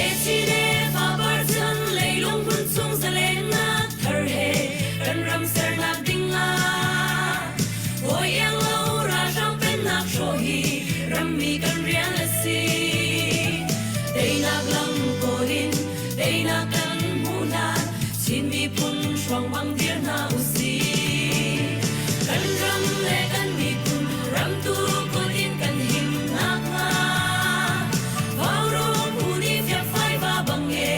Techine fapar chan leilung hmun chung zalennak thar he kan ram sernak ding ah hawi iang lo ralhrang pennak hrawh hi rammi kan rian a si. Teinak lam kawl in teinak kan hmuh hlan Chin miphun hruang bang dir hna usih. Kan ram le kan miphun ramtu kut in kan him nakhnga Vaurawng phu nih fiakfai va bang e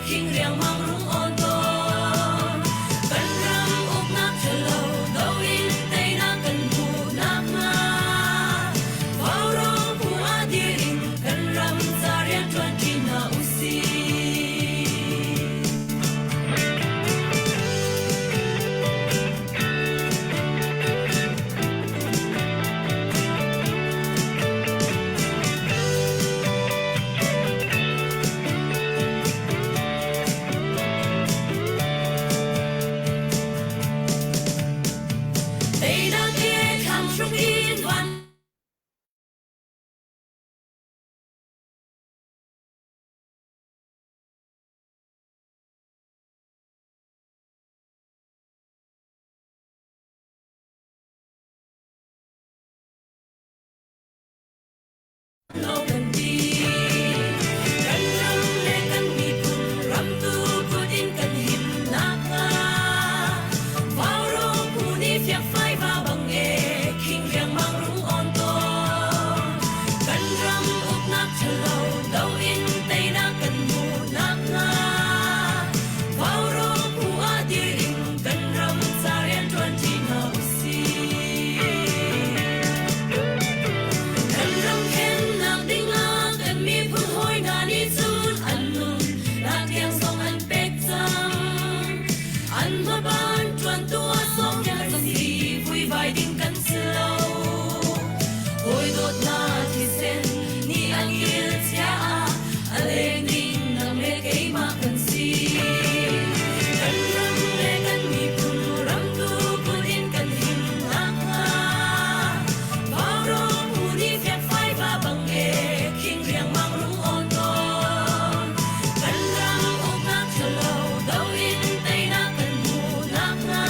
khing riangmang rung awn tawn. Kan ram uknak ṭhalo do in teinak kan hmuh nakhnga Vaurawng phu ah dir in kan ram ca rianṭuan ṭi hna usih. Teinak he thlam hruk in van Kan ram le kan miphun ramtu kut in kan him nakhnga Vaurawng phu nih fiakfai va bang e khing riangmang rung awn tawn. Kan ram uknak ṭhalo do in teinak kan hmuh nakhnga Vaurawng phu ah dir in kan ram ca rianṭuan ṭi hna usih. Kan ram khennak dingah kan miphun hawi hna nih cun an nun nak tiang zong an pek cang. An hmaban ṭuantu ah sawmnak kan si vuivai ding kan si lo. Hawi dawtnak thisen nih an kil chia ah a leng ding nang le keimah kan si. Kan ram le kan miphun ramtu kut in kan him nakhnga Vaurawng phu nih fiakfai va bang e khing riangmang rung awn tawn. Kan ram uknak ṭhalo do in teinak kan hmuh nakhnga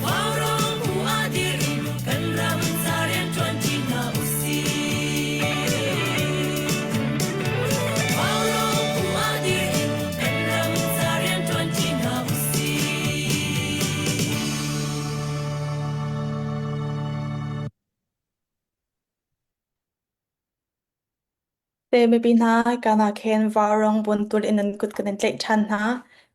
Vaurawng phu ah dir in kan ram ca rianṭuan ṭi hna usih. Vaurawng phu ah dir in kan ram ca rianṭuan ṭi hna usih. Te mipi hna, kaan ah khin vaurawng buntul in nan kut kan in tlaih ṭhan hna.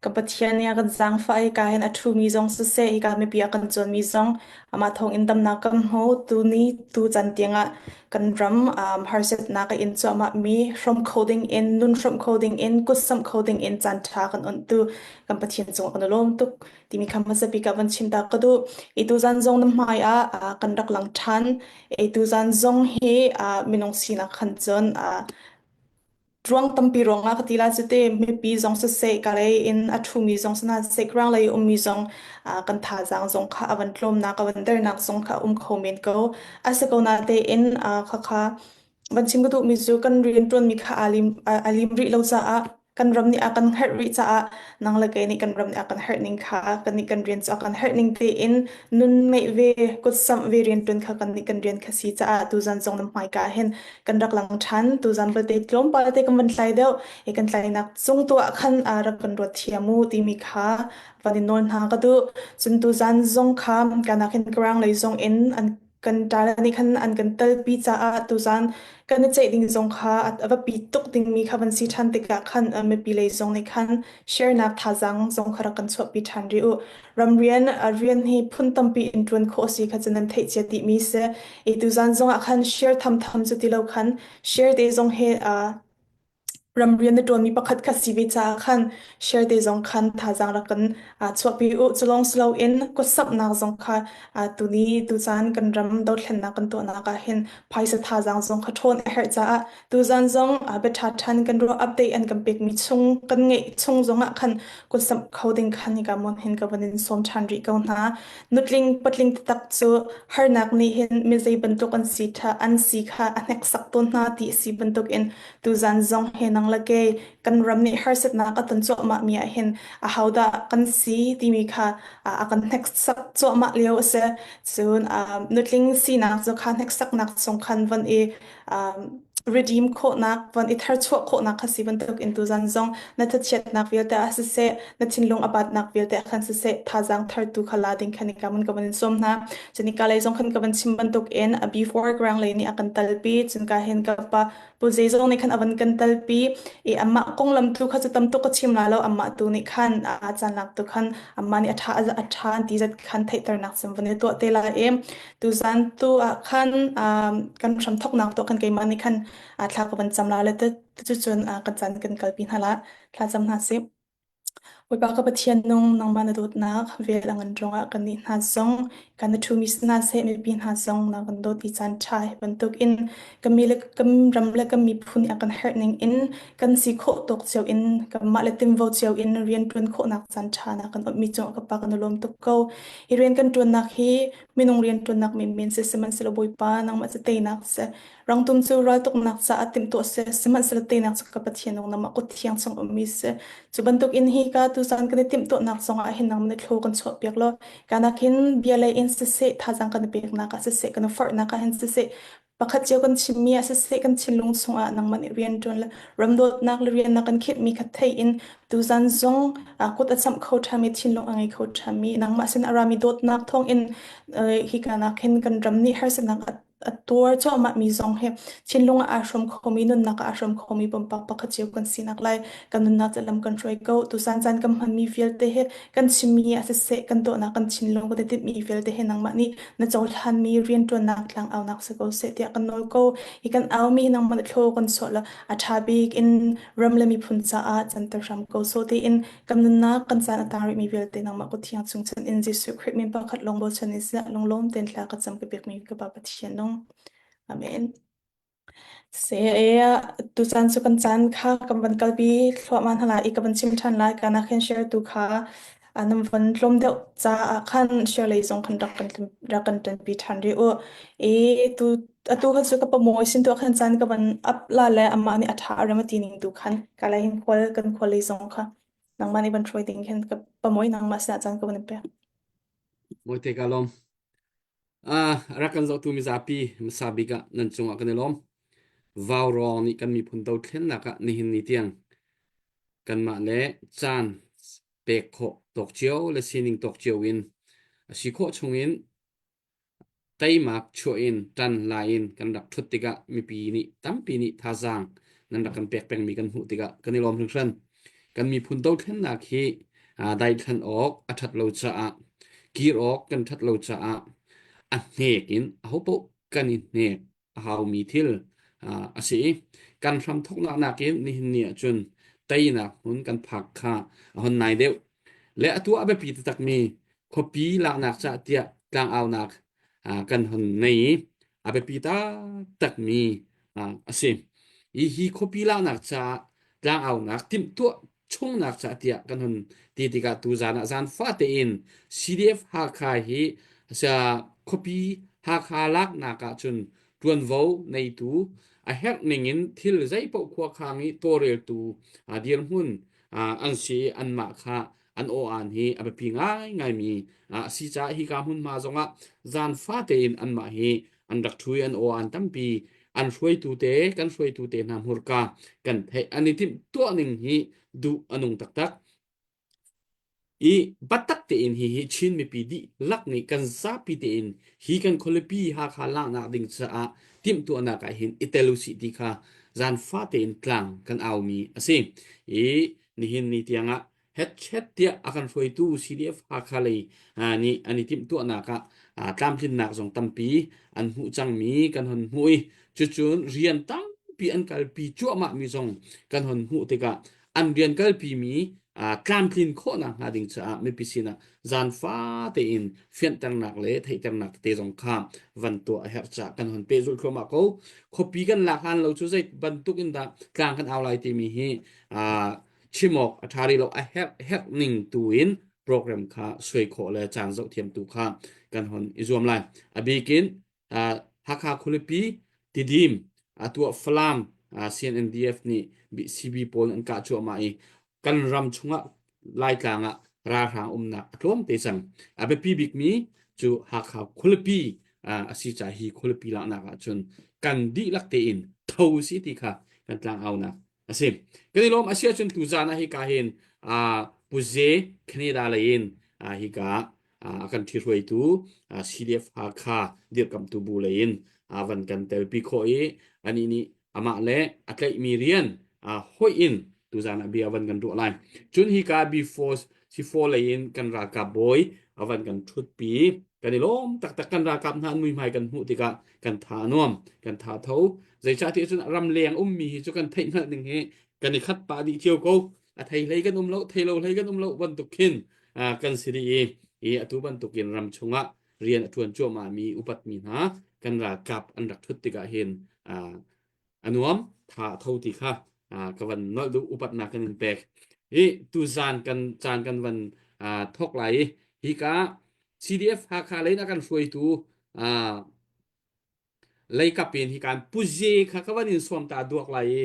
Ka Pathian nih a kan zaangfah i hika hin a ṭhumi zong siseh, hika mipi a kan cawnmi zong amah thawngin damnak kan hmu. Tuni tucan tiangah kan ram um, harsatnak a in cuahmahmi hrawm kho dingin, nun hrawmh kho dingin, kutsamh kho dingin caan ṭha kan onhtu kan Pathian cungah kan i lawm tuk timi kha hmasa bik ah van chim ta ka duh. I tuzan zong na hmai ah ah, kan rak lang ṭhan. I tuzan zong hi ah, minung sinak khan cun ah, ruang tampi ruangah ka ti lai cu te mipi zong siseh ka lei in a ṭhumi zong si hna seh rang lei ummi zong ah, kan thazaang zong kha a van tlawmnak a van dernak zong kha a um kho men ko. A si ko na tein ah, khakha van chim ka duhmi cu kan rianṭuanmi kha aa lim, aa lim rih lo caah kan ram nih a kan herh rih caah nang le kei nih kan ram nih a kan herh ning kha kan nih kan rian cu a kan herh ning tein nun ngeih ve kutsamh ve rianṭuan kha kan nih kan rian kha si caah tuzan zong na hmaika hin kan rak lang ṭhan tuzan belte tlawmpal te kan van tlai deuh i kan tlainak cung tu ah khan aa rak kan ruat thiam u timi kha van in nawl hna ka duh cun tuzan zong kha kanak hin karang lei zong in an kan ṭale nih khan an kan telpi caah tuzan kan i ceih ding zong kha a va pi tuk dingmi kha van si ṭhan tikah khan mipi lei zong nih khan share-nak thazaang zong kha rak kan chuahpi ṭhan rih u. Ramrian rian hi phun tampi in ṭuan khawh a si kha cu nan theih cia dihmi si. I tuzan zong ah khan share thamtham cu ti lo khan share te zong hi ramrian na ṭuanmi pakhat kha si ve caah khan share te zong khan thazaang rak kan chuahpi u. Culawng si loin kutsamhnak zong kha tuni tucaan kan ram dothlennak kan tuahnak ah hin phaisa thazaang zong kha ṭhawn a herh caah tuzaan zong biaṭha ṭhan kan ruah update an kan pekmi chung kan ngeih chung zong ah khan kutsamh kho ding khan hika mon hin ka van in sawm ṭhan rih ko hna. Nutling patling taktak cu harnak nih hin mi zei bantuk an si ṭha an si kha a hneksak tawn hna ti a si bantukin Tuzan zong hi nang. nang le kei kan ram nih harsatnak a ton cuahmah mi ah hin ahodah kan si timi kha a kan hneksak cuahmah lio a si. Cun nutling sinak cu kha hneksaknak chung khan von i redeem khawhnak, von i tharchuah khawhnak kha si bantuk in tuzan zong na thachiatnak vialte ah siseh, na thinlung a batnak vialte ah khan siseh, thazaang thartu kha la ding khan ka mun ka van in sawm hna. Cun ka lei zong khan ka van chim bantuk in a before ground lei nih a kan talpi, cun ka hin ka pa Pu Zeizong nih khan a van kan talpi i amah konglam tu kha cu tam tuk ka chim la lo amah tu nih khan a caan lak tu khan amah nih a ṭha a ṭha an ti zat khan theihternak cun van i tuah te lai i tuzan tu ah khan kan hramthawknak tu khan keimah nih khan thla ka van cam la le cucun kan caan kan kalpi hna la thla cam hna sih. Bawipa ka Pathian nung nangmah na dawtnak vel a ngan ruangah kannih hna zong kan na ṭhumi si hna seh mipi hna zong na kan dawt i caan ṭha hi bantukin kan mi le kan ram le kan miphun a kan herh ning in kan si khawh tawk cio in kanmah le tinvo cio in rian ṭuan khawhnak caan ṭha na kan onhmi cungah ka Pa kan i lawm tuk ko. Hi rian kan ṭuannak hi minung rian ṭuannak menmen si sihmanhsehlaw Bawipa nangmah cu teinak si. Rangtum cu raltuknak caah timhtuah si, sihmanhsehlaw teinak cu ka Pathian nung nangmah kut thiang chung ummi si. Cu bantukin hi ka tuzan kan i timhtuahnak zongah hin nangmah nih thlu kan chuahpiak law, kanak hin bia lei in siseh, thazaang kan i peknak ah siseh, kan i forhnak ah hin siseh, pakhat cio kan chimmi ah siseh, kan thinlung chungah nangmah nih rian ṭuan le ramdawtnak le rian na kan khinhmi kha thei in tuzan zong kut a chamh kho ṭhami, thinlung a ngei kho ṭhami, nangmah sin a rami dawtnak thawngin hi kanak hin kan ram nih harsatnak a a tuar cuahmahmi zong hi thinlung ah aa hrawm khomi nunnak ah aa hrawm khomi pumpak pakhat cio kan sinak lai kan nunnak cu lam kan hruai ko tusan caan kan hmanmi vialte hi kan chimmi ah siseh kan tuahnak kan thinlung kan i tinhmi vialte hi nangmah nih na cohlanmi rianṭuannak tlangaunak si ko seh tiah kan nawl ko hi kan aumi nangmah nih thlaw kan sawh la a ṭha bik in ram le miphun caah canter hram ko sawh tiin kan nunnak kan caan a tang rihmi vialte nangmah kut thiang chung chan in Jesuh Khrih min pakhat lawng bochan in sinah lunglawm tein thla ka cam ka pekmi ka Pa Pathian nung. Amen. Se tucaan cu kan caan kha kan van kalpi thluahmah hna lai i ka van chim ṭhan lai kana khin share tu kha nan van tlawm deuh caah khan share lei zong khan rak kan rak kan ṭanpi ṭhan rih u. I tu atu kha cu ka pamoy sin tu khan caan ka van up la le amah nih a ṭha a rem a ti ning tu khan ka lai hin khual kan khual lei zong kha nangmah nih van hruai ding khin ka pamoy nangmah sinah caan ka van in pek. Mawite ka lawm. Ah, rak kan zohtu mizapi hmasa bik ah nan cungah kan i lawm. Vaurawng nih kan miphun dothlennak ah nihin ni tiang kanmah le caan pek khawh tawk cio le sining tawk cio in a si khawh chungin Teimak chuah in ṭan la in kan rak ṭhut tikah mipi nih tampi nih thazaang nan rak kan pek pengmi kan hmuh tikah kan i lawm hringhran. Kan miphun dothlennak hi daithlan awk a ṭhat lo caah kir awk kan ṭhat lo caah a hnek in ahopaoh kan i hnek a haumi thil a si i kan hramthawknak nakin nihin ni ahcun teinak hmun kan phak kha a hon nai deuh. Le atu a biapi taktakmi khuapi laknak cah tiah tlangaunak kan hon nei i a biapi taktakmi a si. Hi hi khuapi laknak caah tlangaunak timhtuah chungnak cah tiah kan hun ti tikah tuzan ah zan fate in CDF Hakha hi khuapi Hakha laknak ahcun ṭuanvo neitu a herh ning in thil zeipaoh khuakhang i tawlreltu dirhmun an si i anmah kha an aw-aan hi a biapi ngaingaimi a si caah hika hmunhma zongah zan fate in anmah hi an rak ṭhu i an aw-aan tampi an hruaitu te kan hruaitu te hna hmurka kan theih an i timh tuah ning hi duh a nung taktak i biatak tein hihi Chin mipi dihlak nih kan zapi tein hi kan khualipi Hakha laknak ding caah timhtuahnak ah hin i tel usih ti kha zaanfa tein tlang kan aumi a si. I nihin ni tiangah hetchet tiah a kan hruaitu CDF Hakha lei nih an i timhtuahnak ah tlamtlinnak zong tampi an hmuh cangmi kan hon hmuh i cucun rian tampi an kalpi cuahmahmi zong kan hon hmuh tikah an rian kalpimi tlamtlin khawhnak hnga ding caah mipi sinah zaanfa tein fianhternak le theihternak tete zong kha van tuah a herh caah kan hon pehzulh thluahmah ko. Khuapi kan lak hlan lo cu zei bantuk in dah tlang kan au lai timi hi chim awk a ṭha rih lo a herh herh ning tu in program kha suai khawh le caan zoh thiam tu kha kan hon i zuam lai. A bik in Hakha khualipi Tidim atuah Falam CNNDF nih CB pawl an kah cuahmah i kan ram chungah Laitlang ah ralhrang umnak a tlawm te cang. A biapi bikmi cu Hakha khualipi a si ca hi khualipi laknak ahcun kan dihlak tein tho si ti kha kan tlangaunak a si. Kan i lawm a si ahcun tuzaan ah hika hin Puze Canada lei in hika a kan ṭhihruaitu CDF Hakha dirkamhtu bu lei in van kan telpi khawh i anih nih amah le a tlaihmi rian hoih in tuzaan ah bia van kan ruah lai. Cun hika B4 C4 lei in kan ralkap bawi a van kan ṭhutpi kan i lawm taktak kan ralkap hna an muihmai kan hmuh tikah kan tha a nuam kan tha tho zeicahtiah cun ramleng ummi hi cu kan theih hngalh ning hi kan i khat pah dih cio ko a thei hlei kan um lo thei lo hlei kan um lo bantuk khin kan si dih i i atu bantukin ram chungah rian a ṭuan cuahmahmi upatmi hna kan ralkap an rak ṭhut tikah hin a nuam tha a tho ti kha ka van nolh duh upatnak kan in pek i tuzan kan caan kan van thok lai i hika CDF Hakha lei in a kan hruaitu leikap in hikan puze kha ka van in sawm ta duak lai i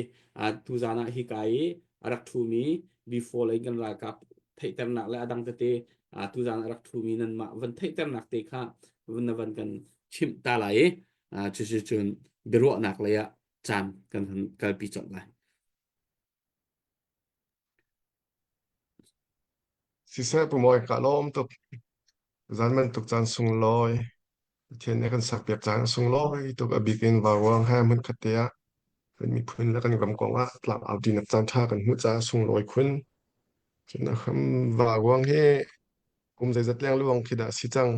tuzan ah hika i a rak ṭhumi before lei kan ralkap theihternak le a dang tete tuzan a rak ṭhumi nanmah van theihternak te kha na van kan chimh ta lai i cucu cun biaruahnak lei ah caan kan hun kalpi colh lai. Siseh Pu Mawi ka lawm tuk. Zan bantuk caan sunglawi Pathian nih a kan sakpiak caan sunglawi tuk a bik in Vauruang he hmunkhat te ah kan miphun le kan ram kong ah tlak au ṭinak caan ṭha kan hmuh caah sunglawi khun. Cun a hram Vauruang hi kum zeizat lengluang khi dah si cang.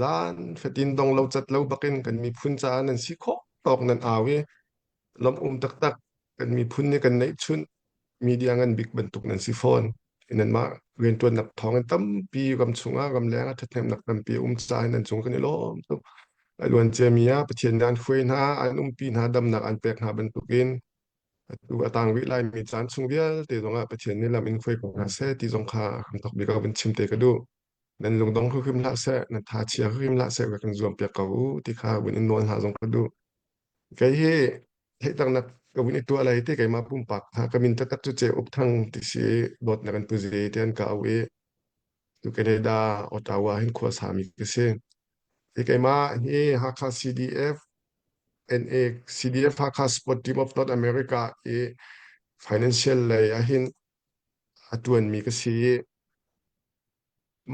Zan fatin dong lo cat lo bakin kan miphun caah nan si khawh tawk nan au i lawmh um taktak kan miphun nih kan neihchunh media ngan bik bantuk nan si fawn. Nanmah rianṭuannak thawng in tampi ram chungah ramleng ah ṭhathnemnak tampi a um caah nan cung kan i lawm tuk. A luan ciami ah Pathian nih an hruai hna, an umpi hna, damnak an pek hna bantukin atu a tang rih laimi caan chung vialte zongah Pathian nih lam in hruai ko hna seh ti zong kha hramthok bik ah vun chim te ka duh. Nan lungdong hrimhrim hlah seh, nan tha chia hrimhrim hlah seh, rak kan zuam piak ko u ti kha vun in nawl hna zong ka duh. Kei hi theihternak ka vun i tuah lai ti keimah pumpak kha ka min taktak cu Ce Up Thang ti si dawtnak in pu zi ti an ka auh i tu Canada Ottawa hin khua sami ka si. Hi keimah hi Hakha CDF NA CDF Hakha Sport Team of North America i financial lei ahhin a tuanmi ka si i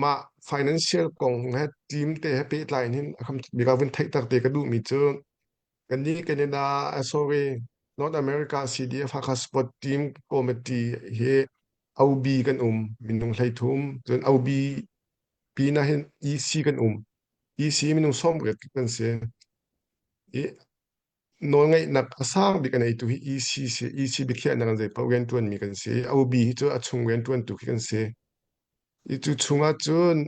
mah financial kong he team te he pehtlai in hin a kham bik ah vun theihter te ka duhmi cu kannih Canada sorry North America CDF Hakha Sport Team Committee hi OB kan um minung 13 cun OB pinah hin EC kan um EC minung 18 kan si i nawlngeihnak a sang bik a neitu hi EC si EC biakhiahnak in zeipaoh rianṭuanmi kan si OB hi cu a chung rianṭuantu khi kan si i cu chungah cun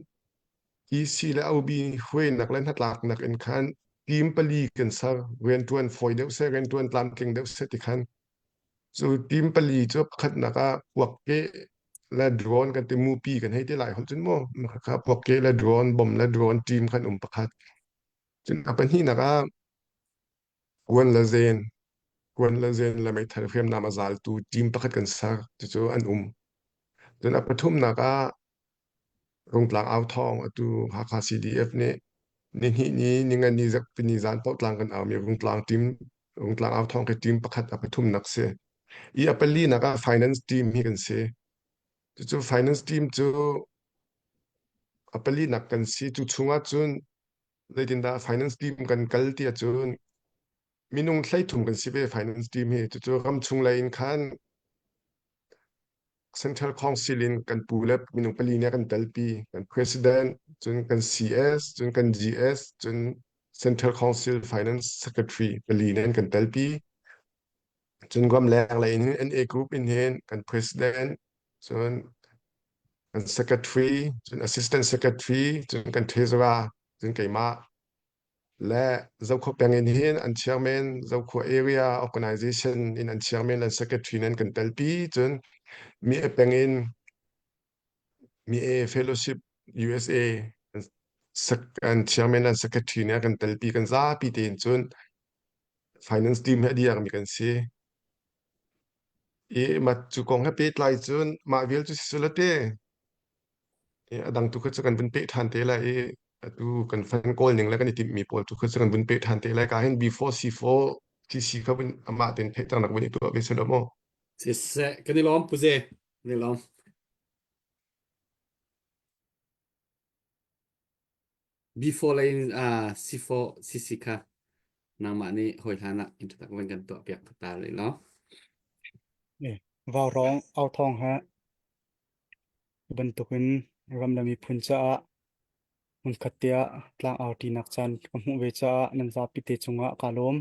EC le OB huainak le hnatlaknak in khan team pali kan ser rianṭuan fawi deuh seh rianṭuan tlamtling deuh seh ti khan cu team pali cu pakhatnak ah puakkeh le drone kan ti mupi kan hei ti lai holh cun mu kha puakkeh le drone bom le drone team khan um pakhat Cun a pahnihnak ah kuan le zen, kuan le zen le meithal hriamnam a zaltu team pakhat kan ser. Cucu an um. Cun a pathumnak ah Rungtlang Authawng atu Hakha CDF nih nihnih ni, ningani, zarhpini zan paoh tlang kan aumi Rungtlang team, Rungtlang Authawng khi team pakhat a pathumnak si. I a palinak ah finance team hi kan si. Cucu finance team cu a palinak kan si. Cu chungah cun zeitindah finance team kan kal ti ahcun minung 13 kan si ve finance team hi cucu ramchung lei in khan Central Council in kan pu le minung pali nih kan telpi kan president cun kan CS cun kan GS cun Central Council Finance Secretary pali nih an kan telpi cun ramleng lei in hin NA group in hin kan president cun kan secretary cun assistant secretary cun kan treasurer cun keimah le Zokhua peng in hin an chairman Zokhua area organization in an chairman an secretary nan kan telpi cun mi e peng in mi e fellowship USA an chairman an secretary ne kan telpi kan zapi tein cun finance team he a diak mi kan si. I mah cu kong he pehtlai cun mah vial cu si te i a dang tu kha cu kan vun peh ṭhan te lai i atu kan fan kawl ning le kan i timhmi pawl tu kha cu kan vun peh ṭhan te lai. Ka hin B4 C4 CC kha vun amah tein theihternak vun i tuah ve selaw maw? Siseh, kan i lawm Puze, kan i lawm. B4 lei in uh, C4 CC kha nangmah nih hawi hlan ah introduct van kan tuah piak ta rih law. Eh, Vaurawng authawng he bantukin ram le miphun caah hmunkhat te ah tlang arṭinak caan ka hmuh ve caah nan zapi te cungah kaa lawm.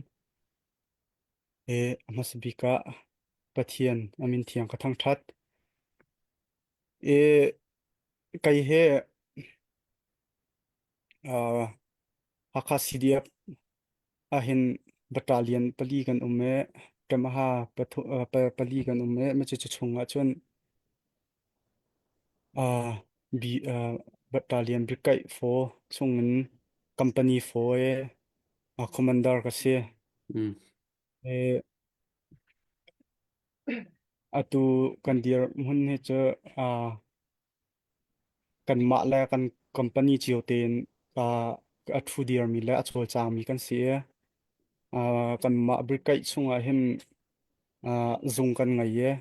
Eh, a hmasa bik ah Pathian a min thiang ka thangṭhat. Eh, kei he uh, Hakha CDF ahhin battalion pali kan um i Kemaha pali kan um i macu cu chung ahcun uh, B, uh, battalion brigade 4 chungin company 4 i uh, commander ka si. Mm. E, atu kan dir hmun hi cu uh, Kanmah le kan company cio tein uh, a ṭhu dirmi le a cawlcangmi kan si i uh, kanmah brigade chungah hin uh, zung kan ngei i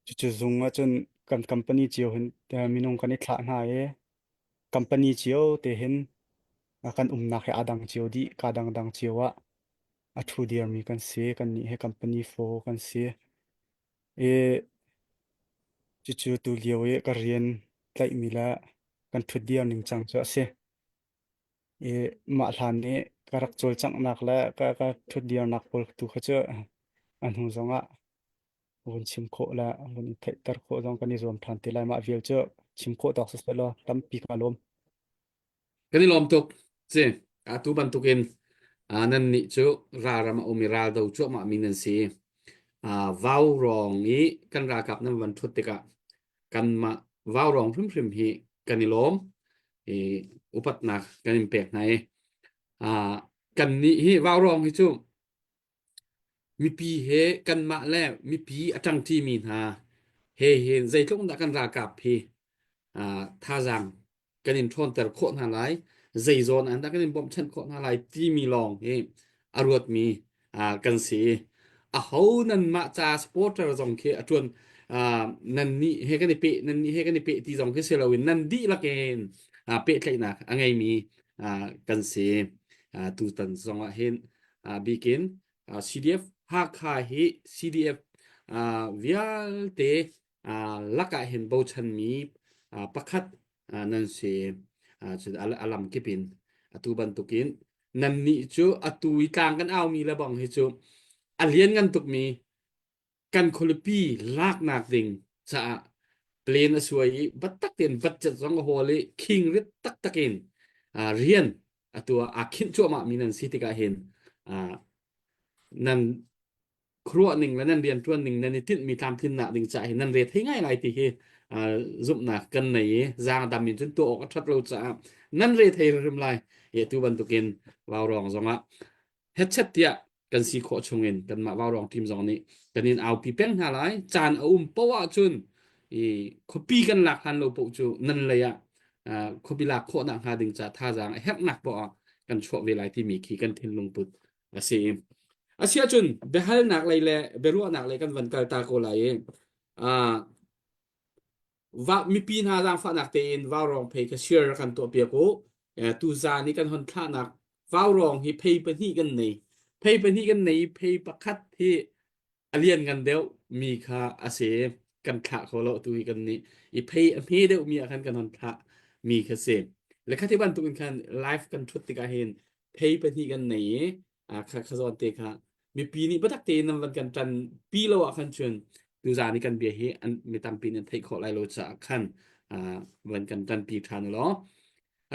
cucu zung ahcun kan company cio hin uh, minung kan i thlah hna i company cio te hin uh, kan umnak he aa dang cio dih kaa dangdang cio ah a ṭhu dirmi kan si kannih he company fo kan si i Cucu tulio i ka rian tlaihmi le kan ṭhutdir ningcang cu a si. I mah hlan i ka rak cawlcanghnak le ka, ka ṭhutdirnak pawl tu kha cu a hnu zongah vun chim khawh le vun i theihter khawh zong kan i zuam ṭhan te lai. Mah vial cu chim khawh tawk siseh law tampi ka lawm. Kan i lawm tuk. Si, atu bantukin uh, nan nih cu ralram a um i raldo cuahmah mi nan si. Uh, vau rawng i kan ralkap nan van ṭhut tikah kanmah vau rawng hrimhrim hi kan i lawm i upatnak kan in pek hna i uh, kan nih hi vau rawng hi cu Mipi he kanmah le mipi a ṭangṭimi hna he hin zeitluk dah kan ralkap hi uh, thazaang kan in ṭhawnter khawh hna lai, zei zawn ah dah kan in bawmhchanh khawh hna lai timi lawng hi a ruatmi uh, kan si. Aho nanmah ca supporter zong khi a ṭuan uh, nan nih he kan i peh nan nih he kan i peh ti zong khi si loin nan dihlak in uh, pehtlaihnak a ngeimi uh, kan si. Uh, tutan zong ah hin bikin CDF Hakha hi CDF vialte lakah hin bochanmi pakhat nan si. Cun a lam kip in atu bantukin nannih cu atu i tlang kan aumi le bang hi cu a lianngan tukmi kan khualipi laknak ding caah plane a suai i biatak tein budget zong a hawl i khing rit taktak in rian atu ah aa khinh cuahmah mi nan si tikah hin nan khuaruah ning le nan rianṭuan ning nan i tinhmi tlamtlinnak ding caah hin nan re thei ngai lai ti hi zumhnak kan nei i zaangdam in cun tuah awk a ṭhat lo caah nan re thei hrim lai i atu bantukin vaurawng zongah hetchet tiah kan si khawh chungin kanmah vaurawng team zong nih kan in aupi peng hna lai caan a um poah ahcun i khuapi kan lak hlan lo poh cu nan lei ah khuapi lak khawhnak hnga ding ca thazaang a herhnak poah ah kan chuah ve lai timi khi kan thinlung put a si a si ahcun biahalnak lei le biaruahnak lei kan van kal ta ko lai i Va, mipi hna zaangfahnak tein vaurawng phei kha share kan tuahpiak u. Eh, tuzaan i kan hon thlahnak vaurawng hi phei pahnih kan nei. Phei pahnih kan nei i phei pakhat hi a lianngan deuh mi kha a si. Kan thlah kho lo tu hi kan nih. I phei a hme deuh mi ah khan kan hon thlah mi kha si. Le kha ti bantuk in khan live kan thut tikah hin phei pahnih kan nei i kha kha zawn te kha mipi nih biatak tein nan van kan ṭan pi lo ah khan cun tuzaan i kan bia hi an mi tampi nan theih khawh lai lo caah khan van kan ṭan pi ṭhan law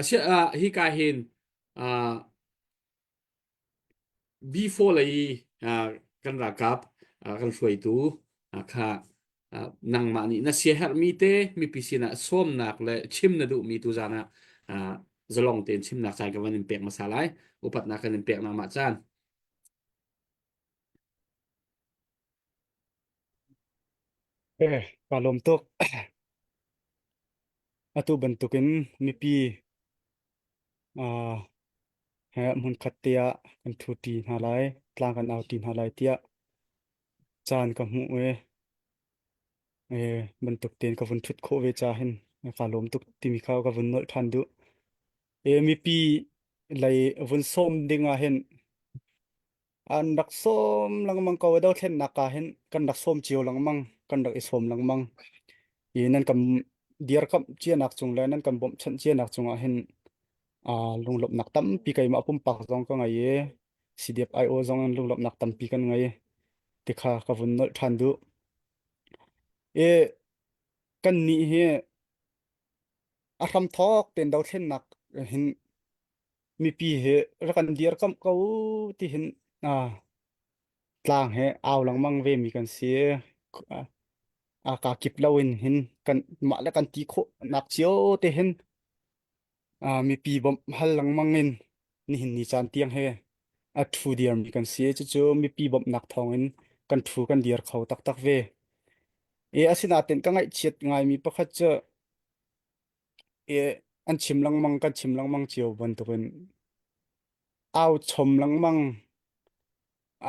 asia hi ka hin B4 lei kan ralkap kan hruaitu kha nangmah nih na siaherhmi te mipi sinah sawmnak le chim na duhmi tuzaan ah zalong tein chimnak caan ka van in pek hmasa lai upatnak kan in pek nangmah caan. Eh, kaa lawm tuk. Atu bantukin mipi uh, he hmunkhat te ah kan ṭhuṭi hna lai, tlang kan auṭi hna lai tiah caan ka hmuh i eh, bantuk tein ka vun ṭhut khawh ve ca hin kaa lawm tuk timi kha ka vun nolh ṭhan duh. Eh, mipi lei vun sawm ding ah hin An rak sawm lengmang ko. Dothlennak ah hin kan rak sawm cio lengmang, kan rak i sawm lengmang. I nan kan dirkamh cianak cung le nan kan bawmhchanh cianak cungah hin aa lunglawmhnak tampi keimah pumpak zong ka ngei i CDF IO zong in lunglawmhnak tampi kan ngei ti kha ka vun nolh ṭhan duh. I kannih hi a hramthawk tein dothlennak hin mipi hi rak kan dirkamh ko ti hin ah tlang he au lengmang ve mi kan si. A ka kip lo in hin kan mah le kan ti khawh nak cio te hin ah mipi bawmh hal lengmang in nihin ni caan tiang he a thu dir mi kan si. Cucu mipi bawmhnak thawng in kan thu kan dir kho taktak ve. E asinain ka ngaihchiat ngaimi pakhat cu i an chim lengmang kan chim lengmang cio bantukin au chom lengmang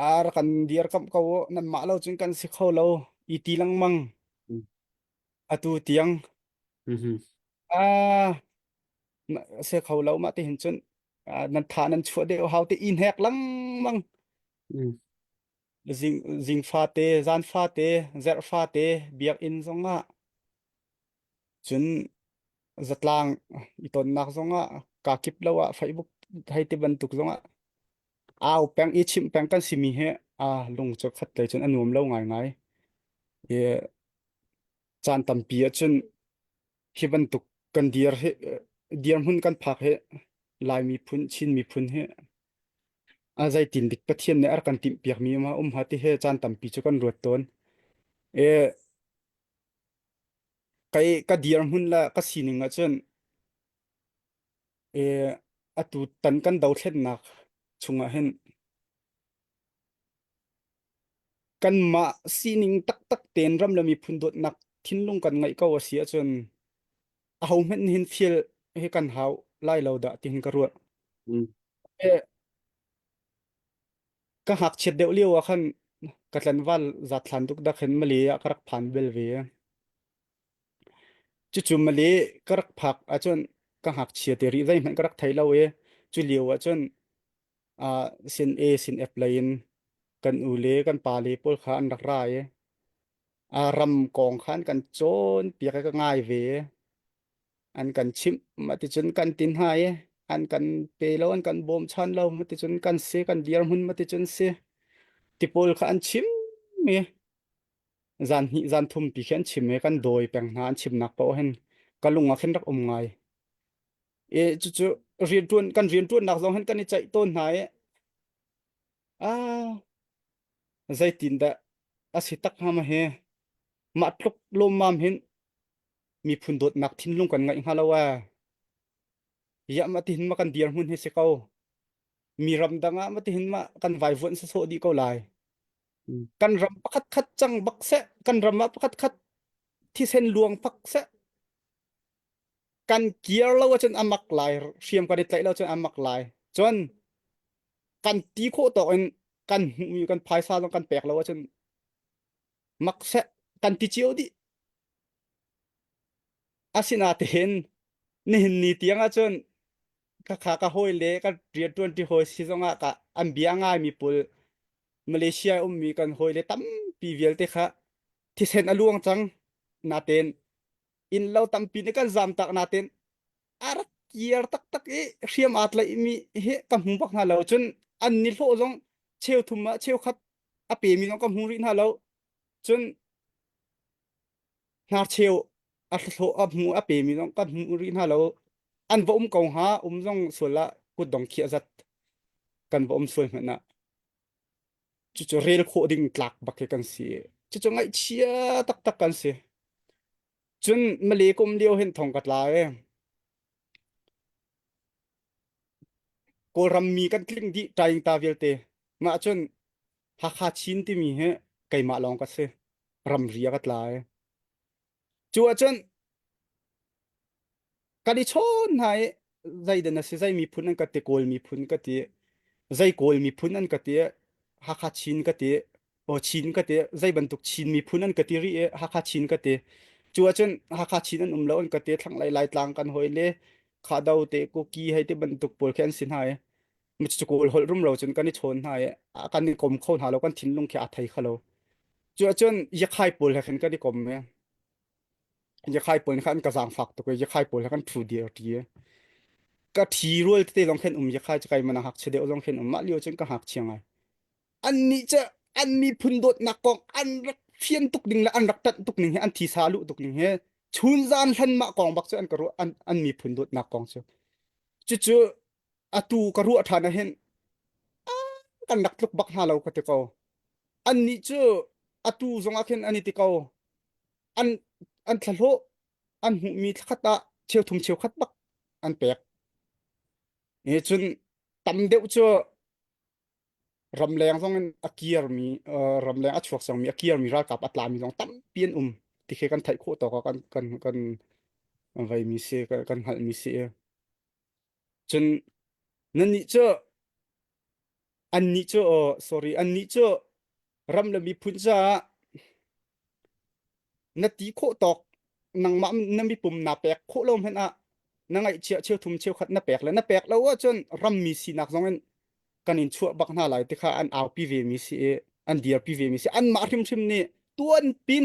a rak kan dirkamh ko u nanmah lo cun kan si kho lo i ti lengmang atu tiang Mhm. a se kho lo mah ti hin cun nan tha nan chuah deuh hau te i hnek lengmang Mm. zing zing fate zan fate zerh fate biakinn zongah Cun zatlang i tonnak zongah kaa kip lo ah Facebook hei ti bantuk zongah au peng i chimh peng kan simi hi a lung cu khat lei cun a nuam lo ngaingai. I caan tampi ahcun hi bantuk kan dir hi dirhmun kan phak hi Lai miphun, Chin miphun hi a zeitin dik Pathian nih a rak kan timhpiakmi ma um ha ti he caan tampi cu kan ruat tawn. E Kei ka dirhmun le ka sining ahcun e, atu tan kan dothlennak chungah hin kanmah sining taktak tein ram le miphun dawtnak thinlung kan ngeih ko a si ahcun ahohmanh nih hin fial hi kan hau lai lo dah ti hin ka ruah. Mm. E, ka ngakchiat deuh lio ah khan ka tlanval zatthlan dukdak hin Malay ah ka rak phan bel ve. Cucu Malay ka rak phak ahcun ka ngakchia te rih zeihmanh ka rak thei lo i cu lio ahcun uh, sin A sin F lei in kan u le kan pa le pawl kha an rak ra i uh, ram kong kha an kan cawn piak i ka ngai ve. An kan chimh maticun kan tin hna i an kan pe lo an kan bawmchan lo maticun kan si kan dirhmun maticun si ti pawl kha an chim i zan hnih zan thum pi khi an chim i kan dawi peng hna an chimnak paoh hin ka lung ah khin rak um ngai i cucu rianṭuan kan rianṭuannak zong hin kan i ceih tawn hna i ah zeitin dah a si tak hnga ma hi mah tluk lawmmam hin miphun dawtnak thinlung kan ngeih hnga lo ee. Ya ma tihin ma kan dirhmun hi si ko. Mi ram dang ah ma tihin ma kan vaivuan sawsawh dih ko lai. Mm. Kan ram pakhat khat cang bak seh, kan ram ah pakhat khat thisen luang pak seh. Kan kir lo ahcun a mak lai, hriam kan i tlaih lo cun a mak lai. Cun kan ti khawh tawk in kan hmuhmi kan phaisa zong kan pek lo ahcun mak seh kan ti cio dih. Asinain nihin ni tiang ahcun khakha ka hawile ka rianṭuanṭi hawi si zongah ka an bia ngaimi pawl Malaysia i ummi kan hawile tampi vialte kha thisen a luang cang. Natein innlo tampi nih kan zamtak natein a rak kir taktak i hriam aa tlaihmi hi ka hmu bak hna lo. Cun an nihlawh zong cheuthum ah cheukhat a pemi zong ka hmu rih hna lo. Cun Hnarcheu a hlawh a hmu a pemi zong kan hmu rih hna lo. An va um ko hnga um zong sual ah kutdong khi a zat kan va um sual hmanh ah cucu rel khawh ding tlak bak hi kan si. Cucu ngaihchia taktak kan si. Cun Malay kum lio hin thong ka tla e. Kawlram mi kan tling dih ṭaing ta vialte. Mah cun Hakha Chin timi hi keimah lawng ka si. Ramri a ka tla e. Cu ahcun kan i chawn hna i zeidah na si zei miphun an ka ti Kawl miphun ka ti zei Kawl miphun an ka ti Hakha Chin ka ti aw Chin ka ti zei bantuk Chin miphun an ka ti rih i Hakha Chin ka ti cu ahcun Hakha Chin an um lo an ka ti thlanglei Laitlang kan hawi le Khado te Kuki hei ti bantuk pawl khi an si hna i cu Kawl holh rumro cun kan i chawn hna i kan i kom kho hna lo kan thinlung khi aa thei kho lo cu ahcun Yakhai pawl he khin kan i kom i Yakhai pawl kha an ka zaangfak tuk i Yakhai pawl he kan ṭhu dir ṭi i ka ṭhi rual tete zong khin um Yakhai cu kai man a ngakchia deuh zong khin um mah lio cun ka ngakchia ngai annih cu an miphun dawtnak kong an rak fian tuk ding le an rak ṭanh tuk ning hi an thisa luh tuk ning hi chun zan hlan mah kong bak cu an ka ruah an, an miphun dawtnak kong cu cucu atu ka ruah ṭhan ah hin kan rak tluk bak hna lo ka ti ko annih cu atu zong ah khin an i ti ko an an thlahlawh an hmuhmi thlakhat ah cheuthum cheukhat bak an pek e cun tam deuh cu ramleng zong in a kirmi ramleng a chuak cangmi a kirmi ralkap a tlami zong tampi an um ti khi kan theih khawh tawk ah kan kan kan veimi si kan hngalhmi si cun nannih cu annih cu sorry annih cu ram le miphun caah na ti khawh tawk nangmah na mipum naa pek khawh lo hmanh ah na ngaihchiah cheuthum cheukhat na pek le na pek lo ahcun rammi sinak zong in kan in chuah bak hna lai ti kha an aupi ve mi si i an dirpi ve mi si anmah hrimhrim nih tuan pin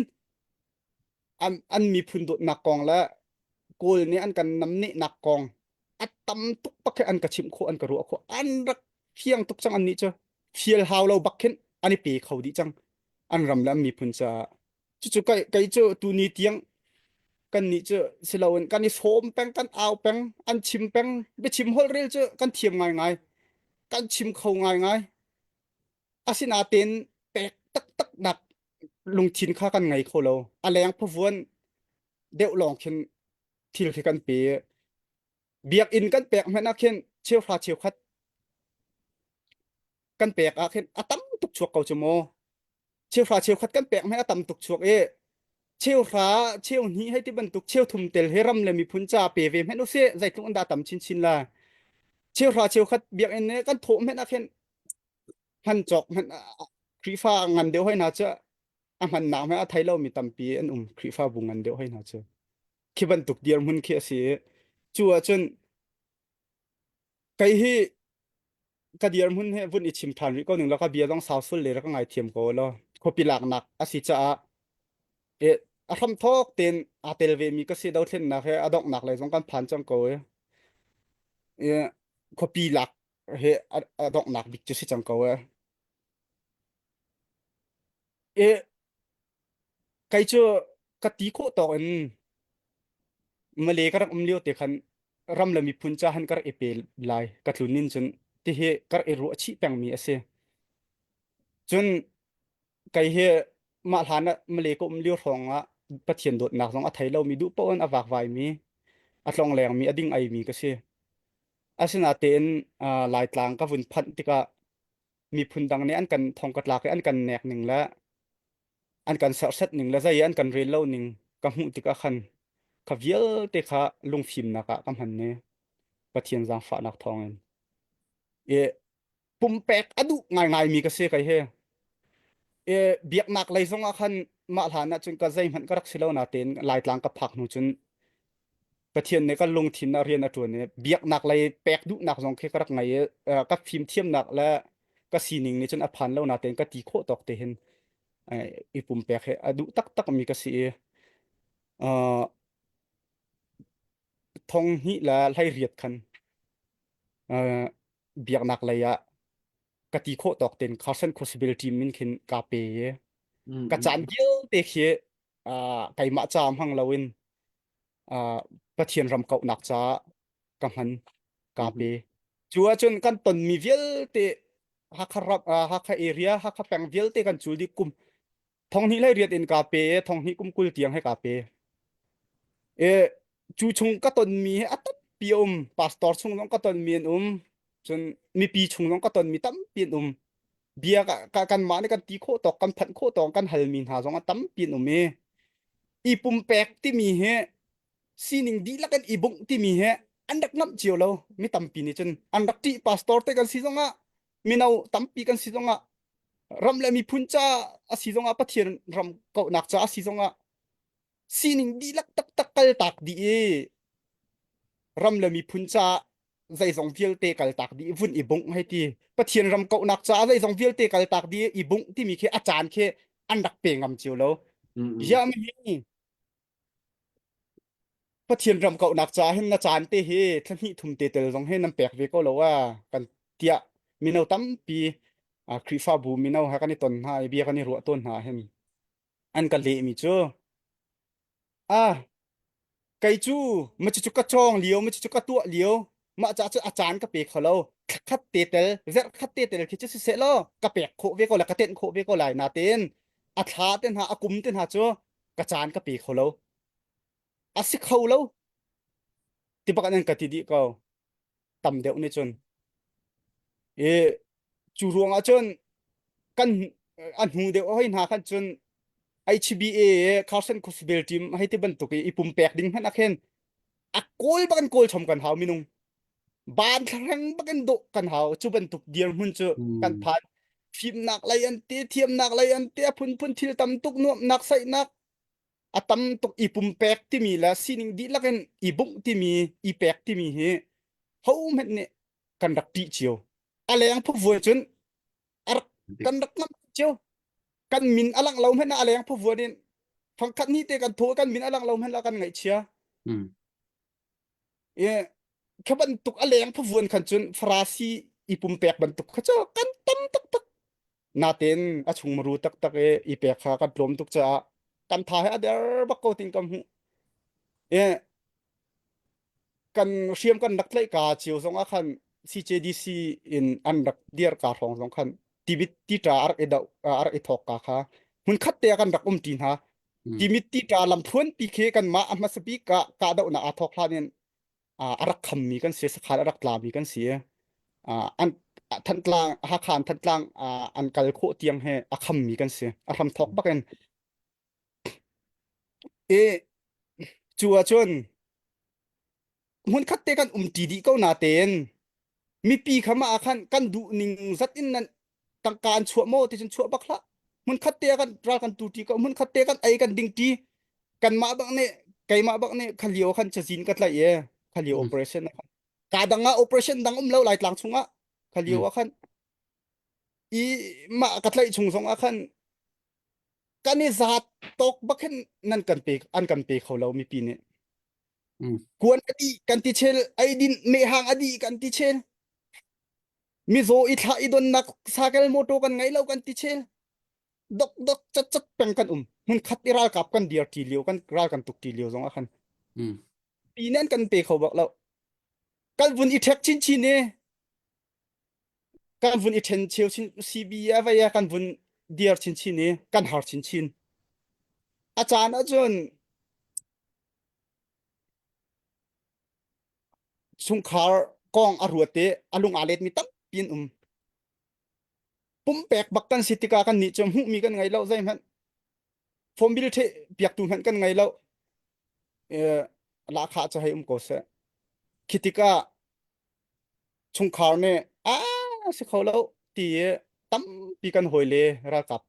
an, an miphun dawtnak kong le Kawl nih an kan namnehnak kong a tam tuk bak khi an ka chimh khawh an ka ruah khawh an rak fiang tuk cang annih cu fial hau lo bak khin an i pe kho dih cang an ram le an miphun caah cucu kei kei cu tuni tiang kan nih cu siloin kan i sawm peng kan au peng an chim peng biachim holh rel cu kan thiam ngaingai kan chim kho ngaingai asinain pek taktak nak lungthin kha kan ngei kho lo a leng phavuan deuh lawng khin thil khi kan pe biakinn kan pek hmanh ah khin cheuhra cheukhat kan pek ah khin a tam tuk chuak ko cu mu cheuhra cheukhat kan pek hmanh a tam tuk chuak i cheuhra cheu hnih hei ti bantuk cheu thum tel he ram le miphun ca pe ve hmanh usih zeitluk an dah tam chinchin la cheuhra cheukhat biakinn ne kan thawh hmanh ah khin hman cawk hmanh Khrihfa ngan deuh hoi hna cu a hmannak hmanh a thei lomi tampi an um Khrihfabu ngan deuh hoi hna cu khi bantuk dirhmun khi a si i cu ahcun kei hi ka dirhmun he vun i chim ṭhan rih ko ning law ka bia zong sau sul le rak ka ngaithiam ko law khuapi laknak a si caah e a hramthawk tein aa tel ve mi ka si dothlennak he a donghnak lei zong kan phan cang ko i e khuapi lak he a donghnak bik cu si cang ko e e kei cu ka ti khawh tawk in Malay ka rak um lio te khan ram le miphun ca han ka rak i pe lai ka tlun in cun tihi ka rak i ruah chih pengmi a si. Cun kei hi mah hlan ah Malay ka um lio hrawng ah Pathian dawtnak zong a thei lomi duh paoh in a vakvaimi a tlonglengmi a ding eimi ka si. Asinain uh, Laitlang ka vun phanh tikah miphun dang nih an kan thong ka tlak i an kan nek ning le an kan serhsat ning le zei an kan rel lo ning ka hmuh tikah khan kha vialte kha lungfimnak ah ka hman i Pathian zaangfahnak thawngin i pumpek a duh ngaingai mi ka si kai he e biaknak lei zong ah khan mah hlan ah cun ka zeihmanh ka rak si lo natein Laitlang ka phak hnu cun Pathian nih kan lungthin ah rian a ṭuan i biaknak lei pek duhnak zong khi ka rak ngei i ka fimthiamnak le ka sining nih cun a phan lo natein ka ti khawh tawk te hin i pumpek hi a duh taktak mi ka si i thong hnih le 18 khan biaknak lei ah ka ti khawh tawk tein Carson Possibility min khin ka pe i ka caan vialte khi keimah ca hmang loin Pathian ram kauhnak caah ka hman ka pe. Cu ahcun kan tonmi vialte Hakha ram Hakha area Hakha peng vialte kan cul dih kum thonghnih hlei riat in ka pe i thonghnih kum 20 tiang he ka pe. E cu chung ka tonmi hi a tampi a um pastor chung zong ka tonmi an um cun mipi chung zong ka tonmi tampi an um bia ka, ka kanmah nih kan ti khawh tawk kan phanh khawh tawk kan halmi hna zong a tampi an um i. I pumpek timi hi sining dihlak in i bungh timi hi an rak ngamh cio lo. Mi tampi nih cun an rak ṭih pastor te kan si zongah mino tampi kan si zongah ram le miphun ca a si zongah Pathian ram kauhnak ca a si zongah sining dihlak taktak kaltak dih i ram le miphun ca zeizong vialte kaltak dih vun i bungh hei ti Pathian ram kauhnak caah zeizong vialte kaltak dih i bungh timi khi a caan khi an rak pe ngam cio lo. Ya mi hi Pathian ram kauhnak caah hin na caan te hi thla hnih thum te tel zong hi nan pek ve ko lo a kan tiah mino tampi Khrihfabu mino he kan i ton hna i bia kan i ruah tawn hna hin an ka lehmi cu ah kei cu ma cucu ka cawng lio ma cucu ka tuah lio mah ca cu a caan ka pe kho lo khat te tel zerh khat te tel khi cu siseh law ka pek khawh ve ko lai ka tenh khawh ve ko lai natein a thla te hna a kum te hna cu ka caan ka pe kho lo a si kho lo ti bak an ka ti dih ko tam deuh nih cun i cu ruang ah cun kan a hnu deuh hoi hna khan cun HBA Carson Cosbel team hei ti bantuk i i pumpek ding hmanh ah khin a kawl bak in kawl chom kan hau minung ban thlareng bak in dawh kan hau cu bantuk dirhmun cu kan phan fimnak lei an te thiamnak lei an te a phunphun thil tam tuk nuamhnak saihnak a tam tuk i pumpek timi le sining dihlak in i bungh timi i pek timi hi ho hmanh nih kan rak ṭih cio a leng phuvuai cun a rak kan rak ngamh cio kan min a langh lo hmanh ah a leng phuvuan in fangkhat ni te kan thaw kan min a langh lo hmanh ah kan ngaihchia i kha bantuk a leng phuvuan khan cun farasi i pumpek bantuk kha cu kan tam taktak natein a chung maru taktak i i pek kha kan tlawm tuk caah kan tha he a der bak ko tin ka hmuh i kan hriam kan rak tlaih ka cio zong ah khan CJDC in an rak dir ka hrawng zong khan tibit tita a rak i do a rak i thawk ka kha hmun khat te ah kan rak um ti hna timit tita lamthluan pi khi kan mah a hmasa bik ah kahdohnak aa thawk hlan in a rak khammi kan si sakhan a rak tlami kan si an Thantlang Hakha an Thantlang an kal khawh tiang he a khammi kan si a hram thawk bak in i cu ahcun hmunkhat te kan um ṭi dih ko natein mipi kha mah ah khan kan duh ning zat in nan tangka an chuah maw ti cun chuah bak hlah hmunkhat te ah kan ral kan tu ṭi ko hmunkhat te kan ei kan ding ṭi kanmah bak nih keimah bak nih kha lio khan cazin ka tlaih i kha lio operation ah khan ka dang ah operation dang um lo Laitlang chungah kha lio ah khan i mah ka tlaih chung zong ah khan kan i zaat tawk bak hin nan kan pe an kan pe kho lo mipi nih kuan a dih kan ti chel eidin mehhang a dih kan ti chel mizaw i thlah i donnak sakel motor kan ngei lo kan ti chel dok dok cat cat peng kan um hmun khat i ralkap kan dir ti lio kan ral kan tuk ti lio zong ah khan pi nan kan pe kho bak lo kan vun i ṭhek chinchin i kan vun i ṭhen cheu chin CB a vai a kan vun dir chinchin i kan har chinchin a caan ahcun chungkhar kong a ruat i a lung aa letmi tampi an um pumpek bak kan si tikah kan nih cu hmuhmi kan ngei lo zeihmanh phone bill the piaktu hmanh kan ngei lo lahkhah cu hei um ko seh khi tikah chungkhar nih a si kho lo ti i tampi kan hawile ralkap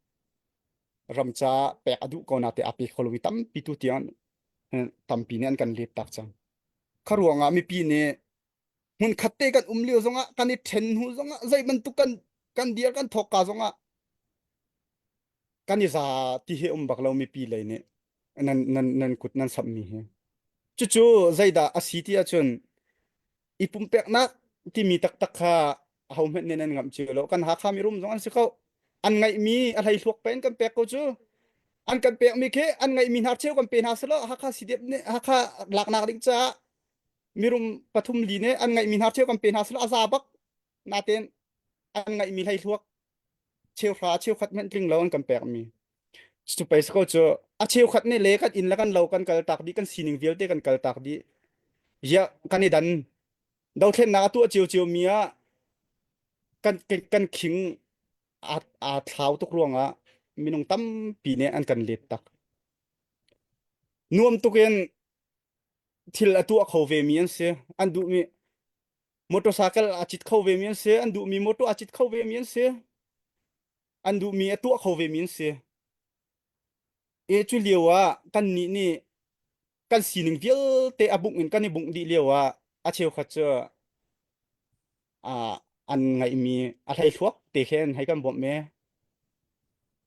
ram ca pek a duh ko na te a pe kho lomi tampi tu tiang tampi nih an kan let tak cang kha ruangah mipi nih hmun khat te kan um lio zongah kan i then hnu zongah zei bantuk kan kan dir kan thawk ka zongah kan i za ti hi um bak lo mipi lei nih nan nan nan kut nan samh mi hi cucu zeidah a si ti ahcun i pumpeknak timi taktak kha aho hmanh nih nan ngamh cio lo kan Hakha mirum zong an si ko an ngaihmi a hleihluak pe in kan pek ko cu an kan pekmi khi an ngaihmi hna cheu kan pe hna selaw Hakha CDF nih Hakha laknak ding caah mirum pathum li nih an ngaihmi hna cheu kan pe hna selaw a za bak natein an ngaihmi hleihluak cheuhra cheukhat hmanh tling lo an kan pekmi cu pei ko cu a cheukhat nih le kan inn le kan lo kan kal tak dih kan sining vialte kan kal tak dih ya kan i dan dothlennak a tuah cio cio mi ah kan kan, kan khing a aa thlau tuk ruangah minung tampi nih an kan let tak. Nuam tuk in thil a tuah kho ve mi an si. An duhmi motorcycle a cit kho ve mi an si. An duhmi motor a cit kho ve mi an si. An duhmi a tuah kho ve mi an si. E cu lio ah kan nih nih kan sining vialte a bungh in kan i bungh dih lio ah a cheukhat cu ah an ngaihmi a hleihluak te khin hei kan bawmh i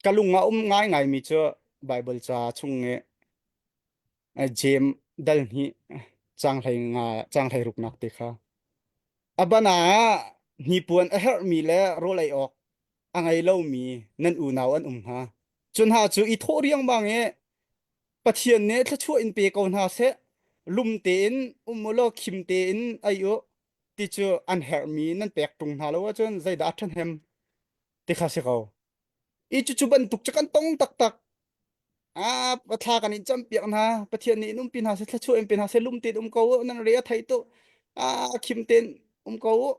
ka lung ah um ngaingaimi cu Baibal ca chung i Jeim dal hnih caang hlei nga caang hlei ruknak te kha a ban ah hnipuan a herhmi le rawl ei awk a ngei lomi nan unau an um hna. Cu hna cu i thawh riangmang i Pathian nih thluachuah in pe ko hna seh, lum tein um u law khim tein ei u ti cu an herhmi nan pek ṭung hna lo ahcun zeidah a ṭhahnem ti kha si ko. I cucu bantuk cu kan tong taktak. Ah, thla kan in campiak hna. Pathian nih in umpi hna seh, thluachuah in pe hna seh, lum tein um ko u, nan re a thei tuk. Ah, khim tein um ko u.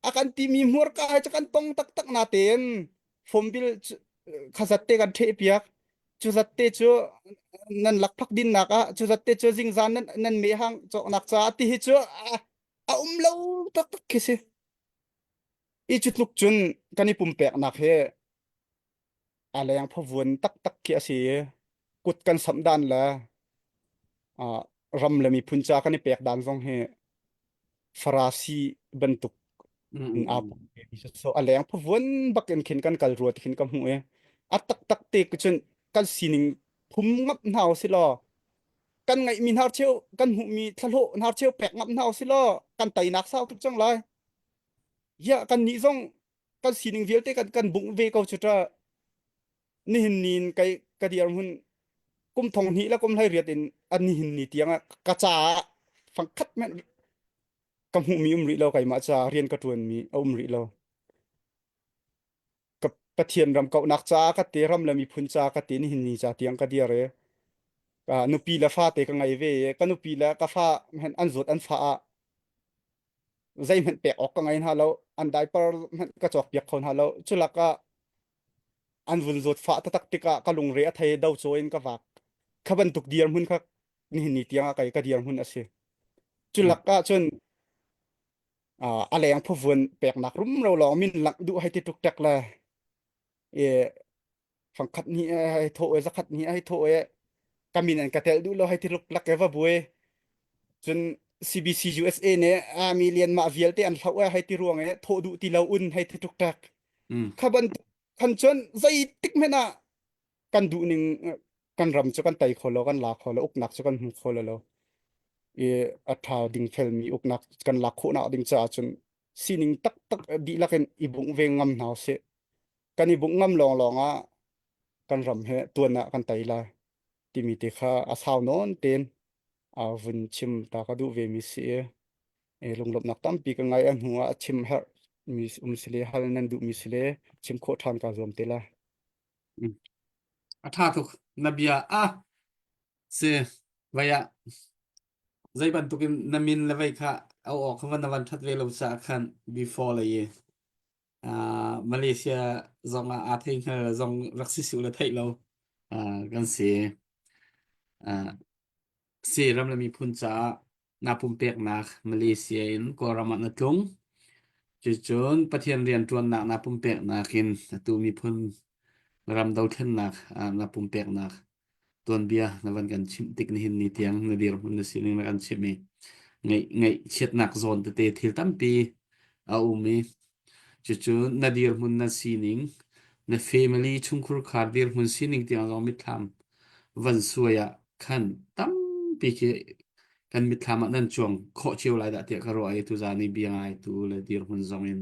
A kan timi hmurka he cu kan tong taktak natein form bill kha zat te kan ṭheh piak. Cu zat te cu nan lakphak dinnak ah cu zat te cu zingzan nan nan mehhang cawknak caah ti hi cu a, a um lo taktak khi si. I cu tluk cun kan i pumpeknak hi a leng phavuan taktak khi a si i kut kan samh dan le uh, ram le miphun ca kan i pek dan zong hi Farasi bantuk in aa pum so a leng phavuan bak in khin kan kal rua ti khin ka hmuh i a taktak te cun kan sining phum ngap hna si law kan ngaihmi hnarcheu kan hmuhmi thlahlawh hnarcheu pek ngap hna si law kan teinak sau tuk cang lai ya kan nih zong kan sining vialte kan kan bungh ve ko cu ta nihin ni in kai ka dirhmun kum thong hnih le kum hlei riat in an nihin ni tiang ah ka caah fangkhat men ka hmuhmi um rih lo keimah ca rian ka ṭuanmi a um rih lo ka Pathian ram kauhnak caah ka te ram le miphun caah ka te nihin ni ca tiang ka dir i nupi le fate ka ngei ve i ka nupi le ka fa hmanh an zawt an fa ah zeihmanh pek awk ka ngei hna lo an diaper hmanh ka cawk piak kho hna lo culak ah an vun zawt fah taktak tikah ka lungre a thei do caw in ka vak kha bantuk dirhmun kha nihin ni tiang ah kai ka dirhmun a si culak ah cun a leng phuvuan peknak rumro lawng min langh duh hei ti tuk tek le e fangkhat ni hei tho e zakhat ni hei tho e ka min an ka tel duh lo hei ti luk lak e va buai cun CBC USA ne a mi lian mah vialte an hloh e hei ti ruang e thawh duh ti lo un hei ti tuk tek kha bantuk khan cun zeitik hmanh ah kan duh ning kan ram cu kan tei kho lo kan la kho lo uknak cu kan hmu kho lo i a ṭha dingfelmi uknak kan lak khawhnak ding caah cun sining taktak dihlak in i bungh ve ngam hna usih kan i bungh ngam lawnglawng ah kan ram he tuan ah kan tei lai timi te kha a sau nawn tein a vun chim ta ka duh ve mi si i lunglawmhnak tampi ka ngai a hnu ah a chim herh mi um si le hal nan duh mi si le chim khawh ṭhan kaa zuam te lai. A ṭha tuk na bia a si vai ah zei bantukin na min le vei kha a aw kha van na van ṭhat ve lo caah khan before lei i uh, Malaysia zong ah aa thei hngal zong rak si su le theih lo uh, kan si. Uh, si ram le miphun caah naa pumpeknak Malaysia in Kawlram ah na tlung. Cucun Pathian rianṭuannak naa pumpeknak in atu miphun ram dothlennak ah na pumpeknak tuanbia na van kan chimh tik nihin ni tiang na dirhmun na sining na kan chimh i ngaih ngaihchiatnak zawn tete thil tampi a um i cucu na dirhmun na sining na family chungkhur khar dirhmun sining tiang zong mitthlam van suai ah khan tampi khi kan mitthlam ah nan cuang khawh cio lai dah tiah ka ruah i tuzaan i bia ngaitu le dirhmun zong in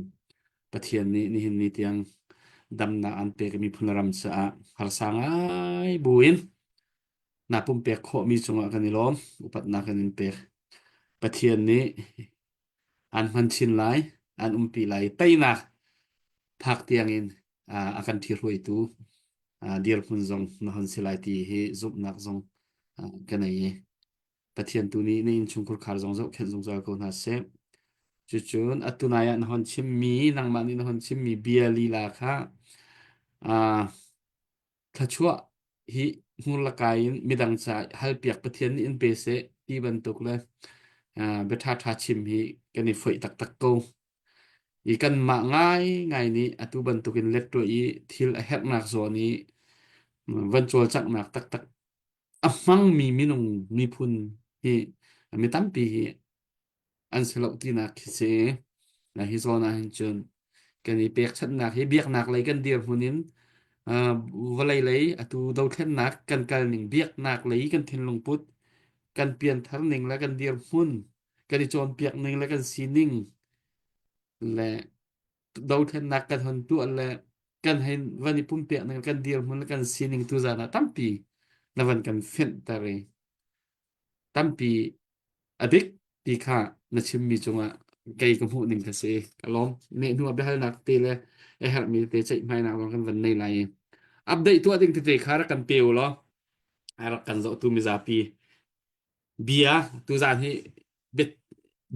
Pathian nih nihin ni tiang damnak an pek i miphun ram caah harsa ngai buin na pumpek khawhmi cungah kan i lawm upatnak kan in pek Pathian nih an hman chin lai an umpi lai teinak phak tiangin a kan ṭhihruaitu dirhmun zong na hon si lai ti hi zumhnak zong ka nei i Pathian tu nih na innchungkhur khar zong zohkhenh zungzal ko hna seh. Cucun atu nai ah na hon chimmi nangmah nih na hon chimmi bia lila kha thluachuah hi Hmur le kai in midang ca halpiak Pathian nih in pe seh ti bantuk le bia ṭhaṭha chim hi kan i foih taktak ko. I kanmah ngaingai nih atu bantukin lettuah i thil a herhnak zawn i van cawlcanghnak taktak a hmangmi minung miphun hi mi tampi hi an si loh tinak khi si. Hi zawn ah hin cun kan i pekchanhnak hi biaknak lei kan dirhmun in vawlei lei atu dothlennak kan kal ning biaknak lei kan thinlung put kan pianthar ning le kan dirhmun kan i cawnpiak ning le kan sining le dothlennak kan hon tuah le kan hei van i pumpiak ning kan dirhmun le kan sining tu zan ah tampi na van kan fenhter i tampi a dik ti kha na chimmi cungah kei ka hmuh ning ka si ka lawm ne hnu ah biahalnak te le a herhmi te ceihmainak lawng kan van nei lai i update tuah ding tete kha rak kan pe u law a rak kan zohtu mizapi bia tuzan hi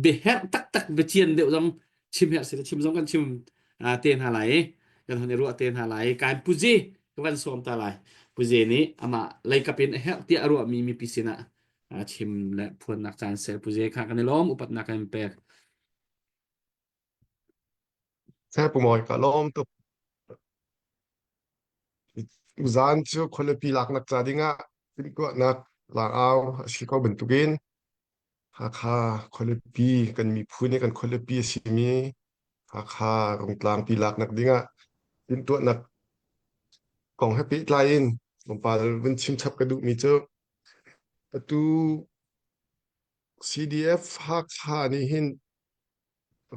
biaherh taktak biacian deuh zong chim herh si chim zong kan chim te hna lai i kan hon i ruah te hna lai kai puzi ka van sawm ta lai puzi nih amah leikap in a herh tiah a ruahmi mipi sinah chim le phuannak caan sel puzi kha kan i lawm upatnak kan pek Saya pumawi ka lawm tuk. Zan cu khualipi laknak ca dingah timhtuahnak tlangau a si ko bantukin Hakha khualipi kan miphun i kan khualipi a simi Hakha Rungtlangpi laknak dingah timhtuahnak kong he pehtlai in tlawmpal vun chim chap ka duhmi cu atu CDF Hakha nih hin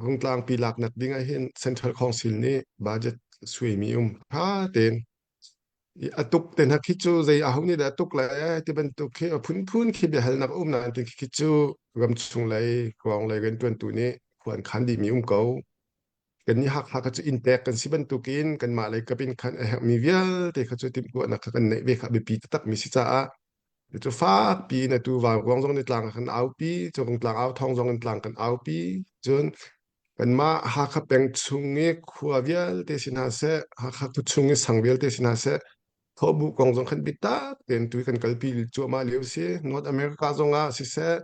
Rungtlangpi laknak ding ah hin Central Council nih budget suaimi um ṭha tein a tuk te hna khi cu zei aho nih dah a tuk lai eh ti bantuk khi a phunphun khi biahalnak a um nain ti khi cu ramchung lei khuang lei rianṭuantu nih khua an khan dihmi um ko. Kannih Hakha kha cu inntek kan si bantukin kanmah lei kap in khan a herhmi vialte kha cu timhtuahnak kha kan neih ve kha a biapi taktakmi si caah Cu fakpi in atu Vauruang zong nih tlang a kan aupi, Cawrung tlang au thawng zong in tlang kan aupi. Cun kanmah Hakha peng chung i khua vialte si hna seh, Hakha khua chung i sang vialte si hna seh, thawhbu kong zong khan biatak tein tu hi kan kalpi cuahmah lio si. North America zong ah siseh,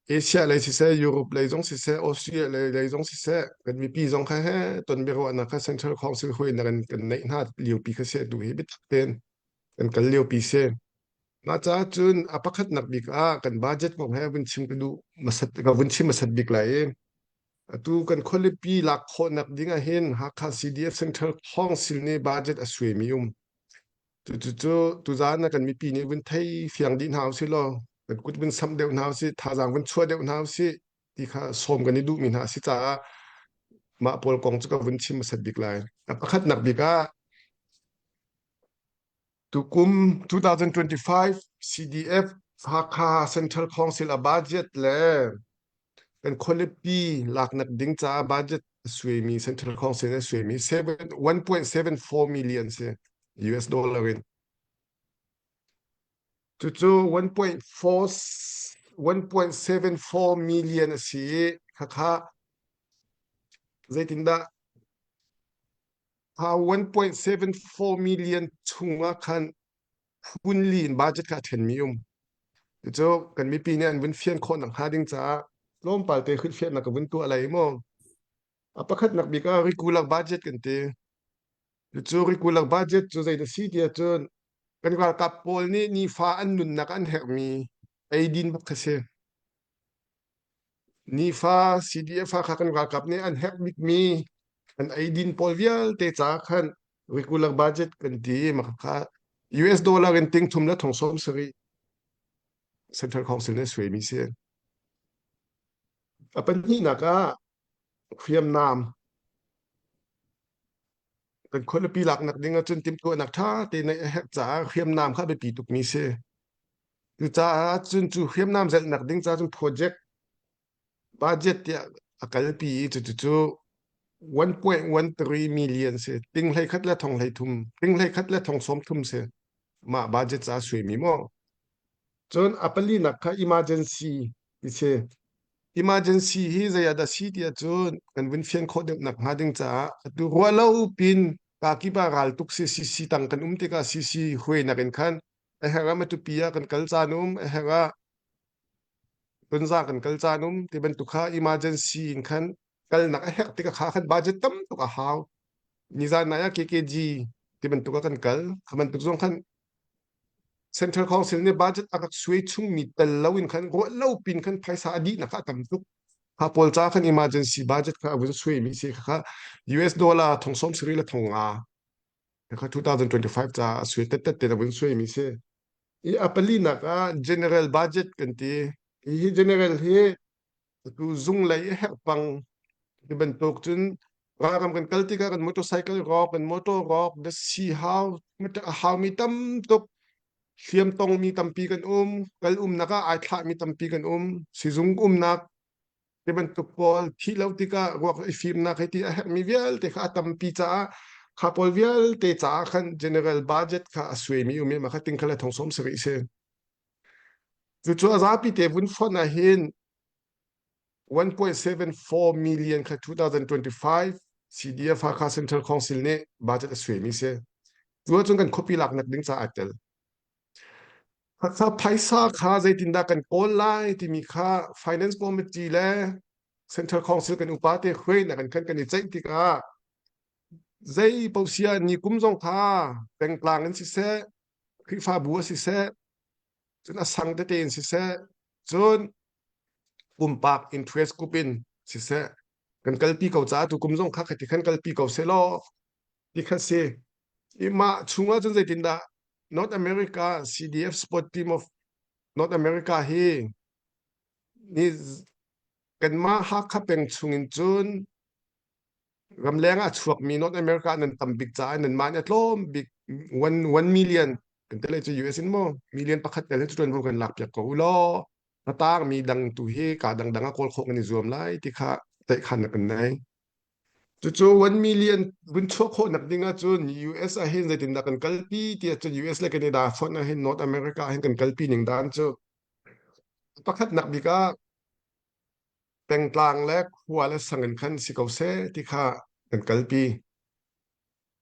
Asia lei siseh, Europe lei zong siseh, Australia lei, lei zong siseh, kan mipi zong kha he ton biaruahnak kha Central Council huainak in kan neih hna liopi kha si atu hi biatak tein kan kal liopi si. Mah caah cun a pakhatnak bik ah kan budget kong he vun chim ka duh hmasat ka vun chim hmasat bik lai i atu kan khualipi lak khawhnak ding ah hin Hakha CDF Central Council nih budget a suaimi um. Cucu cu tuzaan ah kan mipi nih vun thei fiang dih hna usih law kan kut vun samh deuh hna usih, thazaang vun chuah deuh hna usih ti kha sawm kan i duhmi hna a si caah mah pawl kong cu ka vun chim hmasat bik lai. A pakhatnak bik ah Tukum 2025 CDF Hakha Central Council a budget le kan khualipi laknak ding caah budget a suaimi Central Council a suaimi 1.74 million si US dollar in. Cucu 1.4 1.74 million a si i khakha zeitindah 1.74 million chungah khan phunli in budget kha a ṭhenmi um. Cucu kan mipi nih an vun fian khawh nakhnga ding caah tlawmpal te hrilhfiahnak ka vun tuah lai mu. A pakhatnak bik ah regular budget kan ti. Cucu regular budget cu zei a si ti ahcun kan ralkap pawl nih nifa an nunnak an herhmi eidin bak kha si. Nifa CDF kha kan ralkap nih an herh bikmi an eidin pawl vialte ca khan regular budget kan ti mah kha US dollar in ting thum le thong sawm sarih Central Council nih suaimi si. A pahnihnak ah hriamnam kan khualipi laknak ding ahcun timhtuahnak ṭha te neih a herh caah hriamnam kha a biapi tukmi si. Cucaah cun cu hriamnam zelhnak ding caah cun project budget tiah a kalpi i cucu 1.13 million si ting hlei khat le thong hlei thum ting hlei khat le thong sawm thum si mah budget ca suimi maw cun a palinak kha emergency ti si emergency hi zei ah dah si ti ahcun kan vun fian khawh deuh nak hnga ding caah atu ruah lo pin. Ka kip ah ral tuk si CC tang kan um tikah CC huainak in khan a herh ah Matupi ah kan kal caan um, a herh ah Tunza kan kal caan um ti bantuk kha emergency in khan kalnak a herh tikah kha khan budget tam tuk a hau. Nizan nai ah KKG ti bantuk ah kan kal. Kha bantuk zong khan Central Council nih budget a rak suai chungmi tel lo in khan ruah lo pin khan phaisa a dihnak kha a tam tuk. Kha pawl ca khan emergency budget kha a vun suaimi si kha US dollar thong sawm sarih le thong nga kha 2025 ca a sui tet te a vun suaimi si. I a palinak ah general budget kan ti. Hi general hi atu zung lei i herhpang ti bantuk cun ralram kan kal tikah kan motorcycle rawk kan motor rawk si hau a haumi tam tuk hliam tongmi tampi kan um kal umnak ah ai thlahmi tampi kan um sizung umnak ti bantuk pawl thih lo tikah ruak i fimnak hei ti a herhmi vialte kha a tampi caah kha pawl vialte caah khan general budget kha a suaimi um i mah kha tingkhal le thong sawm sarih si. Cucu a zapi te vun fonh ah hin 1.74 million kha 2025 CDF Hakha Central Council nih budget a suaimi si. Cu ahcun kan khuapi laknak ding caah aa tel. Hakha phaisa kha zeitindah kan kawl lai timi kha Finance Committee le Central Council kan upa te hruainak in khan kan i ceih tikah zei paoh ni kum zong kha pengtlang in siseh Khrihfabu a siseh, cun a sang tete in siseh, cun pumpak interest group in siseh, kan kalpi ko caah tu kum zong kha khati khan kalpi ko selaw ti kha si. I mah chungah cun zeitindah North America CDF Sport Team of North America hi ni kanmah Hakha peng chungin cun ramleng ah a chuakmi North America nan tam bik caah nanmah nih a tlawm bik 1 million kan te cu US in maw million pakhat tel hi cu ṭuanvo kan lak piak ko u law a tangmi dang tu hi ka dangdang ah kawl khawh kan i zuam lai ti kha teihkhan na kan nei. Cucu 1 million vun chuah khawh nak ding ahcun US ah hin zeitindah kan kalpi ti ahcun US le Canada fonh ah hin North America ah hin kan kalpi ning dan cu pakhatnak bik ah pengtlang le khua le sang in khan si ko seh ti kha kan kalpi.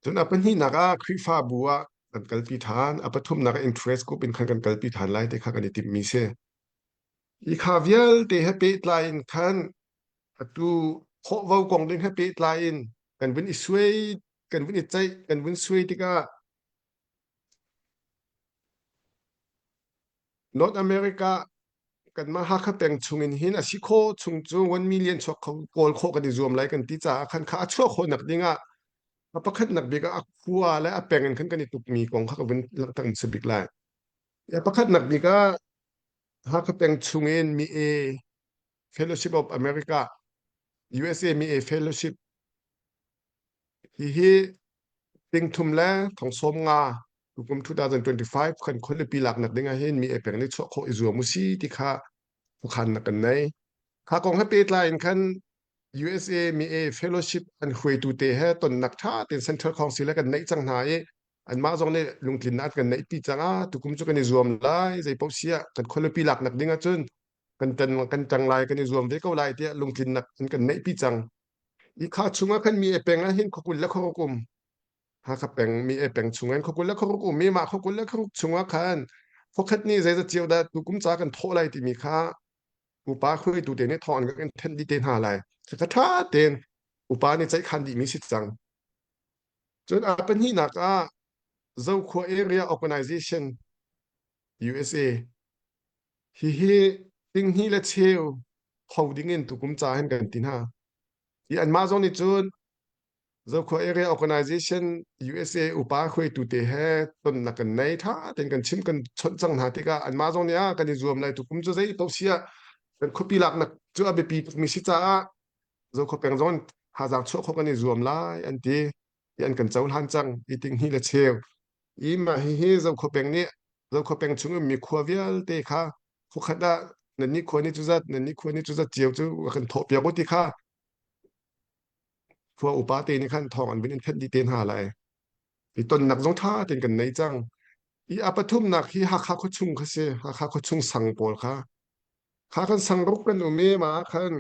Cun a pahnihnak ah Khrihfabu ah kan kalpi ṭhan. A pathumnak ah interest group in khan kan kalpi ṭhan lai ti kha kan i timhmi si. Hi kha vialte he pehtlai in khan atu thawhvo kong ding he pehtlai in kan vun i suai, kan vun i ceih, kan vun suai tikah North America kanmah Hakha peng chungin hin a si khawh chung cu 1 million chuak kho kawl khawh kan i zuam lai kan ti caah khan kha a chuah khawh nak ding ah a pakhatnak bik ah a khua le a peng in khan kan i tukmi kong kha ka vun langhter hmasa bik lai. A pakhatnak bik ah Hakha peng chungin mi e Fellowship of America USA mi e Fellowship Hihi tingthum le thongsawm nga tukum 2025 kan khualipi laknak ding ah hin mi peng nih chuah khawh i zuam usi ti kha khuakhannak kan nei. Kha kong he pehtlai in khan USA mi e fellowship an hruaitu te he tonnak tha tein Central Council he kan neih cang hna i anmah zong nih lungtlinnak an kan neih pi cang ah tukum cu kan i zuam lai zei paoh si ah kan khualipi laknak ding ahcun kan tan kan tang lai kan i zuam ve ko lai tiah lungtlinnak an kan neih pi cang. Hi kha chungah khan mi e peng ah hin khuakul le khuaruk um. Hakha peng mi e peng chungah hin khuakul le khuaruk um i mah khuakul le khuaruk chungah khan khuakhat nih zeizat cio dah tukum ca kan thawh lai timi kha upa hruaitu te nih thawng an kan thenh dih te hna lai. Kha ṭha tein upa nih ceihkhan dihmi si cang. Cun a pahnihnak ah Zokhua Area Organization USA Hihi tinghnih le cheu tho dingin tukum ca hin kan ti hna. Hi anmah zong nih cun Zokhua Area Organization USA upa hruaitu te he tonnak kan nei tha tein kan chim kan chawnh cang hna tikah anmah zong nih ah kan i zuam lai tukum cu zei paoh si ah kan khuapi laknak cu a biapi tukmi si caah Zokhua peng zong thazaang chuah khawh kan i zuam lai an ti. Ti an kan cohlan cang i tinghnih le cheu. I mah hihi Zokhua peng nih Zokhua peng chung ummi khua vialte kha khuakhat ah nannih khua nih cuzat nannih khua nih cuzat cio cu kan thawhpiak u ti kha khua upa te nih khan thawng an vun in thanh dih te hna lai. I tonnak zong ṭha tein kan nei cang. I a pathumnak hi Hakha khuachung kha si. Hakha khuachung sang pawl kha. Kha kan sang ruk kan um i mah ah khan.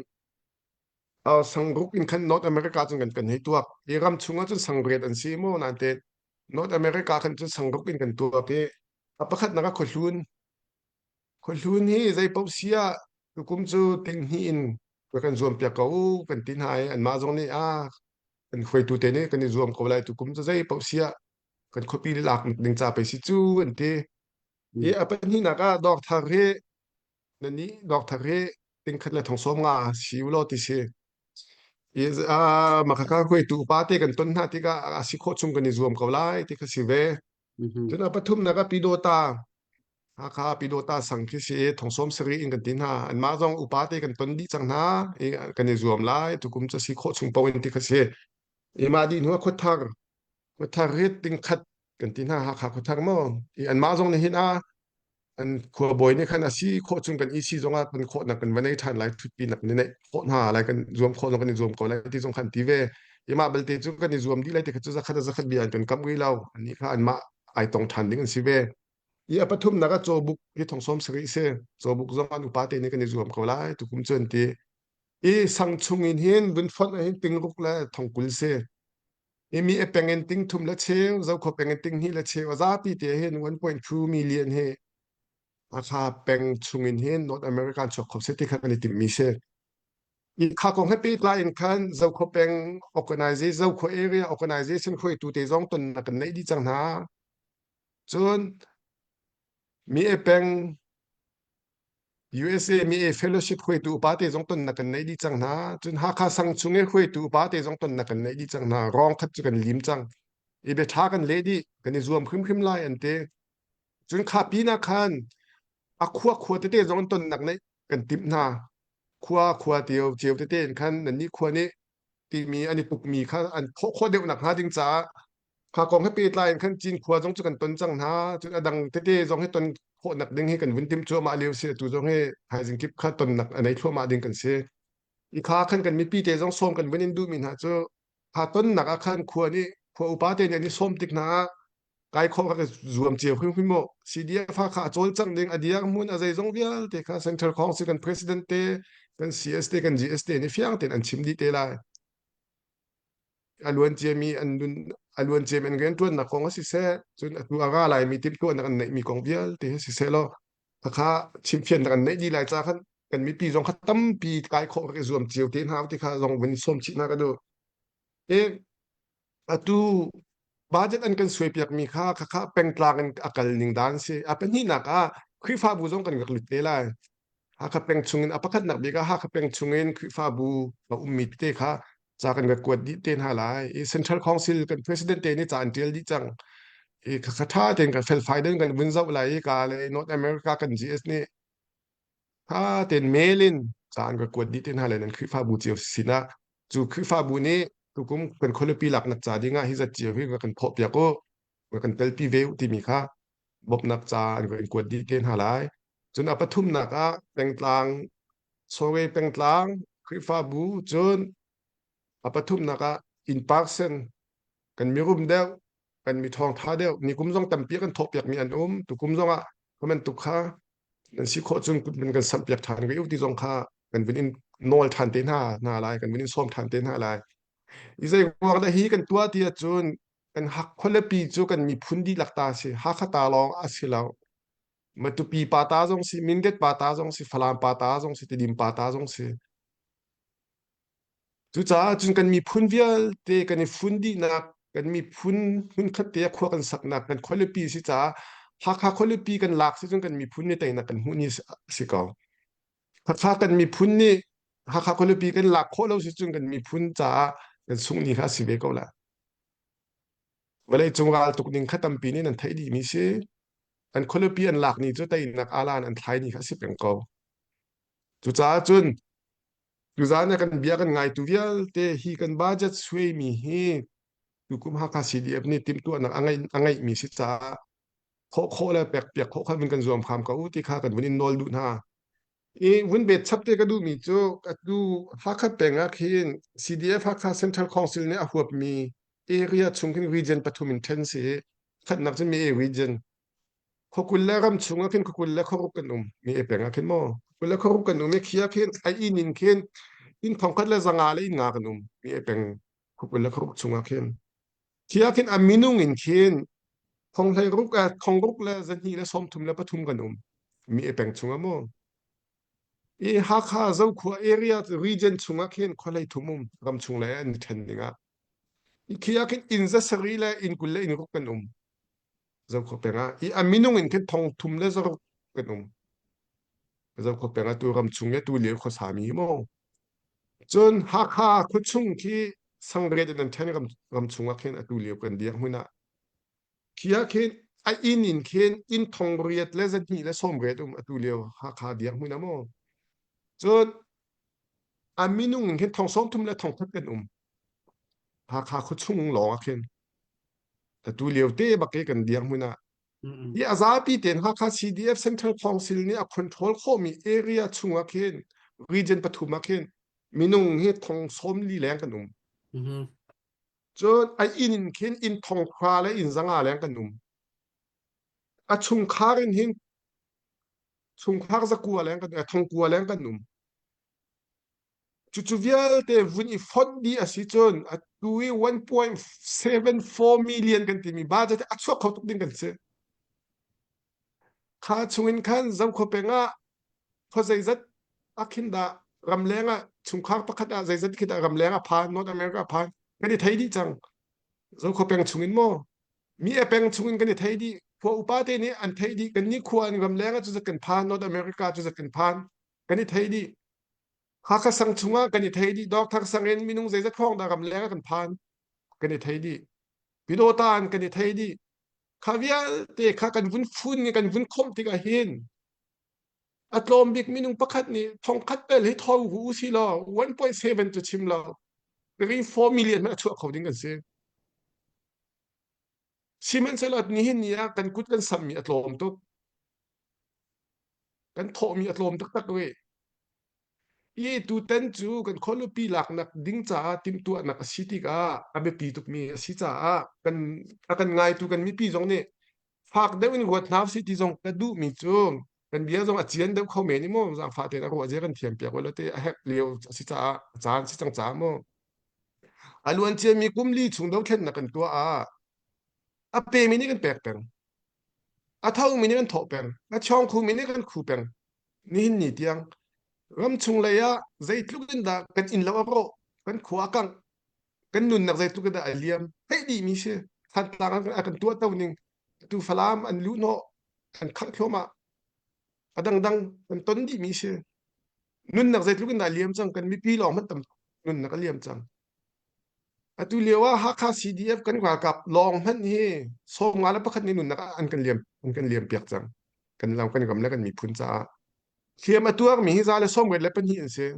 Sangruk in khan North America cun kan kan hei tuak. Hi ram chungah cun sangriat an si maw nain te North America khan cun sangruk in kan tuak i a pakhatnak ah khuahlun. Khuahlun hi zei paoh si ah tukum cu tinghnih in ka kan zuam piak ko u kan ti hna i anmah zong nih a kan hruaitu te nih kan i zuam ko lai tukum cu zei paoh si ah kan khuapi lak ding ca pei si cu an ti. Hi a pahnihnak ah dawrthar hi nan nih dawrthar hi tingkhat le thong sawm nga si u law ti si. I makhakha hruaitu upa te kan ton hna tikah a si khawh chung kan i zuam ko lai ti kha si ve. Cun a pathumnak ah Pidota Hakha Pidota sang khi si i thong sawm sarih in kan ti hna. Anmah zong upa te kan ton dih cang hna i kan i zuam lai tukum cu si khawh chung paoh in ti kha si. I mah dih hnu ah khuathar khuathar hi tingkhat kan ti hna Hakha khuathar maw i anmah zong nih hin a an khuabawi nih khan a si khawh chung kan isi zong ah kan khawhnak kan va nei ṭhan lai ṭhutpi nak ni neih khawh hna lai kan zuam khawh zong kan i zuam ko lai ti zong khan ti ve i mah belte cu kan i zuam dih lai ti kha cu zakhat a zakhat bia an kan kamh rih lo annih kha anmah ai tong ṭhan ding an si ve i a pathumnak ah cawbuk hi thong sawm sarih si cawbuk zong an upa te nih kan i zuam ko lai tukum cu an ti i sang chung in hin vun fonh ah hin tingruk le thongkul si i mi a peng in ting thum le cheu zokhua peng in ting hnih le cheu a zapi te hin 1.2 million hi Hakha peng chung in hin North America chuak kho se ti kha kan i timh mi si i kha kong he pehtlai in khan Zokhua peng organization Zokhua area organization hruaitu te zong tonnak kan neih dih cang hna cun mi e peng USA mi e fellowship hruaitu upa te zong tonnak kan neih dih cang hna. Cun Hakha sang chung i hruaitu upa te zong tonnak kan neih dih cang hna. Rawng khat cu kan lim cang. I bia ṭha kan leh dih. Kan i zuam hrimhrim lai an ti. Cun kha pinah khan a khua khua tete zong tonnak neih kan timh hna. Khua khua tio cio tete in khan nannih khua nih timi an i tukmi kha an thawh khawh deuh nakhnga ding caah Kha kong he pehtlai in khan Cinkhua zong cu kan ton cang hna. Cun a dang tete zong hi ton khawhnak ding hi kan vun timh cuahmah lio si. Atu zong hi thaizing kip kha tonnak a nei thluahmah ding kan si. I kha khan kan mipi te zong sawm kan vun in duhmi hna cu kha tonnak ah khan khua nih khua upa te nih an i sawm tik hna ah kai khawh kha ka zuam cio hrimhrim mu. CDF kha a cawlcangh ding a dirhmun a zeizong vialte kha Central Council kan President te kan CS te kan GS te nih fiang tein an chim dih te lai. A luan ciami an nun a luan ciami an rianṭuannak kong ah siseh cun atu a ra laimi timhtuahnak an neihmi kong vialte hi siseh law khakha chimfiannak an neih dih lai ca khan kan mipi zong kha tampi kai khawh rak i zuam cio te hna ti kha zong vun sawm chih hna ka duh. E atu budget an kan suai piakmi kha khakha pengtlang in a kal ning dan si. A pahnihnak ah Khrihfabu zong kan rak lut te lai. Hakha peng chungin a pakhatnak bik ah Hakha peng chungin Khrihfabu a ummi tete kha ca kan rak kuat dih te hna lai. I Central Council kan president te nih ca an tial dih cang. I khakha tha tein kan felfai den kan vun zoh lai i ka le North America kan GS nih tha tein mail in ca an ka kuat dih te hna lai nan Khrihfabu cio sinah cu Khrihfabu nih tukum kan khualipi laknak ca ding ah hi zat cio hi kan thawh piak u kan telpi ve u timi kha bawmhnak ca an kan kuat dih te hna lai. Cun a pathumnak ah pengtlang Sore pengtlang Khrihfabu cun a pathumnak ah in person kan mirum deuh kan mi ṭhawngṭha deuh nikum zong tampi kan thawhpiakmi an um tukum zong ah ka bantuk kha nan si khawh cun kut kan samhpiak ṭhan rih u ti zong kha kan vun in nawl ṭhan te hna hna lai kan vun in sawm ṭhan te hna lai i zei ruang dah hi kan tuah ti ahcun kan hak khualipi cu kan miphun dihlak ta si Hakha ta lawng a si lo Matupi pa ta zong si Mindat pa ta zong si Falam pa ta zong si Tidim pa ta zong si Cucaah cun kan miphun vialte kan i fun dihnak, kan miphun hmunkhat te ah khua kan saknak, kan khualipi si caah Hakha khualipi kan lak si cun kan miphun nih teinak kan hmuh ni a si ko. Hakha kan miphun nih Hakha khualipi kan lak khawh lo si cun kan miphun caah kan sungh ni kha a si ve ko lai. Vawleicung ral tuk ning kha tampi nih nan theih dihmi si. An khualipi an lak ni cu teinak alan an thlai ni kha a si peng ko. Cucaah cun Tuzaan ah kan bia kan ngaitu vialte hi kan budget suaimi hi tukum Hakha CDF nih timhtuahnak a ngeih a ngeihmi si caah khawh khawh le pek piak khawh kha vun kan zuam hram ko u ti kha kan vun in nawl duh hna. I vun bet chap te ka duhmi cu atu Hakha peng ah khin CDF Hakha Central Council nih a huapmi area chung khin region pathum in then si khatnak cu mi region Khuakul le ram chung ah khin khuakul le khuaruk kan um mi e peng ah khin maw khuakul le khuaruk kan um i khi ah khin a inn in khin. Inn thongkhat le zanga le inn nga kan um mi e peng khupul le khruk chungah khin. Khi ah khin a minung in khin thong hlei ruk thong ruk le zahnih le sawmthum le pathum kan um mi e peng chungah mu. I Hakha Zokhua area region chungah khin khualei thum um ram chung le an i then dingah. I khi ah khin inn za sarih le inn 20 le inn ruk kan um. Zokhua peng ah i a minung in khin thong thum le zaruk kan um. Zokhua peng ah tu ram chung le tu lio khuasa mi mu. Cun Hakha khuachung khi sangriat in an ṭhen ram, ram chungah khin atu lio kan dirhmun hmun ah khi ah khin a inn in khin inn thong riat le zahnih le sawm riat um atu lio Hakha dirhmun ah maw. Cun a minung in khin thong 30 le thong khat kan um. Hakha khuachung lawng ah khin atu lio te bak i kan dirhmun ah Hi a zapi tein Hakha CDF Central Council nih a control khawhmi area chungah khin region pathum ah khin minung hi thong 40 leng kan um. Cun a inn in khin inn thong khua le inn zanga leng kan um. A chungkhar in hin chungkhar zakua leng kan thong kua leng kan um. Cucu vialte vun i fonh dih a si cun atu i 1.74 million kan timi budget a chuak kho tuk ding kan si. Kha chungin khan Zokhua peng ah khua zeizat ah khin dah ramleng ah chungkhar pakhat ah zeizat khi dah ramleng ah phan North America ah phan kan i thei dih cang. Zokhua peng chungin maw mi a peng chungin kan i thei dih khua upa te nih an theih dih kan nih khua in ramleng ah cuzat kan phan North America cuzat kan phan kan i thei dih Hakha sang chungah kan i thei dih. Dawkthar sang in minung zeizat hrawng dah ramleng ah kan phan kan i thei dih. Pyidawta in kan i thei dih. Kha vialte kha kan vun fun i kan vun khomh tikah hin a tlawm bik minung pakhat nih thongkhat tel hi tho hu si law 1.7 cu chim lo 3 4 million hmanh a chuah kho ding kan si. Sihmanhsehlaw nihin ni ah kan kut kan sammi a tlawm tuk. Kan thawhmi a tlawm taktak rih. Hi tutan cu kan khualipi laknak ding caah timhtuahnak a si tikah a biapi tukmi a si caah kan a kan ngaitu kan mipi zong nih fak deuh in ruat hna usih ti zong ka duhmi cu kan bia zong a cian deuh kho men i mu zaangfah tein a ruah zia kan thiam piak ulaw te a herh lio a si caah a caan si cang caah mu a luan ciami kum li chung dothlennak kan tuah ah a pemi nih kan pek peng a thomi nih kan thawh peng a chawng khumi nih kan khu peng nihin ni tiang ramchung lei ah zeitluk in dah kan inn lo a rawh kan khua a kangh kan nunnak zeitluk in dah a liam theih dih mi si Thantlang a kan tuah to ning tu Falam an luh hnawh an khangh thluahmah a dangdang kan ton dih mi si nunnak zeitluk in dah a liam cang kan mipi lawng hmanh tam nunnak a liam cang Atu lio ah Hakha CDF kan ralkap lawng hmanh hi 51 nih nunnak an kan liam an kan liam piak cang. Kan lam kan ram le kan miphun caah. Hliam a tuarmi hi za le 22 an si.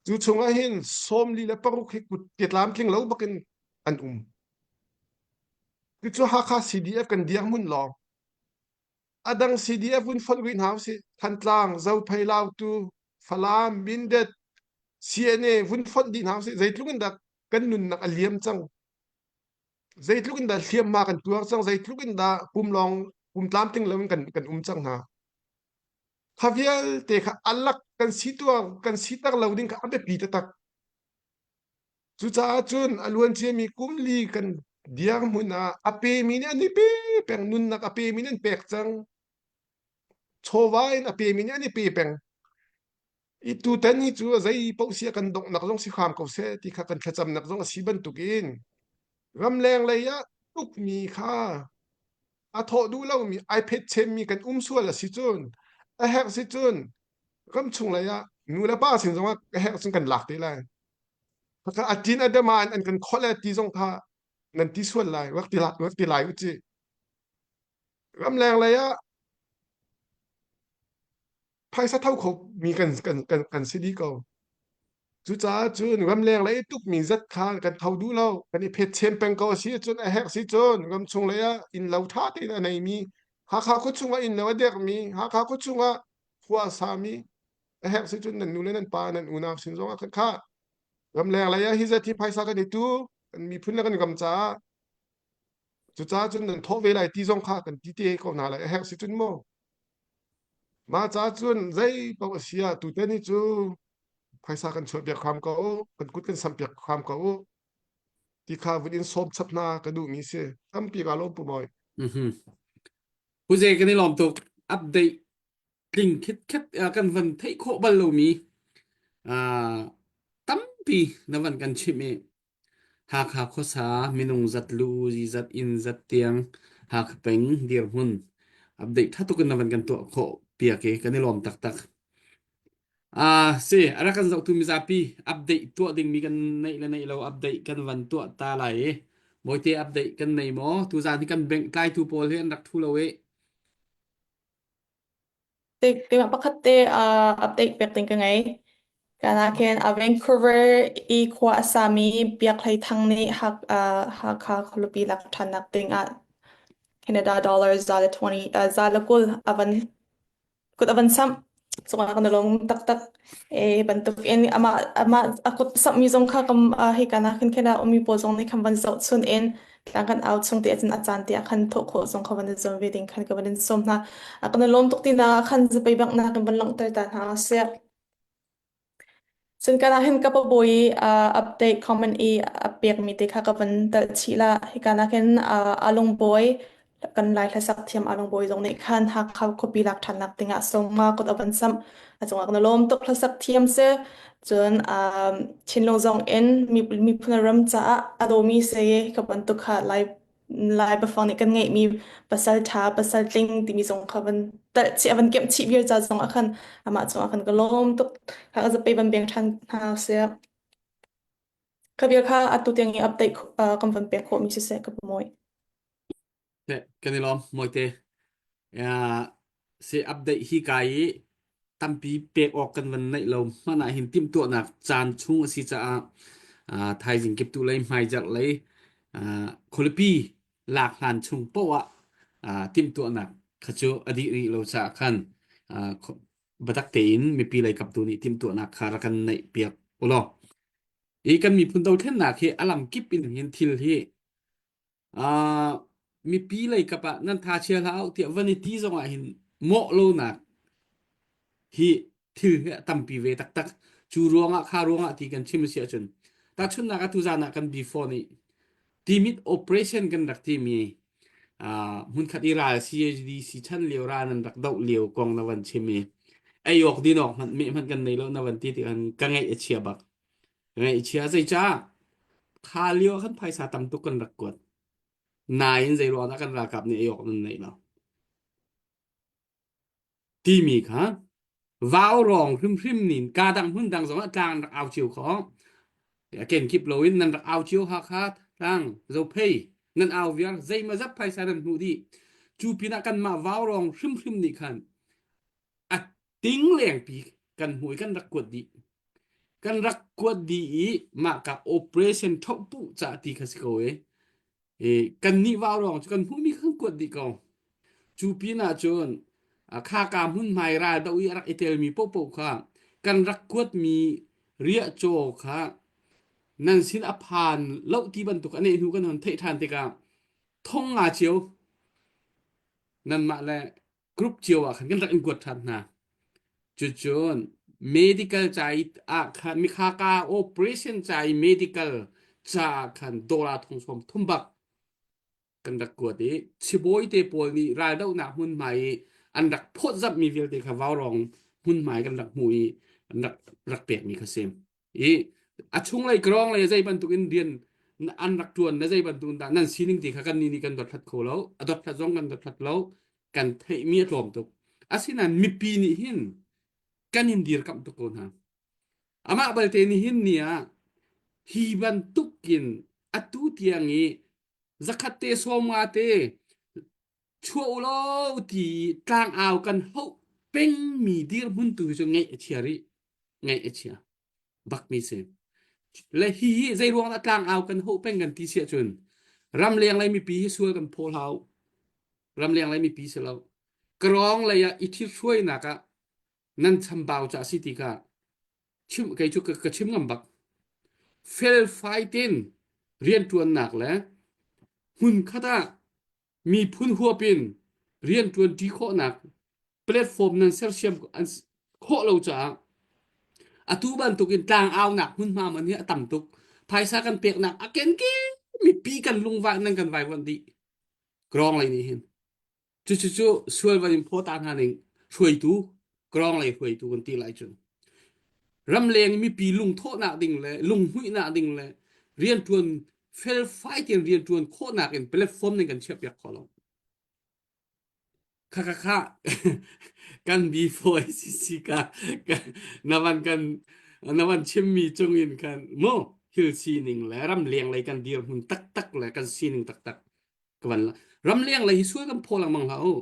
Cu chungah hin 46 hi kut ke tlamtling lo bakin an um. Cucu Hakha CDF kan dirhmun lawng. A dang CDF vun fonh rih hna usih. Thantlang, Zophei, Lautu, Falam, Mindat, CNA vun fonh dih hna usih. Zeitluk in dah kan nunnak a liam cang. Zeitluk in dah hliamhma kan tuar cang. Zeitluk in dah pum lawng pum tlamtling loin kan kan um cang hna. Kha vialte kha alak kan si tuar kan siter lo ding kha a biapi taktak. Cucaah cun a luan ciami kum li kan dirhmun ah a pemi nih an i pe peng, nunnak a pemi nih an pek cang. Chawva in a pemi nih an i pe peng. I tutan hi cu zei paoh si a kan donghnak zong si hram ko seh ti kha kan thlacamnak zong a si bantukin ramleng lei ah tukmi kha a thawh duh lomi ai phetchemmi kan um sual a si cun a herh si cun ramchung lei ah nu le pa sin zong ah a herh cun kan lak te lai. Khakha a tin a dema an kan khawlh e ti zong kha nan ti sual lai rak ti rak ti lai u ci. Ramleng lei ah phaisa tho kho mi kan kan kan kan si dih ko. Cucaah cun ramleng lei tukmi zat kha kan tho duh lo. Kan i phetchem peng ko a si ahcun a herh si cun ramchung lei ah innlo ṭha tein a neimi Hakha khuachung ah innlo a dermi Hakha khuachung ah khua a sami a herh si cun nan nu le nan pa nan unau sin zong ah khan kha ramleng lei ah hi zat hi phaisa kan i tu kan miphun le kan ram caah cucaah cun nan thawh ve lai ti zong kha kan ti te ko hna lai a herh si cun mu mah caah cun zei paoh a si ah tutan hi cu. Phaisa kan chuahpiak hram ko u, kan kut kan sampiak hram ko u. Ti kha vun in sawm chap hna ka duhmi si. Tampi ka lawm Pu Mawi. Mhm. Pu Ze kan i lawm tuk. Update tling khitkhet kan van theih khawh bal lomi tampi na van kan chimh i Hakha khuasa minung zat lu zat inn zat tiang Hakha peng dirhmun update tha tuk in na van kan tuah khawh piak i kan i lawm taktak. Ah si a rak kan zohtu mizapi update tuah dingmi kan neih le neih lo update kan van tuah ta lai i Mawite update kan nei maw tuzaan hi kan bank tlaitu pawl hi an rak thu lo i Keimah pakhat te uh, update pek ding ka ngei. Kana khin a Vancouver i khua a sami Biak Hlei Thang nih Hak, uh, Hakha khualipi lak ṭhannak ding ah Canada dollar za le 20 uh, za le 20 a van kut a van samh. Cungah kan i lawm taktak. E bantuk in amah amah a kut samhmi zong kha kam uh, hika nak khin khin a ummi pawl zong nih khan van zohchun in tlang kan au chung te ahcun a caan te ah khan thawh khawh zong kha van i zuam ve ding khan ka van in sawm hna. A kan i lawm tuk ti na khan zapei bak nak in van langhter ta hna seh. Cun kan ah hin ka pabawi uh, update comment i a pekmi te kha ka van telh chih la. Hika nak hin uh, Alung Bawi kan Lai hlasak thiam Alung Bawi zong nih khan Hakha khuapi lak ṭhannak dingah sawma kut a van samh. A cungah kan i lawm tuk hlasak thiam si. Cun um, thinlung zong in miphun ram caah a dawmi si ka bantuk kha Lai Lai biafang nih kan ngeihmi pasal ṭha, pasal tling timi zong kha van telh chih, a van kemh chih vial ca zong ah khan amah cungah khan ka lawm tuk. Kha ka zapei van beng ṭhan hna seh. Ka bia kha atu tiang i update uh, kan van pek khawhmi siseh ka mawi. Kan i lawm mawite. Si update hi kai i tampi pek awk kan van neih lo hmanh ah hin timhtuahnak caan chung a si caah thaizing kiptuh lei hmaizarh lei khualipi lak hlan chung poah ah timhtuahnak kha cu a dih rih lo caah khan biatak tein mipi lei kaptu nih timhtuahnak kha rak kan neih piak ulaw. Hi kan miphun dothlennak hi a lam kip in hin thil hi Uh, mipi lei kap ah nan tha chia hlah u tiah van i ti zong ah hin mawh lonak hi thil hi a tampi ve taktak. Cu ruangah kha ruangah ti kan chim a si ahcun tahchunhnak ah tuzan ah kan before nih timit operation kan rak timi uh, hmunkhat i ral CHDC chan lio ral nan rak doh lio kong na van chim i ei awk din awk hmanh meh hmanh kan nei lo na van ti tikhan ka ngaih a chia bak. Ngaihchia zeicah kha lio ah khan phaisa tam tuk kan rak kuat. Nain zei ruang dah kan ralkap nih ei awk nan neih lo? Timi kha vau rawng hrimhrim nin ka dang hmun dang zong ah tlang an rak au cio kho. Kenkip loin nan rak au cio Hakha tlang Zophei nan au viar zeimazat phaisa nan hmuh dih. Cu pinah kanmah vau rawng hrimhrim nih khan a ting lengpi kan hmuh i kan rak kuat dih. Kan rak kuat dih i mah ka operation thohpuh ca ti kha si ko e. E kan nih vau lawng cu kan hmuhmi kan kuat dih ko. Cu pin ah cun kha ka hmunhmai ral do i a rak i telmi pohpoh kha kan rak kuatmi riahcaw kha nan sin a phan lo ti bantuk a neh hnu kan hon theih ṭhan tikah thong nga cio nanmah le group cio ah khan kan rak in kuat ṭhan hna. Cucun medical ca i ah khan mikha ka operation ca i medical ca ah khan dollar thong sawm thum bak kan rak kuat i sibawi te pawl nih raldohnak hmunhma i an rak phawtzamhmi vialte kha vaurawng hmunhma i kan rak hmuh i an rak rak pekmi kha si. I a chunglei krawng lei zei bantuk in rian an rak ṭuan na zei bantuk in dah nan sining ti kha kan nih nih kan dothlat kho lo a dothlat zong kan dothlat lo kan theihmi a tlawm tuk asinain mipi nih hin kan in dirkamh tuk ko hna amah balte nih hin ni ah hi bantuk in atu tiang i zakhat te sawmnga te chuah u law ti tlangau kan hauh pengmi dirhmun tu hi cu ngeih a chia rih ngeih a chia bakmi si le hi hi zei ruang dah tlangau kan hauh peng kan ti si ahcun ramleng lei mipi hi sual kan phaw hlau ramleng lei mipi si lo krawng lei ah i thithruainak ah nan chambau ca si ti kha chim kei cu ka chim ngam bak felfai tin riantuannak le hmun khat ah miphun huap in rianṭuanṭi khawhnak platform nan sersiam an khawh lo caah Atu bantukin tlang aunak hmunhma man hi a tam tuk. Phaisa kan peknak a kenke mipi kan lungvai nan kan vaivuanh dih. Krong lei nih hin. Cucu cu sual van in phaw ta hna ning hruaitu krong lei hruaitu kan ti lai cu. Ramleng mipi lungthawhnak ding le lunghmuihnak ding le rianṭuan felfai tein rianṭuan khawhnak in platform nan kan chiahpiak kho lo. Kha kha kha kan B4 CC ka na van kan na van chimmi cungin khan mu thil sining le ramleng lei kan dirhmun taktak le kan sining taktak ka van ramleng lei hi sual kan phaw lengmang hlah u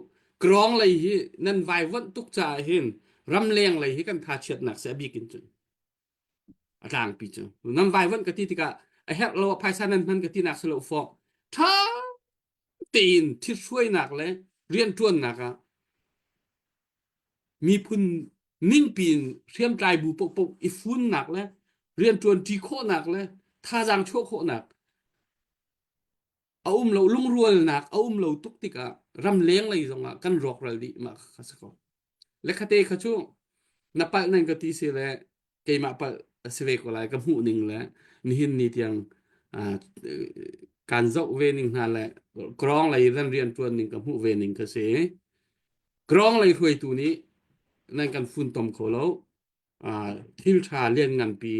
krong lei hi nan vaivuanh tuk caah hin ramleng lei hi kan tha chiatnak si a bik in cun a tlangpi cu nan vaivuanh ka ti tikah a herh lo phaisa nan hman ka ti nak si lo fawk tha tein thithruainak le rianṭuannak ah miphun ningpi in hriamtlai bu paohpaoh i funnak le rianṭuanṭi khawhnak le thazaang chuah khawhnak a um lo lungrualnak a um lo tuk tikah ramleng lei zongah kan rawkral dih mah kha si ko. Le khate kha cu na palh nan ka ti si le keimah palh a si ve ko lai ka hmuh ning le nihin ni tiang kan zoh ve ning hna le krong lei zan rian tuan ning ka hmuh ve ning ka si krong lei hruaitu nih nan kan funtom kho lo thil tha lian nganpi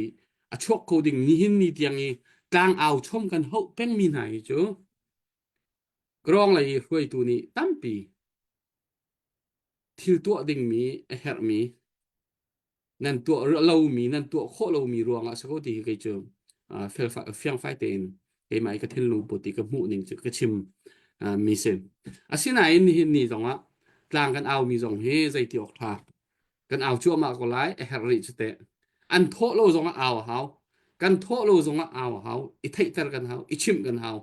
a chuak kho ding nihin ni tiang i tlang au chom kan hauh pengmi hna hi cu krong lei hruaitu nih tampi thil tuah dingmi a herhmi nan tuah lomi nan tuah khawh lomi ruangah si ko ti hi kei cu fiangfai tein keimah i ka thinlung put i ka hmuh ning cu ka chim mi si. Asinain nihin ni zongah tlang kan au mi zong hi zeiti awk ṭha kan au cuahmah ko lai a herh rih cu teh. An thawh lo zongah au a hau. Kan thawh lo zongah au a hau. I theihter kan hau. I chimh kan hau.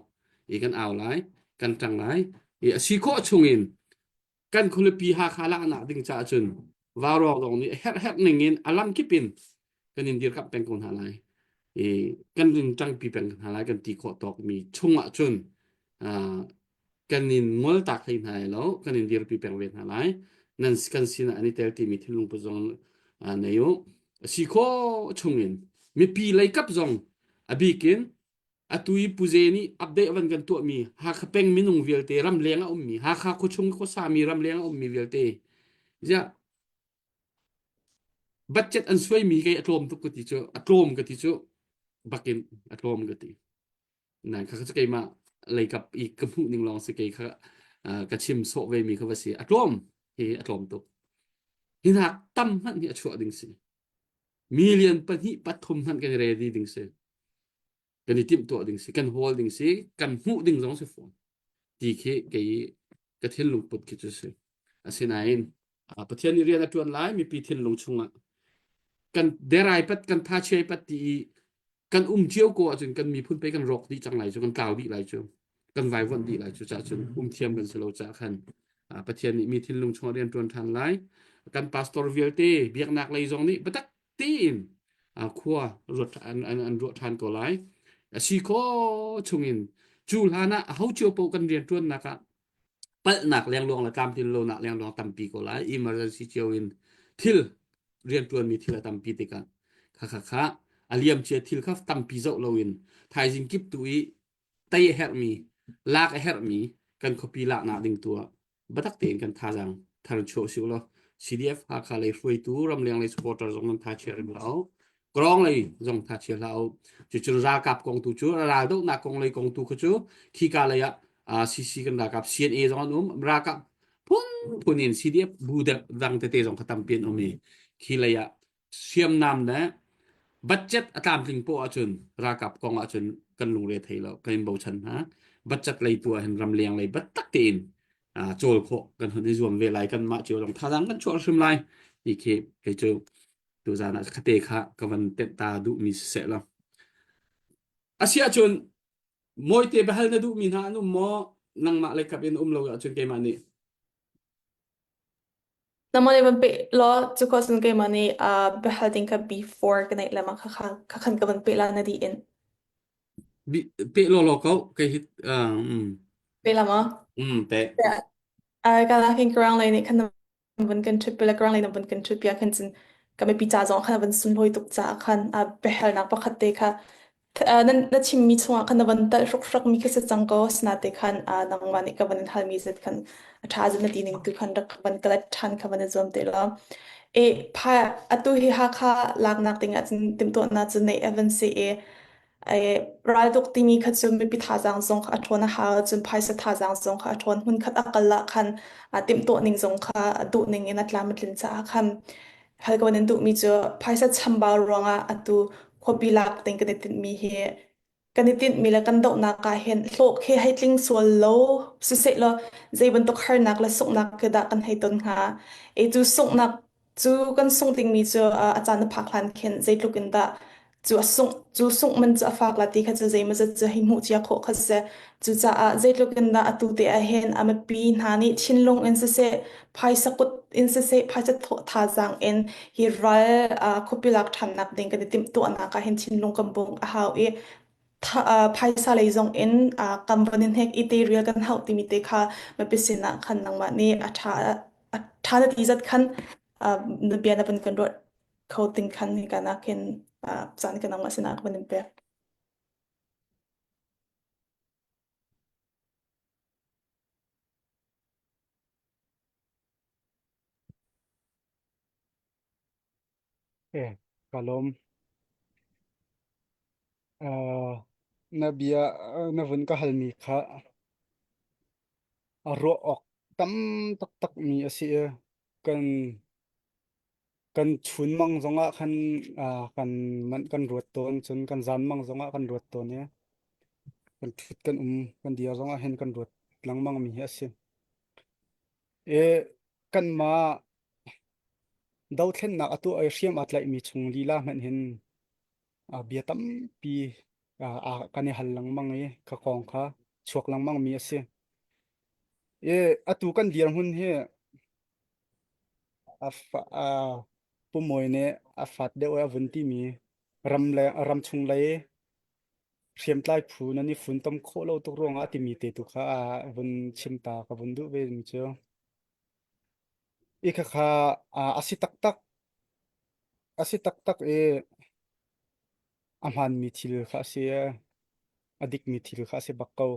I kan au lai. Kan ṭang lai. I a si khawh chungin kan khualipi Hakha laknak ding caah cun Vaurawng zong nih herh ning in a lam kip in kan in dirkamh peng ko hna lai. I kan in ṭangpi peng hna lai kan ti khawh tawk mi chungah cun kan in ngol tak hlei hna lai lo kan in dirpi peng ve hna lai. Nan kan sinah an i tel timi thinlung put zong nei u. Si khawh chungin mipi leikap zong a bik in Atu i Pu Ze nih update van kan tuahmi Hakha peng minung vialte ramleng a ummi Hakha khuachung khuasami ramleng a ummi vialte ziah budget an suaimi kei a tlawm tuk ka ti cu a tlawm ka ti cu bakin a tlawm ka ti nai kha cu keimah leikap i ka hmuh ning lawng si kei kha ka chim sawh ve mi kha va si a tlawm hi a tlawm tuk hi nak tam hmanh hi a chuah ding si million pahnih pathum hmanh kan ready ding si kan i timhtuah ding si kan hawl ding si kan hmuh ding zong si fawn ti khi kei ka thinlung put khi cu si asinain Pathian nih rian a ṭuan lai mipi thinlung chungah kan derai pat kan tha chiai pat ti i kan um cio ko ahcun kan miphun pei kan rawk dih cang lai cu kan tlau dih lai cu kan vaivuanh dih lai cu cah cun um thiam kan si lo cah khan Pathian nih mi thinlung chungah rian ṭuan ṭhan lai kan pastor vialte biaknak lei zong nih biatak tein khua ruat an, an, an ruah ṭhan ko lai. A si khawh chungin cu hlan ah aho cio paoh kan rianṭuannak ah palhnak lengluang le tlamtlin lonak lengluang tampi ko lai. Emergency cio in thil rianṭuanmi thil a tampi tikah kha kha kha a liamcia thil kha tampi zoh loin thaizing kip tu i tei a herhmi lak a herhmi kan khuapi laknak ding tu ah biatak tein kan thazaang thar chuah usih law CDF Hakha lei hruaitu ramleng lei supporter zong nan tha chia rim hlah u Krong lei zong tha chia hlah u cucun ralkap kong tu cu raldohnak kong lei kong tu kha cu khika lei ah CC kan ralkap CNA zong an um ralkap phun phun in CDF bu dang tete zong kha tampi an um i khi lei ah hriamnam le budget a tlamtling poah ahcun ralkap kong ahcun kan lungre thei lo kan in bochan hna budget lei tu ah hin ramleng lei biatak tein cawl khawh kan hun i zuam ve lai kan mah cio zong thazaang kan chuah hrim lai ti khi kei cu tuzan ah khate kha ka van tenh ta duhmi siseh lo asiah cun mawite biahal na duhmi hna an um maw nangmah lei kap in um lo ahcun keimah nih Nangmah nih van peh law cu khawh cun keimah nih uh, biahal ding kha before ka neih lengmang kha kha kha khan ka van peh la na dih in. Bi, peh law law ko kei hi uh, mm, Peh la maw? mm, peh Yeah. Uh, ka la khin karang lei nih khan na van kan ṭhut pila karang lei na van kan ṭhut pia khan cun. Ka mipi ca zong khan a van sunlawi tuk caah khan a biahalnak pakhat te kha nan na chimmi chungah khan na van talh hrukhruk mi khi si cang ko sinate khan nangmah nih ka van in halmi zet khan a ṭha zet na ti ning tu khan rak van kalat ṭhan kha van i zuam te law. E pha atu hi Hakha laknak ding ah cun timhtuahnak cu neih a van si i raltuk timi kha cu mipi thazaang zong kha a ṭhawn a hau cun phaisa thazaang zong kha a ṭhawn hmunkhat a kal ah khan timhtuah ning zong kha duh ning in a tlam a tlin caah khan hal ko nan duhmi cu phaisa chambau ruangah atu khuapi lak ding kan i tinhmi hi kan i tinhmi le kan dohnak ah hin hlawk hi hei tling sual lo siseh law zei bantuk harnak le sunghnak khi dah kan hei ton hnga e cu sunghnak Cu kan sungh dingmi cu a caan a phak hlan khin zeitluk in dah cu a sungh cu sungh man cu a fak la ti kha cu zeimawzat cu hei hmuh cia khawh kha si. Cucaah zeitluk in dah atu te ah hin a mipi hna nih thinlung in siseh, phaisa kut in siseh, phaisa thazaang in hi ral khuapi lak ṭhannak ding kan i timhtuahnak ah hin thinlung kan bungh a hau i phaisa lei zong in kan von in hnek i te rial kan hauh timi te kha mipi sinah khan nangmah nih a ṭha a ṭha na ti zat khan na bia na van kan ruat kho ting khan hika nakin caan ka nangmah sinah ka van in pek. Eh, ka lawm. Uh, na bia na vun ka halmi kha a ruah awk tam taktak mi a si i kan kan chunmang zongah khan uh, kan manh kan ruat tawn cun kan zanmang zongah kan ruat tawn i kan ṭhut kan um kan dir zongah hin kan ruat lengmang mi hi a si. E kanmah dothlennak a tuah i hriam aa tlaihmi chung lila hmanh hin bia tampi kan i hal lengmang i ka kong kha chuak lengmang mi a si. I atu kan dirhmun hi a fa, a Pu Mawi nih a fat deuh i a vun timi ram le ramchung lei hriamtlai phu nan i funtom khawh lo tuk ruangah a timi te tu kha a vun chim ta ka vun duh ve mi cu. I khakha a si taktak a si taktak i a hmaanmi thil kha a si i a dikmi thil kha a si bak ko.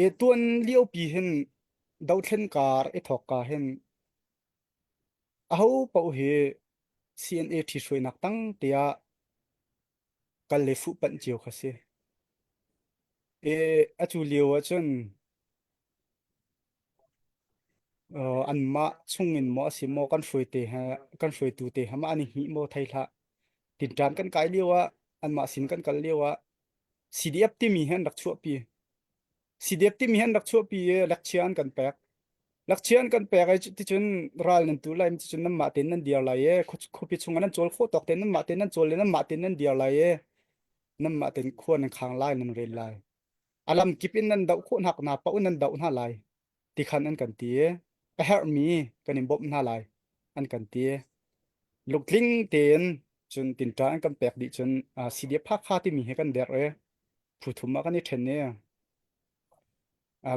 I tuan liopi hin dothlen kar i thawk ka hin aho paoh hi CNA ṭhihruainak tang tiah kal le fuh panh cio kha si. I atu lio ahcun anmah chungin maw a si maw kan hruaite he kan hruaitu te he mah an i hngih maw thei hlah. Tinṭan kan kai lio ah anmah sin kan kal lio ah CDF timi hi an rak chuahpi. CDF timi hi an rak chuahpi i lekchia an kan pek. Lakchia an kan pek i ticun ral nan tu lai ticun nanmah tein nan dir lai i khuapi chungah nan cawl khawh tawk tein nanmah tein nan cawl le nanmah tein nan dir lai i nanmah tein khua nan khang lai nan rel lai. A lam kip in nan doh khawh hna hna paoh nan doh hna lai ti khan an kan ti i a herhmi kan in bawmh hna lai an kan ti. Lungtling tein cun tinṭa an kan pek dih cun CDF Hakha timi hi kan derh i phu thum ah kan i ṭhen i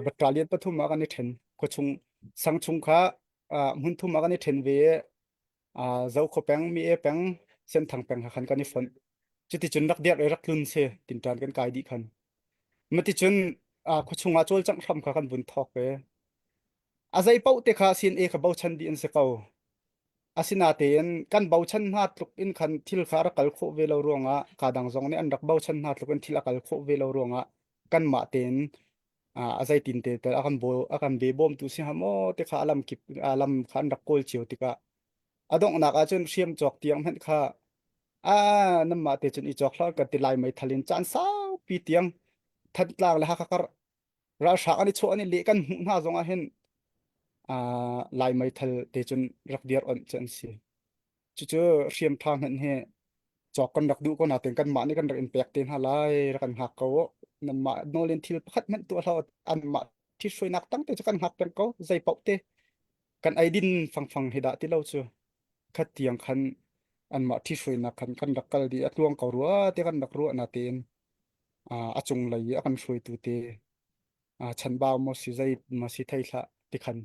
battalion pathum ah kan i ṭhen. Khuachung sang chung kha hmun thum ah kan i ṭhen ve i Zokhua peng, Mi-e peng, Senthang peng kha khan kan i fonh. Cuticun rak dirh i rak tlun si tinṭan kan kai dih khan. Maticun khuachung ah cawlcangh hram kha kan vun thawk i a zei paoh te kha CNA kha bochan dih an si ko. Asinatein kan bochan hna tluk in khan thil kha a rak kal khawh ve lo ruangah kaa dang zong nih an rak bochan hna tluk in thil a kal khawh ve lo ruangah kanmah tein a zeitin te tel a kan bo a kan be bawmtu si hnga maw ti kha a lam kip a lam kha an rak kawl cio tikah a donghnak ah cun hriam cawk tiang hmanh kha a nanmah te cun i cawk hlah kan ti lai meithal in caan saupi tiang Thantlang le Hakha kar ralhrang an i chuah an i leh kan hmuh hna zong ah hin lai meithal te cun rak dir onh cu an si. Cucu hriam ṭha hmanh hi cawk kan rak duh ko nain kanmah nih kan rak in pek te hna lai rak kan hngak ko nanmah nawl in thil pakhat hmanh tuah hlah anmah ṭhithruainak tang te cu kan hngak peng ko zei paoh te kan eidin fangfang hi dah ti lo cu khat tiang khan anmah ṭhithruainak khan kan rak kal dih a tluang ko rua te kan rak ruah natein a cunglei i a kan hruaitu te chanbau maw si zei maw si thei hlah ti khan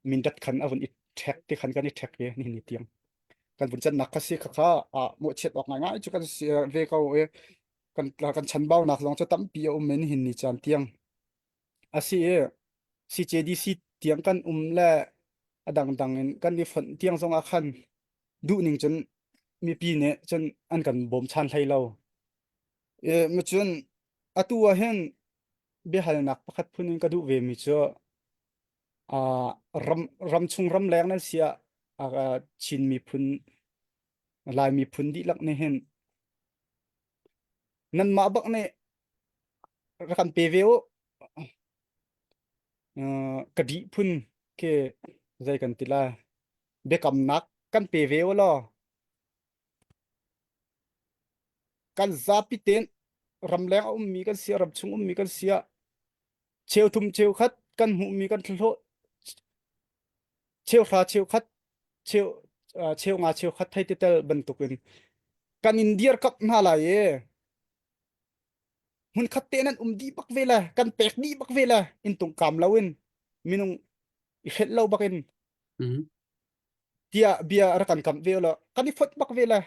Mindat khan a vun i. ṭhek ti khan kan i ṭhek i nihin ni tiang kan vun cannak kha si khakha ah mawhchiat awk ngaingai cu kan si ve ko i kan kan chanbaunak zong cu tampi a um i nihin ni caan tiang a si i CJDC tiang kan um le a dangdang in kan i fonh tiang zong ah khan duhning cun mipi nih cun an kan bawmchan hlei lo. E, cun atu ah hin biahalnak pakhat phun in ka duh ve mi cu uh, ram ramchung ramleng nan si ah uh, Chin miphun Lai miphun dihlak nih hin nanmah bak nih rak kan pe ve u uh, ka dih phun ke zei kan ti lai biakamnak kan pe ve u law kan zapi tein ramleng a ummi kan si ramchung ummi kan si ah cheuthum cheukhat kan hmuhmi kan thlahlawh cheuhra cheukhat cheu cheu nga cheukhat thei te tel bantukin kan in dir kap hna lai e hmun khat te nan um dih bak ve la kan pek dih bak ve la in tung kam lo in minung i hrelh lo bak in tiah bia rak kan kamh ve lo kan i fonh bak ve le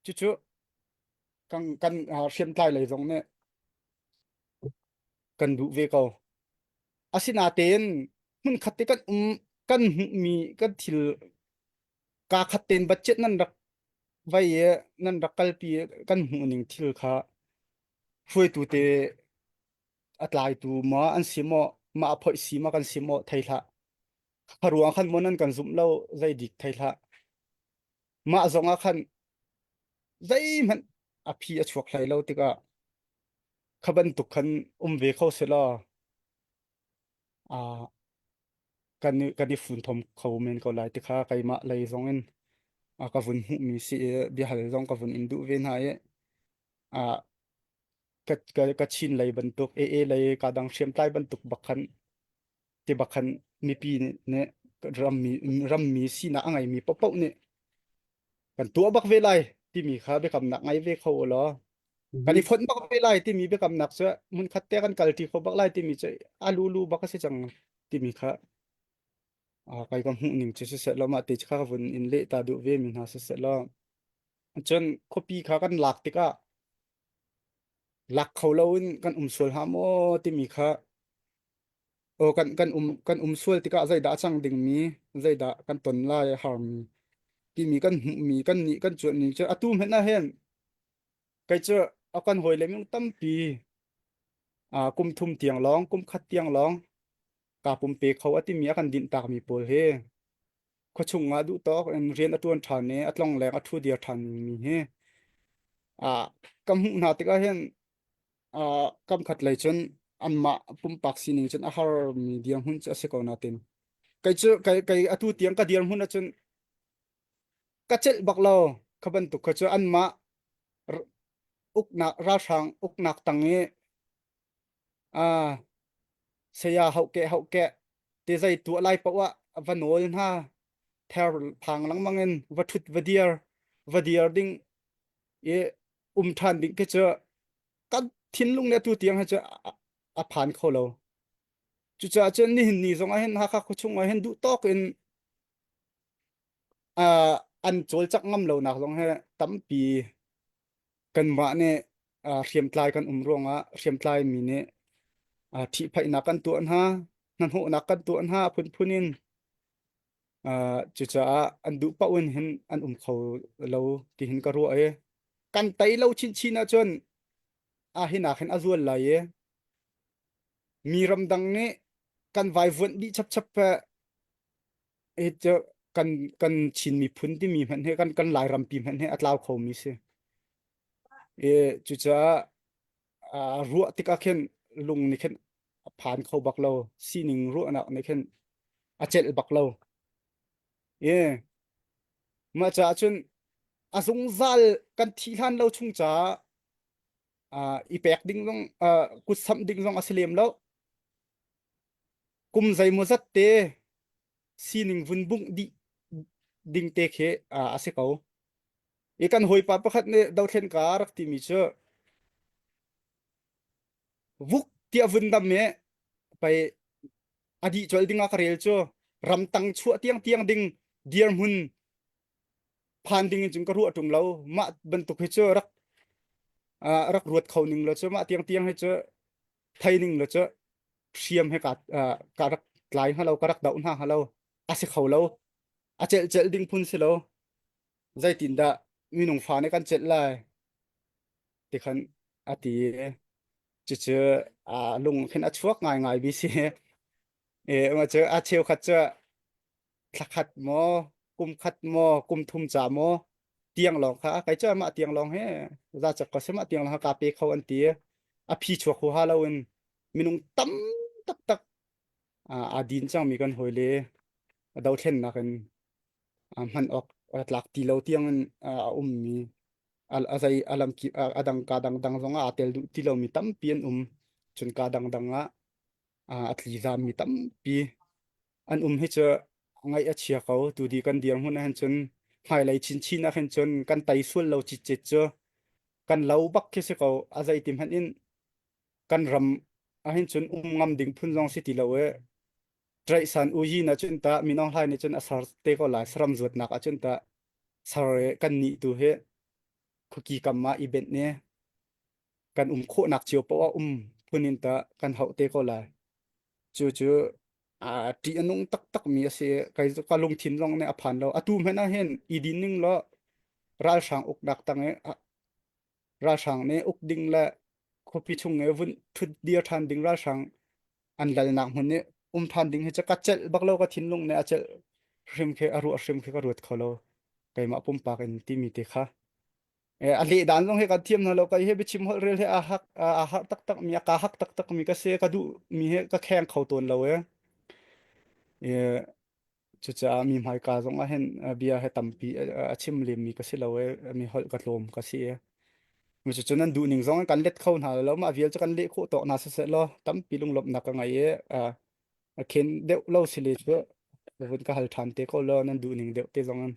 cucu kan kan hriamtlai lei zong nih kan duh ve ko asinatein hmunkhat te kan um kan hmuhmi kan thil kaa khat tein budget nan rak vai i nan rak kalpi kan hmuh ning thil kha hruaitu te a tlaitu maw an si maw mah a phoih si maw kan si maw thei hlah Kha ruang khan maw nan kan zumh lo zei dik thei hlah. Mah zong ah khan zeihmanh a phi a chuak hlei lo tikah kha bantuk khan um ve kho selaw uh, kan i, kan i funthom kho men ko lai ti kha keimah lei zong in a ka vun hmuhmi si i biahal zong ka vun in duh ve hna i uh, ka, ka, ka Chin lei bantuk AA lei ka dang hriamtlai bantuk bak khan ti bak khan mipi nih rammi rammi sinak a ngeimi paohpaoh nih kan tuah bak ve lai timi kha biakamnak ngei ve kho u law kan i fonh bak ve lai timi biakamnak cu hmunkhat te kan kalṭi kho bak lai timi cu a lulu bak a si cang timi kha kai ka hmuh ning cu siseh law mah te kha ka vun in leh ta duh ve mi hna siseh law cun khuapi kha kan lak tikah lak kho lo in kan um sual hlah maw timi kha Aw kan kan um kan um sual tikah zeidah a cang dingmi, zeidah kan ton lai a harmi timi kan hmuhmi kan nih kan cuanhmi cu atu hmanh ah hin kei cu a kan hawile minung tampi aa kum thum tiang lawng kum khat tiang lawng kaa pumpe kho a timi a kan dinh takmi pawl hi khuachung ah duh tawk in rian a ṭuan ṭhan i a tlongleng a ṭhu dir ṭhanmi hi aa ka hmuh hna tikah hin uh, kam khat lei cun anmah pumpak sining cun a harmi dirhmun cu a si ko natin kei cu kei kei atu tiang ka dirhmun ahcun ka celh bak lo kha bantuk kha cu anmah uknak ralhrang uknak tang i uh, saya hauke hauke te zei tuah lai paoh ah va nawl hna ther phang lengmang in va thut va dir va dir ding i um ṭhan ding khi cu kan thinlung nih atu tiang hi cu a phan kho lo. Cucaah cun nihin ni zong ah hin Hakha khuachung ah hin duh tawk in uh, an cawlcangh ngam lonak zong hi tampi kanmah nih uh, hriamtlai kan um ruangah hriamtlai mi nih uh, ṭhihphaihnak kan tuah hna, hnahnawhnak kan tuah hna phunphun in Uh, cucaah an duh paoh in hin an um kho lo ti hin ka ruah i kan tei lo chinchin ahcun a hinak hin a zual lai i mi ramdang nih kan vaivuanh dih chapchap he cu kan kan Chin miphun timi hmanh he kan kan Lairampi hmanh he a tlau kho mi si. E cucaah uh, ruah tikah khin lung nih khin a phan kho bak lo sining ruahnak nih khin a celh bak lo e mah caah cun a zungzal kan thih hlan lo chung caah uh, i pek ding zong uh, kut samh ding zong a si lem lo kum zeimaw zat te sining vun bungh dih ding te khi uh, a si ko i kan hawipa pakhat nih dothlen ka rak timi cu vuk tiah vun dam i pei a dih colh ding ah ka rel cu. Ramtang chuah tiang tiang ding dirhmun phan ding in cun ka ruah ṭung lo. Mah bantuk hi cu rak rak ruat kho ning lo cu mah tiang tiang hi cu thei ning lo cu hriam he ka ka rak tlai hnga lo ka rak doh hna hnga lo a si kho lo a celh celh ding phun si lo zeitindah minung fa nih kan celh lai ti khan a ti cucu a lung khin a chuak ngaingai bi si e ma cu a cheukhat cu thlakhat maw kum khat maw kum thum ca maw tiang lawng kha kai cu mah tiang lawng he za chak ko se mah tiang lawng ka pe kho an ti a phi chuak hu ha lo in minung tam taktak a din cangmi kan hawi le dothlennak in hman awk tlak ti lo tiang in a ummi a zei a lam kip a dang ka dang dang zong ah aa tel duh ti lomi tampi an um cun ka dang dang ah a tli zammi tampi an um hi cu ngaih a chia ko tu di kan dirhmun ah hin cun hmailei chinchin ah khin cun kan tei sual lo citcet cu kan lo bak khi si ko a zei ti hmanh in kan ram ah hin cun um ngam ding phun zong si ti lo e Ṭaihsan uyi na cun ta Min Aung Hlaing nih cun a ser te ko lai saram zuatnak ah cun ta ser i kan nih tu hi khuaki kam ah i benh ne kan um khawhnak cio poah ah um phun in ta kan hauh te ko lai cu cu a ṭih a nung taktak mi a si kai ka lungthin zong nih a phan lo atu hmanh ah hin i din ning law ralhrang uknak tang i ralhrang nih uk ding le khuapi chung i vun ṭhut dir ṭhan ding ralhrang an lalnak hmun i um ṭhan ding hi cu ka celh bak lo ka thinlung nih a celh hrim khi a ruah hrim khi ka ruat kho lo keimah pumpak in timi te kha a leh dan zong hi ka thiam hna lo kai he biachim holh rel he a hak a har taktak mi a ka hak taktak mi ka si ka duh mi he ka kheng kho tawn lo e cucaah mi hmaika zong ah hin bia he tampi a chim lem mi ka si lo e mi holh ka tlawm ka si e Cucu nan duh ning zong kan let kho hna lo mah vial cu kan leh khawh tawk hna siseh law tampi lunglawmhnak ka ngei i a khen deuh lo si le cu vun ka hal ṭhan te ko law nan duh ning deuh te zong in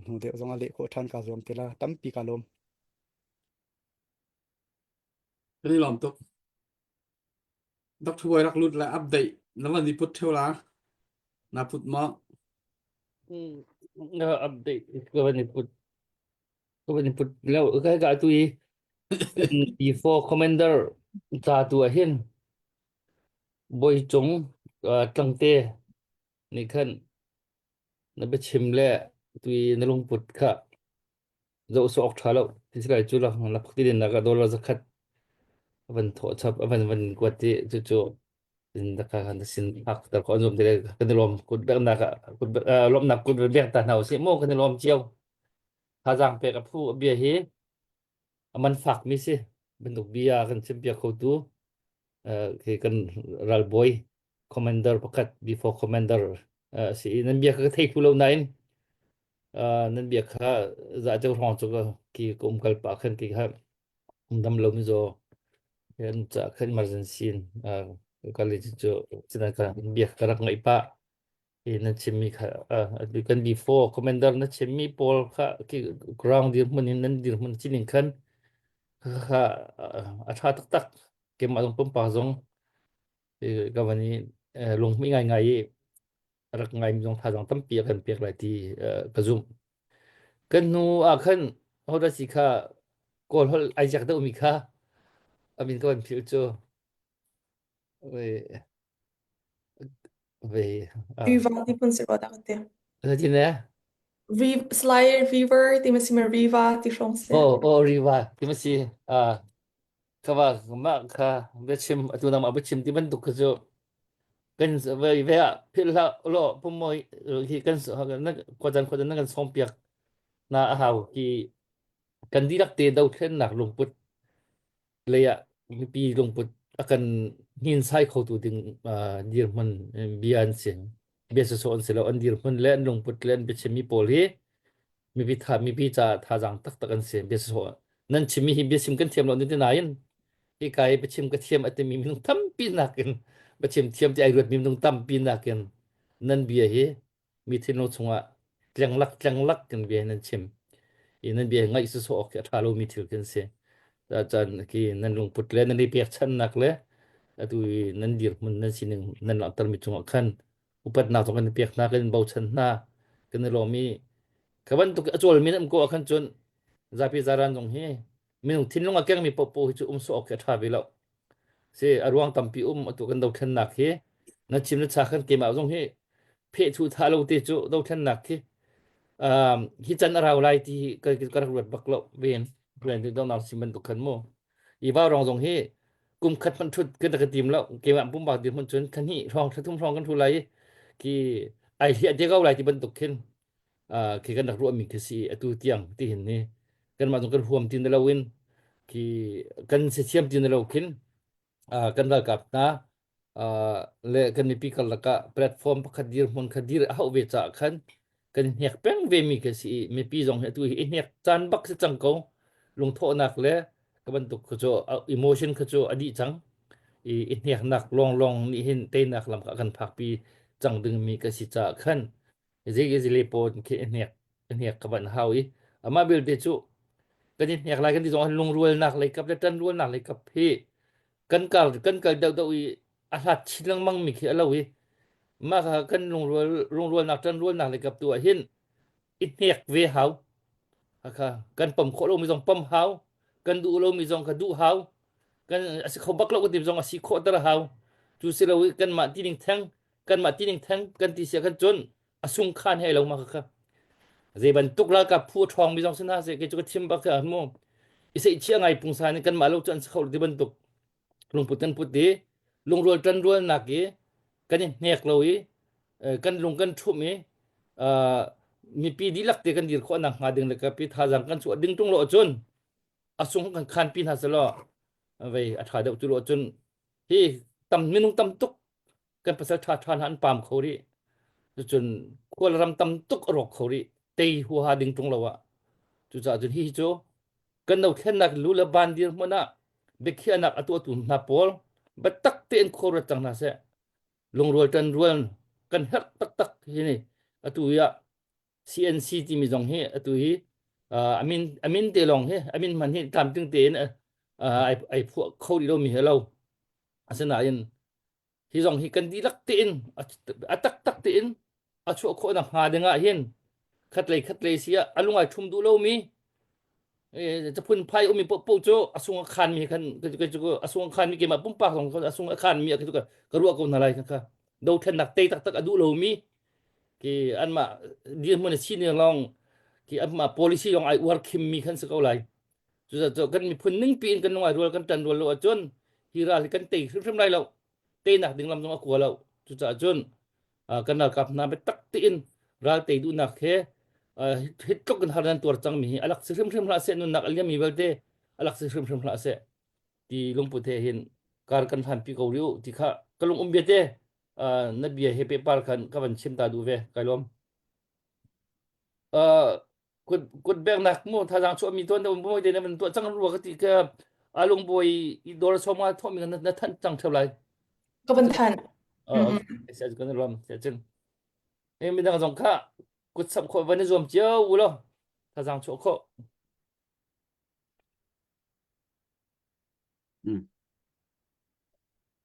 hnu deuh zong a leh khawh ṭhan kaa zuam te la tampi ka lawm. Kan i lawm tuk. Dr. Bawi rak lut le update na van i put theo la. Na put maw? Mm, update ka van i put Ka van i put lo ka ka tu i before commander ca tu ah hin bawi cung tlangte nih khan na biachim le tu i na lungput kha zoh sawh awk ṭha lo ti si lai cu la la phak ti din nak ah dollar zakhat a van thawh chap a van van kuat i cucu ka kan sin phak ter ko an zum ti le kan i lawm kut beknak ah kut lawmnak kut bek ta hna usih mu kan i lawm cio Thazaang pek a phu a bia hi a man fakmi si bantuk bia kan chimpiak khotu khi kan ralbawi commander pakhat before commander a si i nan bia kha ka thei thlu lo nain nan bia kha za ceu hrawng cu ki ka um kal pah khan ki kha dam lo mi zaw kan ca khan emergency in kal i cu cu ka bia ka rak ngaih pah i na chimmi kha kan before commander na chimmi pawl kha ki ground dirhmun in nan dirhmun sining khan kha a tha taktak keimah zong pumpak zong ka van i lunghmui ngaingai i rak ngaimi zong thazaang tampi a kan pek lai ti ka zumh kan hnu ah khan hoda si kha kawl holh ai ziak deuhmi kha amin ka van philh cu Ve Riva ti phun si rua dah ka ti. Zeitin eh? Sly River ti ma si ma Riva ti hrawng si. Oh, oh Riva ti ma si. Ah, ka va ma kha biachim atu nang ma biachim ti bantuk kha cu kan ve ve ah philh hlah lo pumoi hi kan na khuacan khuacan na kan sawm piak na a hau ki kan dihlak te dothlennak lungput lei ah mipi lungput a kan hninsai khotu ding dirhmun bia an si. Bia sawsawh an si lo. An dirhmun le an lungput le an biachimmi pawl hi mipi tha mipi ca thazaang taktak an si. Bia sawsawh nan chimmi hi biachim kan thiam lo nan ti nain hika i biachim ka thiam a timi minung tampi nakin biachim thiam ti ai ruatmi minung tampi nakin nan bia hi mi thinlung chungah tlenglak tlenglak kan bia nan chim i nan bia ngaih sawsawh awk khi a ṭha lomi thil khi an si caan khi nan lungput le nan i pekchannak le atu i nan dirhmun nan sining nan langhtermi cungah khan. Upatnak zong kan i pek hna, kan in bochan hna, kan i lawm i kha bantuk a cawlmi nan um ko ah khan cun zapi zaran zong hi minung thinlung a kengmi paohpaoh hi cu um sawh awk khi a ṭha ve lo. Si a ruang tampi um atu kan dothlennak hi na chim na cha kan keimah zong hi pheh thu tha lo te cu dothlennak khi um, hi can a rau lai ti hi ka ka rak ruat bak lo ven rian tu dong sim bantuk khan mu i va rong zong hi kum khat hmanh thut kan ka tim lo keimah pumpak dir hmun cun thla hnih hrawng thla thum hrawng kan thu lai ki ai hliah te ko lai ti bantuk khin khi kan rak ruahmi khi si atu tiang ti hin ni kanmah zong kan huam ti na loin khi kan si thiam ti na lo khin kan ralkap hna le kan mipi karlak ah platform pakhat dir hmun kha dir a hauh ve caah khan kan hnek peng ve mi khi si i mipi zong hi atu hi i hnek caan bak si cang ko lungthawhnak le ka bantuk kha cu emotion kha cu a dih cang i i hneknak lawnglawng nih hin teinak lam kha kan phakpi cang dingmi ka si caah khan Zei pawn khi a hnek a hnek ka van hau i amah belte cu kan i hnek lai kan ti zong ah lungrualnak lei kap le ṭanrualnak lei kap hi kan kal kan kal deuhdeuh i a hlat chin lengmang mi khi a lo i mah kha kan lungrual lungrualnak ṭanrualnak lei kap tu ah hin i hnek ve hau kha kan pom khawh lomi zong pom hau kan duh lomi zong kha duh hau kan a si kho bak lo kan ti zong a si khawh ter hau cu si lo i kanmah tining theng kanmah tining theng kan ti sia kan cun a sung khan he lo ma kha zei bantuk ralkap phu a ṭhawng mi zong si hna seh kei cu ka chim bak ka mu i seih chia ngai pungsan in kanmah lo cu an si kho ti bantuk lungput kan put i lungrual ṭanrualnak i kan i hnek lo i kan lung kan ṭhum i mipi dihlak te kan dir khawh nak hnga ding le ka pi thazang kan chuah ding ṭung lo ahcun a sung kan khan pi hna selaw vei a ṭha deuh tu lo ahcun hi tam minung tam tuk kan pasal ṭha ṭha hna an pam kho rih cucun khual ram tam tuk a rawk kho rih tei huaha ding ṭung lo ah cucaah cun hihi cu kan dothlennak lu le ban dir hmun ah biakhiahnak a tuahtu hna pawl biatak tein khuaruat cang hna seh lungrual ṭan rual kan herh taktak hi ni atu hi ah CNC timi zong hi atu hi amin amin te lawng hi amin hman hi tlamtling tein ai ai phuah kho rih lomi hi lo asinain hi zong hi kan dihlak tein a taktak tein a chuah khawh nak hnga ding ah hin khatlei khatlei si ah a lungai ṭhum duh lomi caphun phai umi poh cu a sung a khan mi khan a sung a khan mi keimah pumpak zong a sung a khan mi ka ka ruah ko hna lai kha dothlennak tei taktak a duh lomi ki anmah dirhmun a sining lawng ki anmah policy lawng ai uar khim mi khan si ko lai Cucaah kan miphun ningpi in kan lungai rual kan ṭan rual lo ahcun hi ral hi kan tei hrimhrim lai lo. Teinak ding lam zong a kua lo. Cucaah cun kan ralkap hna biatak tein ral tei duhnak he hi tluk in har nan tuar cangmi hi a lak si hrimhrim hlah seh nunnak a liammi vialte a lak si hrimhrim hlah seh ti lungput he hin kar kan hlanpi ko rih u ti kha ka lung um bia te na bia he pehpar khan ka van chim ta duh ve kai lawm. Kut kut bengnak mu thazaang chuahmi tuan te moi te na van tuah cang rua ka ti ka alung bawi i dor soma thawmi na na than cang theu lai. Ka van than. Okay, sai kan ram sai cun. E midang zong kha kut samh khawh van i zuam cio u law thazaang chuah khawh. Mm.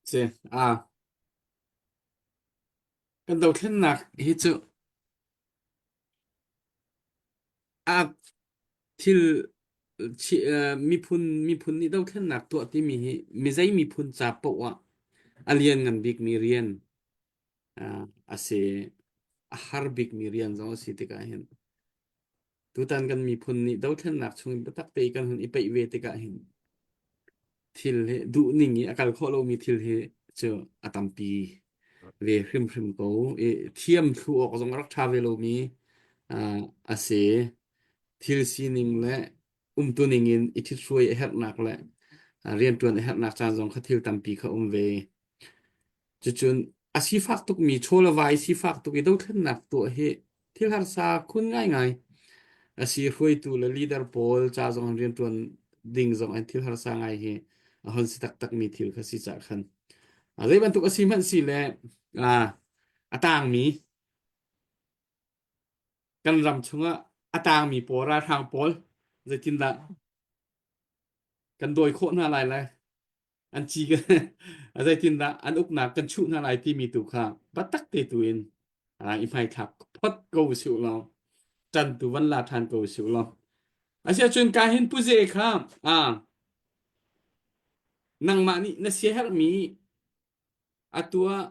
Si, ah. Kan dothlennak hi cu A thil miphun miphun nih dothlennak tuah timi hi mizei miphun ca paoh ah a lianngan bikmi rian a si. A har bikmi rian zong a si tikah hin tutan kan miphun nih dothlennak chung in biatak te kan hun i peih ve tikah hin thil hi duhning i a kal khawh lomi thil hi cu a tampi ve hrimhrim ko i thiam thlu awk zong a rak ṭha ve lomi uh, a si. Thil sining le umtuning in i ṭhithruai a herhnak le rianṭuan a herhnak caan zong kha thil tampi kha um ve. Cucun a sifak tukmi chaw le vai sifak tuk i dothlennak tuah hi thil harsa khun ngaingai a si hruaitu le leader pawl ca zong in rianṭuan ding zong in thil harsa ngai hi a hon si taktakmi thil kha si cah khan. A zei bantuk a si hmanh si le a tangmi kan ram chungah a tangmi pawl ralhrang pawl zeitindah kan dawi khawh hna lai le an ci kan. Zeitindah an uknak kan chuh hna lai timi tu kha biatak te tu in i hmaithlak phot ko usih law ṭan tu van la ṭhan ko usih law. Asiahcun ka hin puze kha nangmah nih na siaherhmi atu ah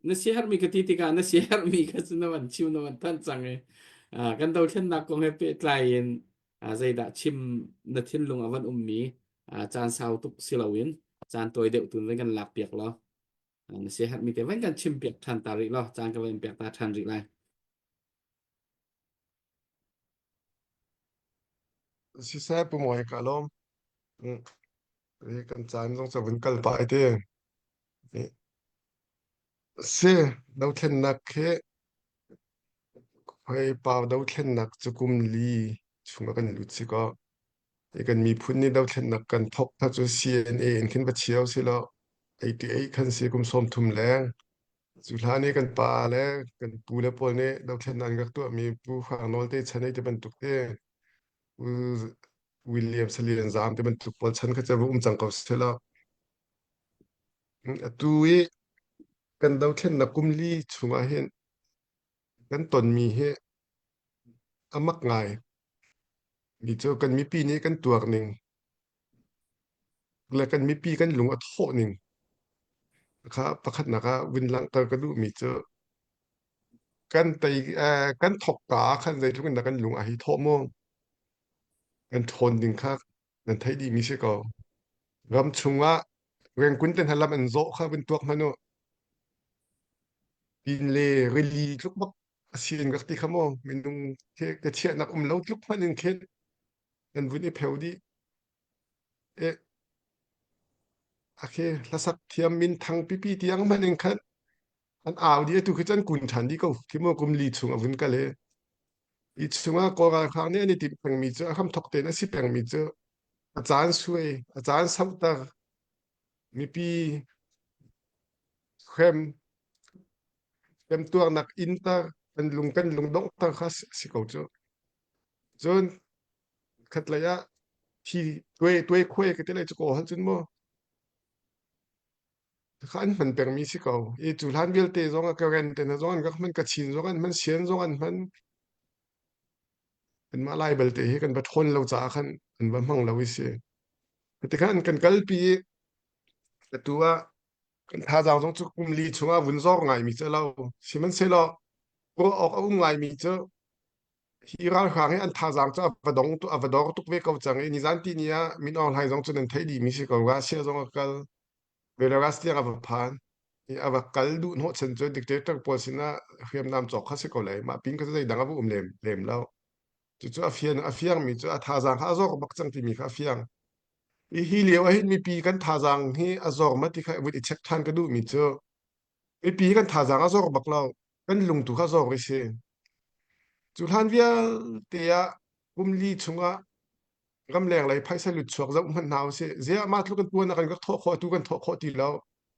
na siaherhmi ka ti tikah na siaherhmi kha cu na van chim na van thanh cang i kan dothlennak kong he pehtlai in zeidah chim na thinlung a van ummi caan sau tuk si loin caan tawi deuh tun van kan lak piak law na siaherhmi te van kan chim piak ṭhan ta rih law caan ka van pek ta ṭhan rih lai. Siseh Pu Mawi ka lawm. Kan caan zong cu vun kal pah ai te. Si, dothlennak hi hoi pau dothlennak cu kum li chung ah kan lut si kaw hi kan miphun nih dothlennak kan thawk kha cu CNA in khin va chio si law 88 khan si kum 30 leng cu hlan i kan pa le kan pu le pawl nih dothlennak an rak tuahmi Pu Hrang Nawl te chan ei ti bantuk te Pu William Salian Zam ti bantuk pawl chan kha cu va um cang ko seh law Atu i kan dothlennak kum li chungah hin kan tonmi hi a mak ngai mi cu kan mipi nih kan tuar ning le kan mipi kan lung a thawh ning kha pakhatnak ah vun langhter ka duhmi cu kan tei eh, kan thawk ka ah khan zeitluk in dah kan lung a hi thawh mu kan ṭhawn ding kha nan theih dihmi si ko. Ram chungah rengkun te hna lam an zawh kha vun tuak hmanh u. Tin le rili tluk bak a si in rak ti kha maw minung ke ke chiahnak um lo tluk hmanh in khin nan vun i pheu dih. E akhe hlasak thiam min thang pipi tiang hmanh in khan an au dih atu khi cun kun ṭhan dih ko khi maw kum li chung a vun kal i hi chungah Kawl ralhrang nih an i timh pengmi cu a hramthawk tein a si pengmi cu a caan suai a caan sauhter mipi hrem temtuarnak inter kan lung kan lung donghter kha si ko cu cun khatlei ah thi tuai tuai khuai ka ti lai cu ko hal cun mu Kha an hman pengmi si ko. I cu hlan vialte zong ah Karen te hna zong an rak hman, Kachin zong an hman, Sian zong an hman. Kanmah Lai belte hi kan va ṭhawn lo caah khan an va hmang lo i si. Tikhan kan kalpi i atu ah kan thazaang zong cu kum li chungah vun zor ngaimi cu a lo. Sihmanhsehlaw ruah awk a um ngaimi cu hi ralhrang hi an thazaang cu a va dong a va dor tuk ve ko cang i nizan ti ni ah Min Aung Hlaing zong cu nan theih dihmi si ko. Russia zong a kal. Belarus tiang a va phan i a va kal duh hnawhchan cu dictator pawl sinah hriamnam cawk kha si ko lai. Mah pin kha zeidang a va um lem, lem lo. Cucu a fian a fiangmi cu a thazaang kha a zor bak cang timi kha a fiang. I hi lio ah hin mipi kan thazaang hi a zor ma ti kha vun i check than ka duhmi cu mipi kan thazaang a zor bak lo. Kan lung tu kha zor i si. Cu hlan vialte ah kum li chungah ramleng lei phaisa lut chuak zoh hmanh hna usih. Ziah mah tluk in tuan ah kan rak thawh khawh atu kan thawh khawh ti lo.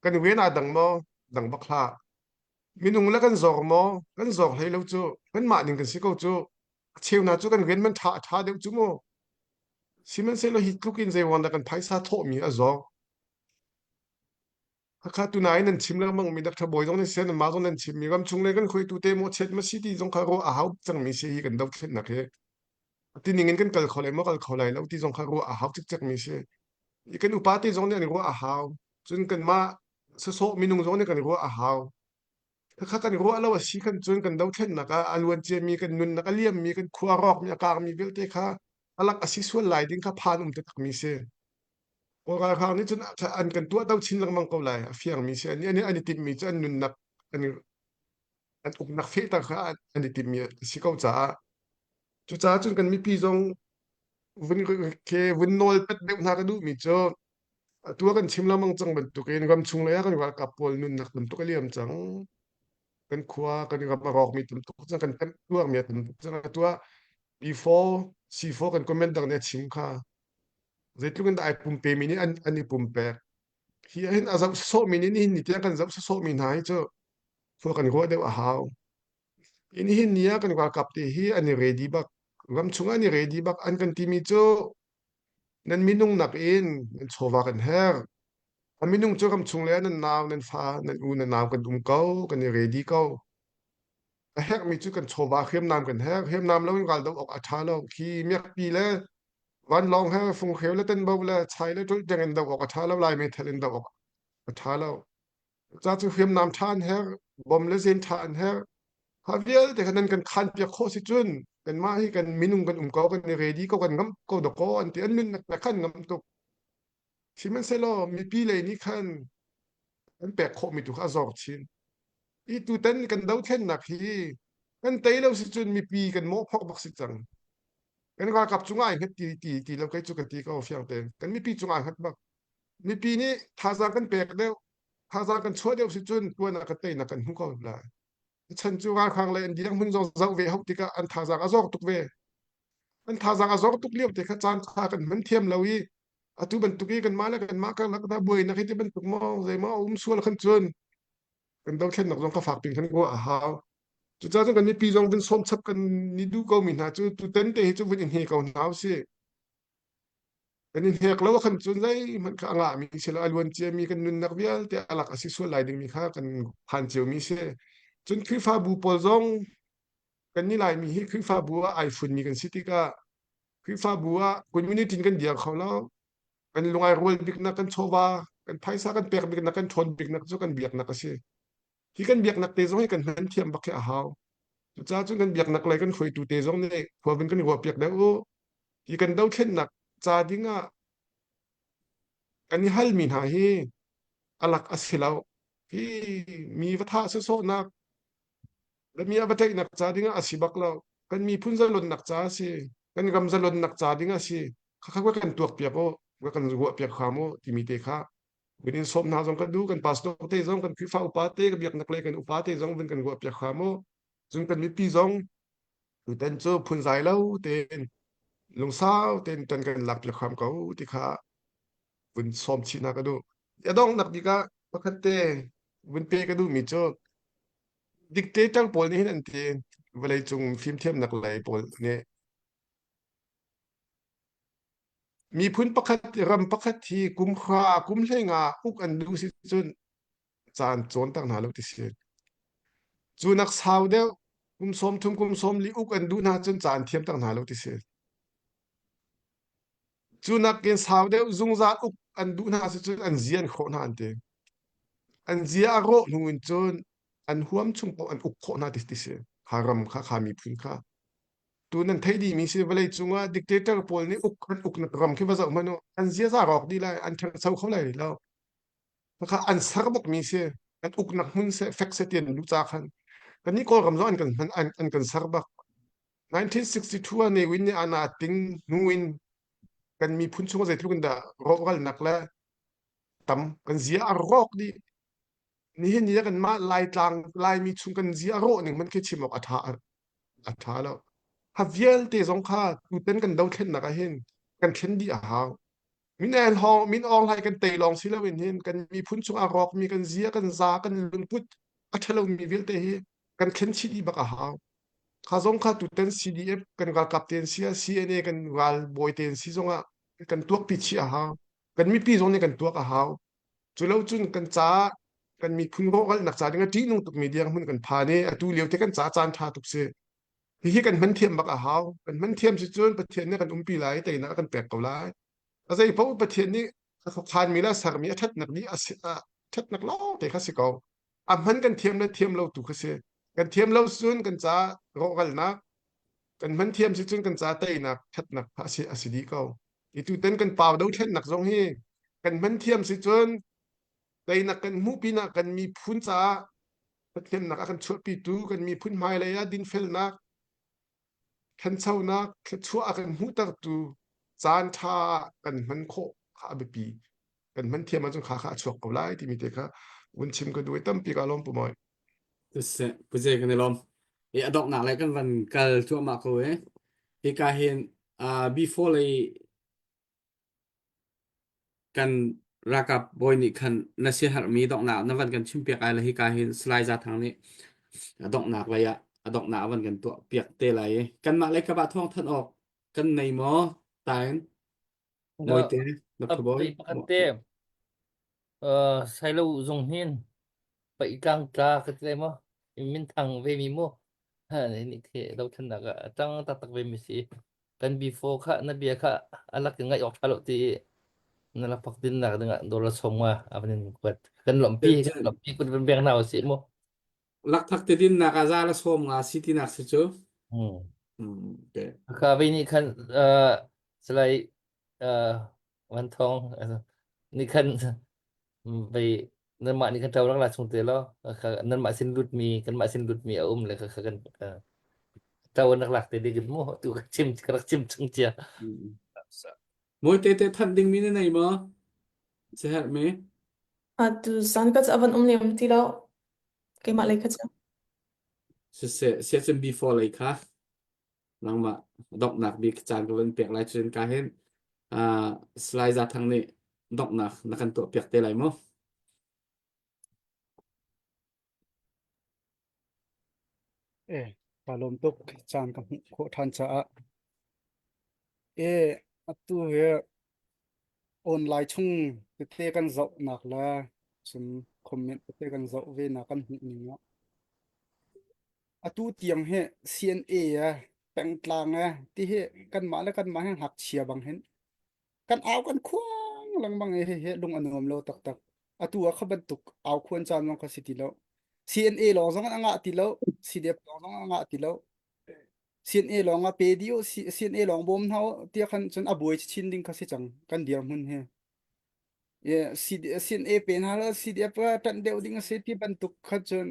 Kan rian aa dang maw? Dang bak hlah. Minung le kan zor maw? Kan zor hlei lo cu. Kanmah ning kan si ko cu. A cheu hna cu kan rian man ṭha a ṭha deuh cu mu. Sihmanhsehlaw hi tluk in zeiruang dah kan phaisa thawhmi a zor. Hakha tunain nan chim lengmang mi Dr. Bawi zong nan si nan mah zong nan chim mi ramchung le kan hruaitu te mawhchiat ma si ti zong kha ruah a hau cangmi si hi kan dothlennak hi. Ti ning in kan kal kho lai maw kal kho lai lo ti zong kha ruah a hau cikcek mi si. I kan upa te zong nih an ruah a hau. Cun kanmah sasawh minung zong nih kan ruah a hau. Khakha kan ruah lo a si khan cun kan dothlennak ah a luan ciami kan nunnak a liammi kan khua rawkmi a kaangmi vialte kha alak a si sual lai ding kha phan um taktak mi si. Kawl ralhrang nih cun an kan tuahto chin lengmang ko lai. A fiangmi si. An, an, an i timhmi cu an nunnak an, an uknak fehter kha an i timhmi a si ko caah cucaah cun kan mipi zong vun ke vun nawl pet deuh hna ka duhmi cu atu ah kan chim lengmang cang bantukin ramchung lei ah kan ralkap pawl nunnak tamtuk a liam cang. Kan khua kan ram a rawkmi tamtuk cang kan temh tuarmi a tamtuk cang atu ah B4 C4 kan comment dang nih a chim kha zeitluk in dah ai pumpemi nih an, an i pumpek hi ahhin a zoh sawhmi nih nihin ni tiang kan zoh sawhmi hna hi cu khua kan ruah deuh a hau i nihin ni ah kan ralkap te hi an i ready bak ram chung an i ready bak an kan timi cu nan minung nak in nan chawva kan herh. A minung cu ramchung le nan nau, nan fa, nan u, nan nau kan um ko, kan i ready ko. A herhmi cu kan chawva hriamnam kan herh. Hriamnam lo in ral doh awk a ṭha lo. Khi miakpi le vanlawng he funghreu le tenbo le chai le ṭulh tiang in doh awk a ṭha lo. Lai meithal in doh awk a ṭha lo. Ca cu hriamnam ṭha an herh, bom le zen ṭha an herh. Kha vialte kha nan kan khan piak khawh si cun kanmah hi kan minung kan um ko, kan i ready ko, kan ngamh ko dakaw an ti. An nunnak le khan ngamh tuk. Sihmanhsehlaw mipi lei nih khan an pek khawhmi tu kha a zor chin. I tutan kan dothlennak hi kan tei lo si cun mipi kan mawhphawk bak si cang. Kan ralkap cungah ai hngat ti ti ti lo kei cu ka ti ko fiang tein. Kan mipi cungah ai hngat bak. Mipi nih thazaang kan pek deuh, thazaang kan chuah deuh si cun tuan ah kan teinak kan hmu ko lai. A chan cu ralhrang le an dirhmun zong zoh ve hau tikah an thazaang a zor tuk ve. An thazaang a zor tuk lio te kha caan kha kan hman thiam lo i atu bantuk i kanmah le kanmah karlak dah buainak hi ti bantuk maw zeimaw a um sual khan cun kan dothlennak zong ka fak pin khan ruah a hau. Cucaah cun kan mipi zong vun sawm chap kan ni duh ko mi hna cu tutan te hi cu vun in hne ko hna usih. Kan i hnek lo khan cun zeihmanh kha a ngahmi si lo a luan ciami kan nunnak vialte a lak a si sual lai dingmi kha kan phan ciomi si. Cun Khrihfabu pawl zong kan ni Laimi hi Khrihfabu ah ai funmi kan si tikah Khrihfabu ah community in kan dir kho lo. Kan lungai rual biknak kan chawva kan phaisa kan pek biknak kan ṭhawn biknak cu kan biaknak a si. Hi kan biaknak te zong hi kan hman thiam bak hi a hau. Cucaah cun kan biaknak lei kan hruaitu te zong nih khua vun kan ruahpiak deuh u. Hi kan dothlennak ca ding ah kan i halmi hna hi a lak a si lo. Hi mi va thah sawsawhnak le mi a va tlaihnak ca ding ah a si bak lo. Kan miphun zalonnak ca a si. Kan ram zalonnak ca ding a si. Khakha kan tuakpiak u, kan ruahpiak hram u timi te kha vun in sawm hna zong kan duh. Kan pastor te zong, kan Khrihfa upa te, kan biaknak lei kan upa te zong vun kan ruahpiak hram u. Cun kan mipi zong tutan cu phunzai lo tein lungsau tein tan kan lak piak hram ko ti kha vun sawm chih hna ka duh. A donghnak bik ah pakhat te vun pe ka duhmi cu dictator pawl nih hin an ti vawleicung fimthiamnak lei pawl nih miphun pakhat ram pakhat hi kum hra kum hleinga uk an duh si cun caan cawnter hna lo ti si. Cu nak sau deuh kum 30 kum 40 uk an duh hna cun caan thiamter hna lo ti si. Cu nakin sau deuh zungzal uk an duh hna si cun an zia an khawh hna an ti. An zia a rawh hnu in cun an huam chung paoh an uk khawh hna ti ti si. Kha ram kha kha miphun kha. Tu nan theih dihmi si vawlei cungah dictator pawl nih uk an uknak ram khi va zoh hmanh u. An ziaza rawk dih lai, an ṭhangcho kho lai lo. Khakha an ser bakmi si. An uknak hmun seh fek seh ti an duh ca khan. Kannih Kawlram zong an kan hman an, an kan ser bak. 1962 ah Ne Win nih ana ting hnu in kan miphun chung zeitluk in dah rawhralnak le tam kan zia a rawk dih. Nihin ni ah kanmah Laitlang Laimi chung kan zia a rawh ning hmanh khi chim awk a ṭha a ṭha lo. Ha vialte zong kha tutan kan dothlennak ah hin kan thlen dih a hau. Min hawng min Aung Hlaing kan tei lawng si loin hin kan miphun chung a rawkmi kan zia kan za kan lungput a ṭhalomi vialte hi kan thlen chih dih bak a hau. Kha zong kha tutan CDF kan ralkap te an si ah CNA kan ralbawi te an si zongah kan tuakpi chih a hau. Kan mipi zong nih kan tuak a hau. Cu lo cun kan caah kan miphun rawhralnak ca ding a ṭihnung tukmi dirhmun kan phan i atu lio te kan caah caan ṭha tuk si. Hihi kan hman thiam bak a hau. Kan hman thiam si cun Pathian nih kan umpi lai, teinak a kan pek ko lai. A zei paoh Pathian nih a khuakhanmi le a sermi a ṭhatnak nih a si- a ṭhatnak lawng te kha si ko. A hman kan thiam le thiam lo tu kha si. Kan thiam lo cun kan caah rawhralnak, kan hman thiam si cun kan caah teinak, ṭhatnak kha a si, a si dih ko. I tutan kan pau dothlennak zong hi kan hman thiam si cun teinak kan hmuh pinah kan miphun caah Pathiannak a kan chuahpitu kan miphun hmailei ah dinfelnak, ṭhanchonak, thluachuah a kan hmuhtertu caan ṭha kan hman khawh kha a biapi. Kan hman thiam ahcun kha kha a chuak ko lai timi te kha vun chim ka duh i tampi ka lawm pu Mawi. Siseh, puze kan i lawm. I a donghnak le kan van kal cuahmah ko e. Hika hin uh, before lei Kan ralkap bawi nih khan na siaherhmi donghnak na van kan chimpiak ai le hika hin Salai Za Thang nih a donghnak lei ah a donghnak a van kan tuah piak te lai i kanmah lei kap ah thawng thanh awk kan nei maw tain Na Mawite Dr. Bawi update pakhat te. Uh, Sailo zung hin paih tlangtla ka ti lai maw? Minthang ve mi mu. Ha ni khi dothlennak ah a tang taktak ve mi si. Kan before kha na bia kha a lak in ngaih awk ṭha lo ti na lakphak dinnak dingah dollar sawm nga a van in kuat. Kan lawmhpi kan lawmhpi kun van beng hna usih mu. Lakphak te dinnak ah za la sawm nga si tinak si cu. Hmm. Hmm, okay. Ka ve nih khan uh, salai uh, Van Thawng nih khan vei nanmah nih khan ṭo rak la chung te law nanmah sin lutmi kanmah sin lutmi a um le kha kan ṭo an rak lak te ding in mu tu ka chim ka rak chim chung cia. Mawi te te thanh dingmi na nei maw? Siherh mi? Atu zan ka cu a van um lem ti lo. Keimah lei kha cu. Siseh, siacun before lei kha. nangmah donghnak bik caan ka van pek lai cun ka hin uh, Salai Za Thang nih donghnak na kan tuah piak te lai mu. Eh, ka lawm tuk caan ka hmuh khawh ṭhan caah. E, atu hi online chung tete kan zohnak le cun comment tete kan zoh ve nak kan hmuh ning ah Atu tiang hi CNA eh, pengtlang eh, ti hi kanmah le kanmah hi ngakchia bang hin kan au kan khuang lengmang i hihi lung a nuam lo taktak. Atu ah kha bantuk au khuan caan zong kha si ti lo. CNA lawng zong a ngah ti lo, CDF lawng zong a ngah ti lo. CNA lawng a pe dih u, CNA lawng bawm hna u tiah khan cun a buai chin ding kha si cang kan dirhmun hi. CNA pe hna lo, CDF ṭanh deuh ding a si ti bantuk kha cun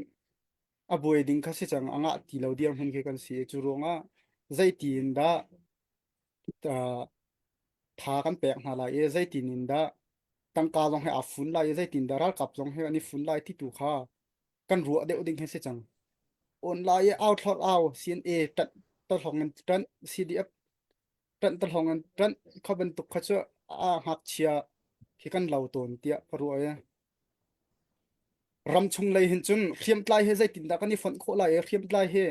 a buai ding kha si cang a ngah ti lo dirhmun khi kan si cu ruangah zeitin dah uh, tha kan pek hna lai i zeitin in dah tangka zong he aa fun lai i zeitin dah ralkap zong he an i fun lai ti tu kha kan ruah deuh ding hi si cang online i au thlor au CNA ṭanh tahlong in ṭanh CDF ṭanh tahlong in ṭanh kha bantuk kha cu a ngakchia khi kan lo tawn tiah ka ruah i Ramchung lei hin cun hriamtlai hi zeitindah kan i fonh khawh lai i hriamtlai hi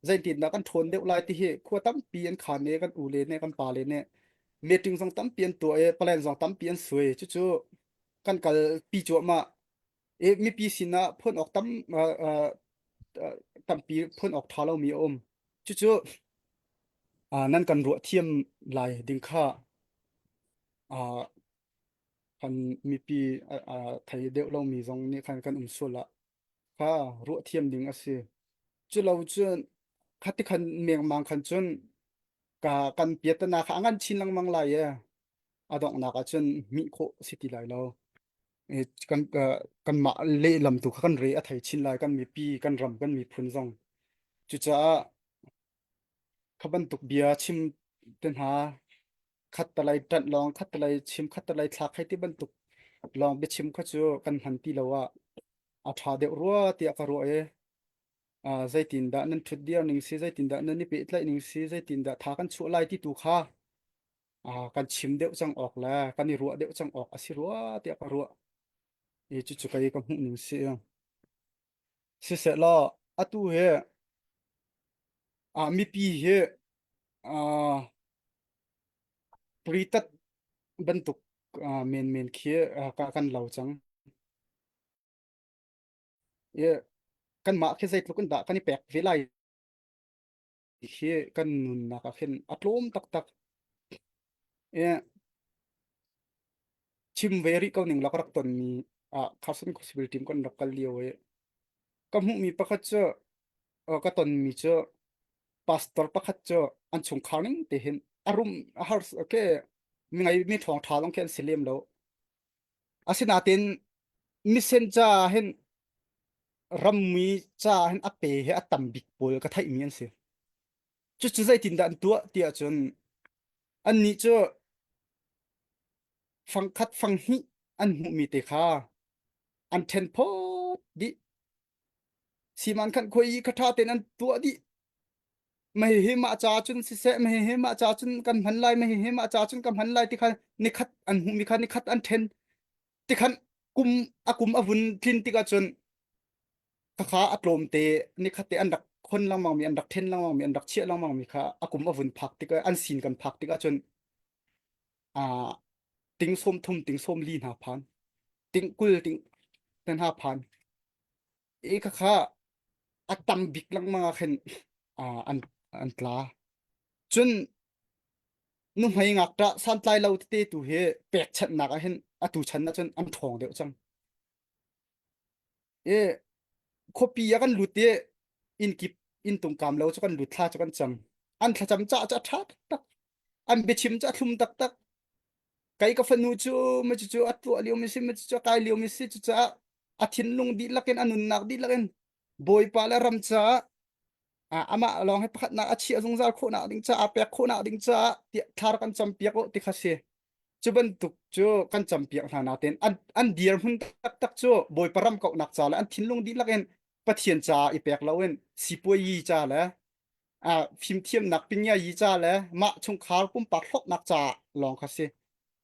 zeitindah kan ṭhawn deuh lai ti hi khua tampi an khaan i kan ule nih kan pale nih meeting zong tampi an tuah i plan zong tampi an suai. Cucu kan kalpi cuahmah. I mipi sinah phuan awk tam uh, uh, tampi phuan awk ṭha lomi a um. Cucu uh, nan kan ruah thiam lai ding kha uh, kan mipi a thei deuh lomi zong nih khan kan um sual ah kha ruah thiam ding a si. Culo cun khati khan mengmang khan cun ka kan piatana kha a ngan chin lengmang lai e a donghnak ah cun hmih khawh si ti lai lo. Kan kanmah lehlam tu kha kan re a thei chin lai kan mipi kan ram kan miphun zong. Cucaah kha bantuk bia chim te hna khattalei ṭanh lawng khattalei chim khattalei thlak hei ti bantuk lawng biachim kha cu kan hman ti lo ah a ṭha deuh rua tiah ka ruah i uh, zeitindah nan ṭhut dir ning si zeitindah nan i pehtlaih ning si zeitindah tha kan chuah lai ti tu kha uh, kan chim deuh cang awk le kan i ruah deuh cang awk a si rua tiah ka ruah i cucu kei ka hmuh ning si siseh law atu hi uh, mipi hi uh, Pritat bantuk menmen khi kan lo cang. Kanmah khi zeitluk in dah kan i pek ve lai khi kan nunnak ah khin a tlawm taktak. Chim ve rih ko ning law ka rak tonmi ah Carson Civil Team kan rak kal lio i ka hmuhmi pakhat cu ka tonmi cu pastor pakhat cu an chungkhar ning te hin a rum a har ke mi ngai mi ṭhawng ṭha lawng khi an si lem lo asinain misen ca hin rammi ca hin a pe hi a tam bik pawl ka theihmi an si cucu zeitindah an tuah tiah cun annih cu fangkhat fanghnih an hmuhmi te kha an ṭhen phawt dih Siman khan khoi i kha ṭha tein an tuah dih. Mei hi mah ca cun siseh, mei hi mah ca cun kan hman lai, mei hi mah ca cun ka hman lai ti kha nikhat an hmuhmi kha nikhat an ṭhen. Ti khan kum a kum a vun tlin tikah cun khakha a tlawmte nikhat te an rak khon lengmang mi an rak ṭhen lengmang mi an rak chiah lengmang mi kha a kum a vun phak tikah an sin kan phak tikah cun aa ting sawm thum ting sawm li hna phan. Ting 20 ting ten ha phan. I khakha a tam bik lengmang ah khin an an tla. Cun nuhmei ngakṭah santlai lo tete tu hi pekchanhnak ah hin atu chan ah cun an ṭhawng deuh cang. I khuapi ah kan lut i inn kip inn tungkam lo cu kan lut thla cu kan cam. An thlacam cah cu a ṭha taktak. An biachim cu a thlum taktak. Kei ka fanu cu ma cucu a tuah lio mi si ma cucu a kai lio mi si cucaah a thinlung dihlak in a nunnak dihlak in Bawipa le ram caah amah lawng hi pakhatnak a chiah zungzal khawhnak ding caah pek khawhnak ding caah tiah thla rak kan campiak u ti kha si. Cu bantuk cu kan campiak hna natin an an dirhmun taktak cu Bawipa ram kauhnak ca le an thinlung dihlak in Pathian caah i pek loin sipuayi ca le fimthiamnak pingia yi ca le mah chungkhar pumpak hlawknak ca lawng kha si.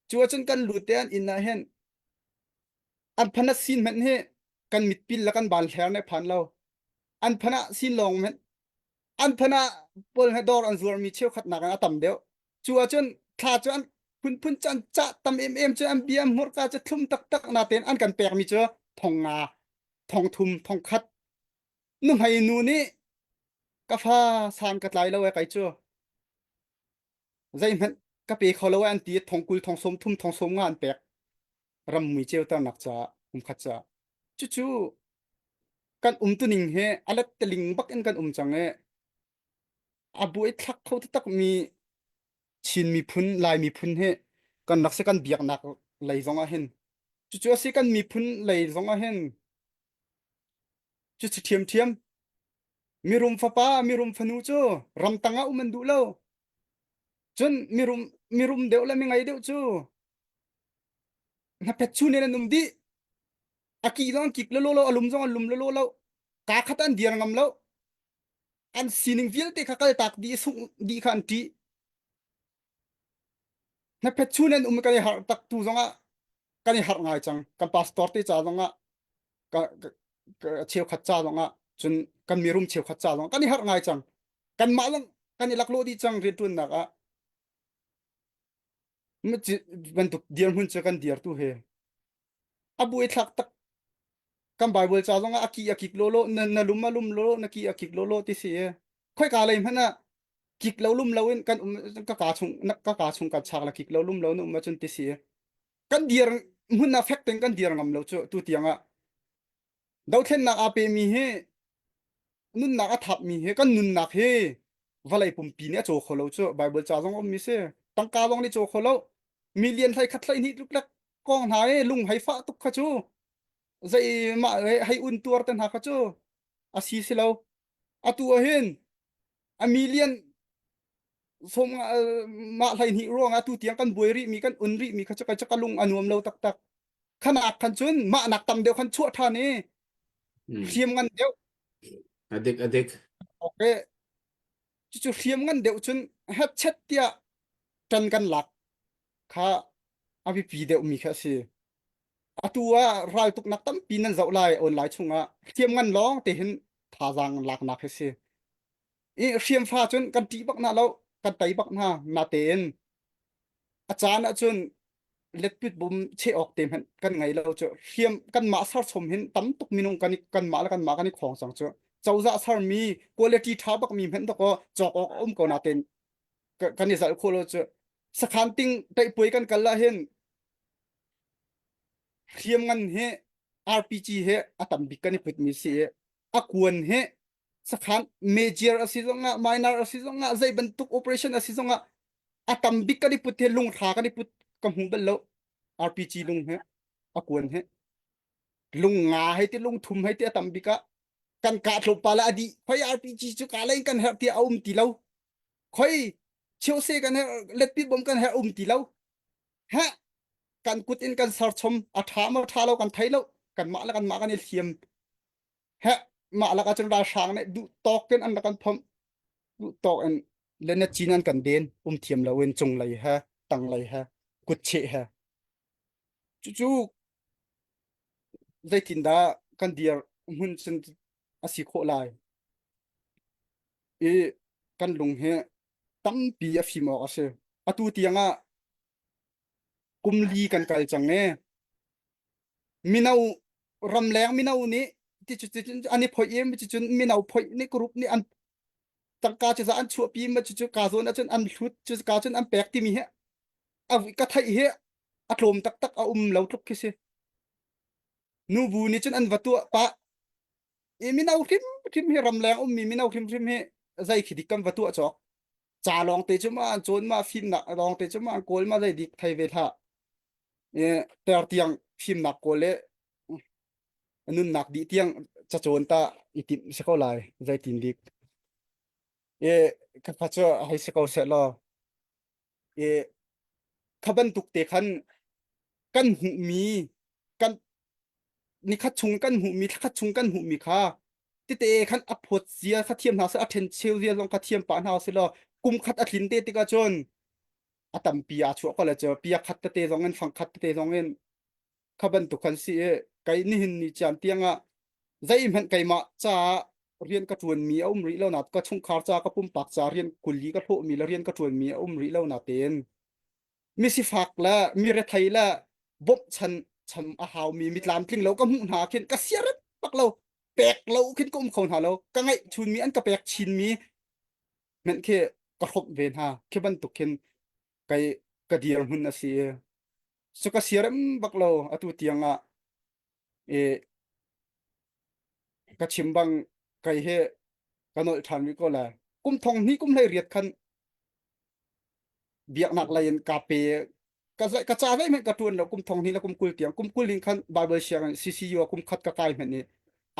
Cu ahcun kan lut te an inn ah hin an phanat sin hmanh hi kan mitpil le kan bal hler ne phan lo. An phanah sin lawng hmanh an phanah pawl he dawr an zuarmi cheukhat nak in a tam deuh. Cu ahcun thla cu an phunphun cu an cah tam emem cu an bia hmurka cu thlum taktak natein an kan pekmi cu thong nga, thong thum, thong khat. Nuhmei nu nih ka fa san ka tlai lo e kai cu zeihmanh ka pe kho lo e an ti thong kul thong sawm thum thong sawm nga an pek ram mui ceuternak caah kumkhat caah cucu kan umtuning he a letteling bak in kan um cang e a buai thlak kho taktak mi Chin miphun Lai miphun hi kan rak si kan biaknak lei zong ah hin cucu a si kan miphun lei zong ah hin Cucu ṭhiamṭhiam. Mirum fapa, mirum fanu cu ramtang ah um an duh lo. Cun mirum, mirum deuh le mingei deuh cu hnaphet chun in an um dih. A ki zong an kik lolo lo, a lum zong an lum lolo lo. Kaa khat an dir ngam lo. An sining vialte kha kaltak dih, sungh dih kha an ṭih. Hnaphet chun an um kan i harh tak tu zongah kan i harh ngai cang. Kan pastor te ca zongah ka, ka, cheukhat ca zongah cun kan mirum cheukhat ca zong kan i harh ngai cang kanmah zong kan i laklawh dih cang rianṭuannak ah bantuk dirhmun cu kan dir tu he a buai thlak tak kan Bible ca zongah a ki a kik lolo na, na lum a lum lolo na ki a kik lolo ti si e khoi ka lei hmanh ah kik lo lum lo in kan um ka ka chung ka ka chung kan chak la kik lo lum lo na um ahcun ti si e kan dir hmun ah fek tein kan dir ngam lo cu tu tiang ah dothlennak aa pemi hi nunnak a thapmi hi kan nunnak hi vawlei pumpi nih a caw kho lo cu Bible ca zong um mi si tangka zong nih caw kho lo million hlei khat hlei hnih tluk lek kong hna i lung hei fah tuk kha cu zei mah hei un tuar te hna kha cu a si si lo atu ah hin a million som mah hlei hnih ruang ah tu tiang kan buai rih mi kan un rih mi kha cu ka lung a nuam lo taktak khanak khan cun mah nak tam deuh khan chuah ṭhan i hriam ngan deuh adik adik okay cucu hriam ngan deuh cun hepchet tiah ṭan kan lak kha a biapi deuh mi kha a si atu ah raltuknak tampi nan zoh lai online chungah hriam ngan lawng te hin thazaang laknak hi si i hriamfa cun kan ṭih bak hna lo kan tei bak hna natein a caan ahcun letpit bum cheh awk te hmanh kan ngei lo cu hriam kanmah serchom hin tam tuk minung kan kanmah le kanmah kan i khawng cang cu cozah sermi quality ṭha bak mi hmanh dakaw cawk awk a um ko natein kan i zalh khawh lo cu sakhan ting teihpuai kan kal ah hin hriam ngan hi RPG he a tam bik kan i put mi si i a kuan hi sakhan major a si zongah minor a si zongah zei bantuk operation a si zongah a tam bik kan i put hi lunghra kan i put ka hmu bal lo RPG lung he a kuan he lung nga hei ti lung thum hei ti a tam bik ah kan kah tlawmpal ah a dih khoi RPG cu ka lei kan herh ti a um ti lo khoi cheu se kan herh letpi bom kan herh um ti lo ha kan kut in kan serchom a tha maw tha lo kan thei lo kan mah le kan mah kan i hliam he mah lak ahcun ralhrang nih duh tawk in an rak kan phomh duh tawk in le na cin an kan den um thiam loin cunglei he tanglei he kutcheh he cucu zeitindah kan dir hmun cun a si khawh lai i kan lung hi tampi a fim awk a si atu tiang ah kum li kan kal cang e. Mino ramleng mino nih ti cu an i phoih i cucun mino phoih nih group nih an tangka cu za an chuahpi ma cucu ka zawn ahcun an hlut cu ka cun an pek timi hi a ka theih hi a tlawm taktak a um lo tluk khi si. Nubu nih cun an va tuah pah i mino hrimhrim hi ramleng ummi mino hrimhrim hi zei khi dik kan va tuah cawk. Ca lawng te cu ma an cawn ma fimnak lawng te cu ma an kawl ma zei dik thei ve hlah. I ter tiang fimnak kawl le nunnak dih tiang cacawn ta i timh si ko lai zeitin dik. I ka kha cu hei si ko seh law i kha bantuk te khan kan hmuhmi kan nikhat chung kan hmuhmi thlakhat chung kan hmuhmi kha tete khan a phawt zia kha thiam hna seh a ṭhen cheu zia zong kha thiam pah hna seh law kum khat a tlin te tikah cun a tampi aa chuah ko le cu pia khat tete zong in fang khat tete zong in kha bantuk kan si i kei nihin ni caan tiangah zeihmanh keimah caah rian ka ṭuanmi a um rih lo na ka chungkhar ca ka pumpak ca rian kuli ka hlawhmi le rian ka ṭuanmi a um rih lo na tein misifak le mi rethei le bawmhchan cham a haumi mi tlamtling lo ka hmuh hna khin ka siarem bak lo pek lo khin ka um kho hna lo ka ngaih chunmi an ka pek chinmi hmenh khi ka hrawmh ve hna khi bantuk khin kai ka dirhmun a si cu ka siarem bak lo atu tiang ah i ka chim bang kai he ka nolh ṭhan rih ko lai kum thong hnih kum hlei riat khan biaknak lei in ka pe ka zai ka ca zeihmanh ka ṭuan lo kum thong hnih le kum 20 tiang kum 20 in khan Bible sianginn CCU ah kum khat ka kai hmenh i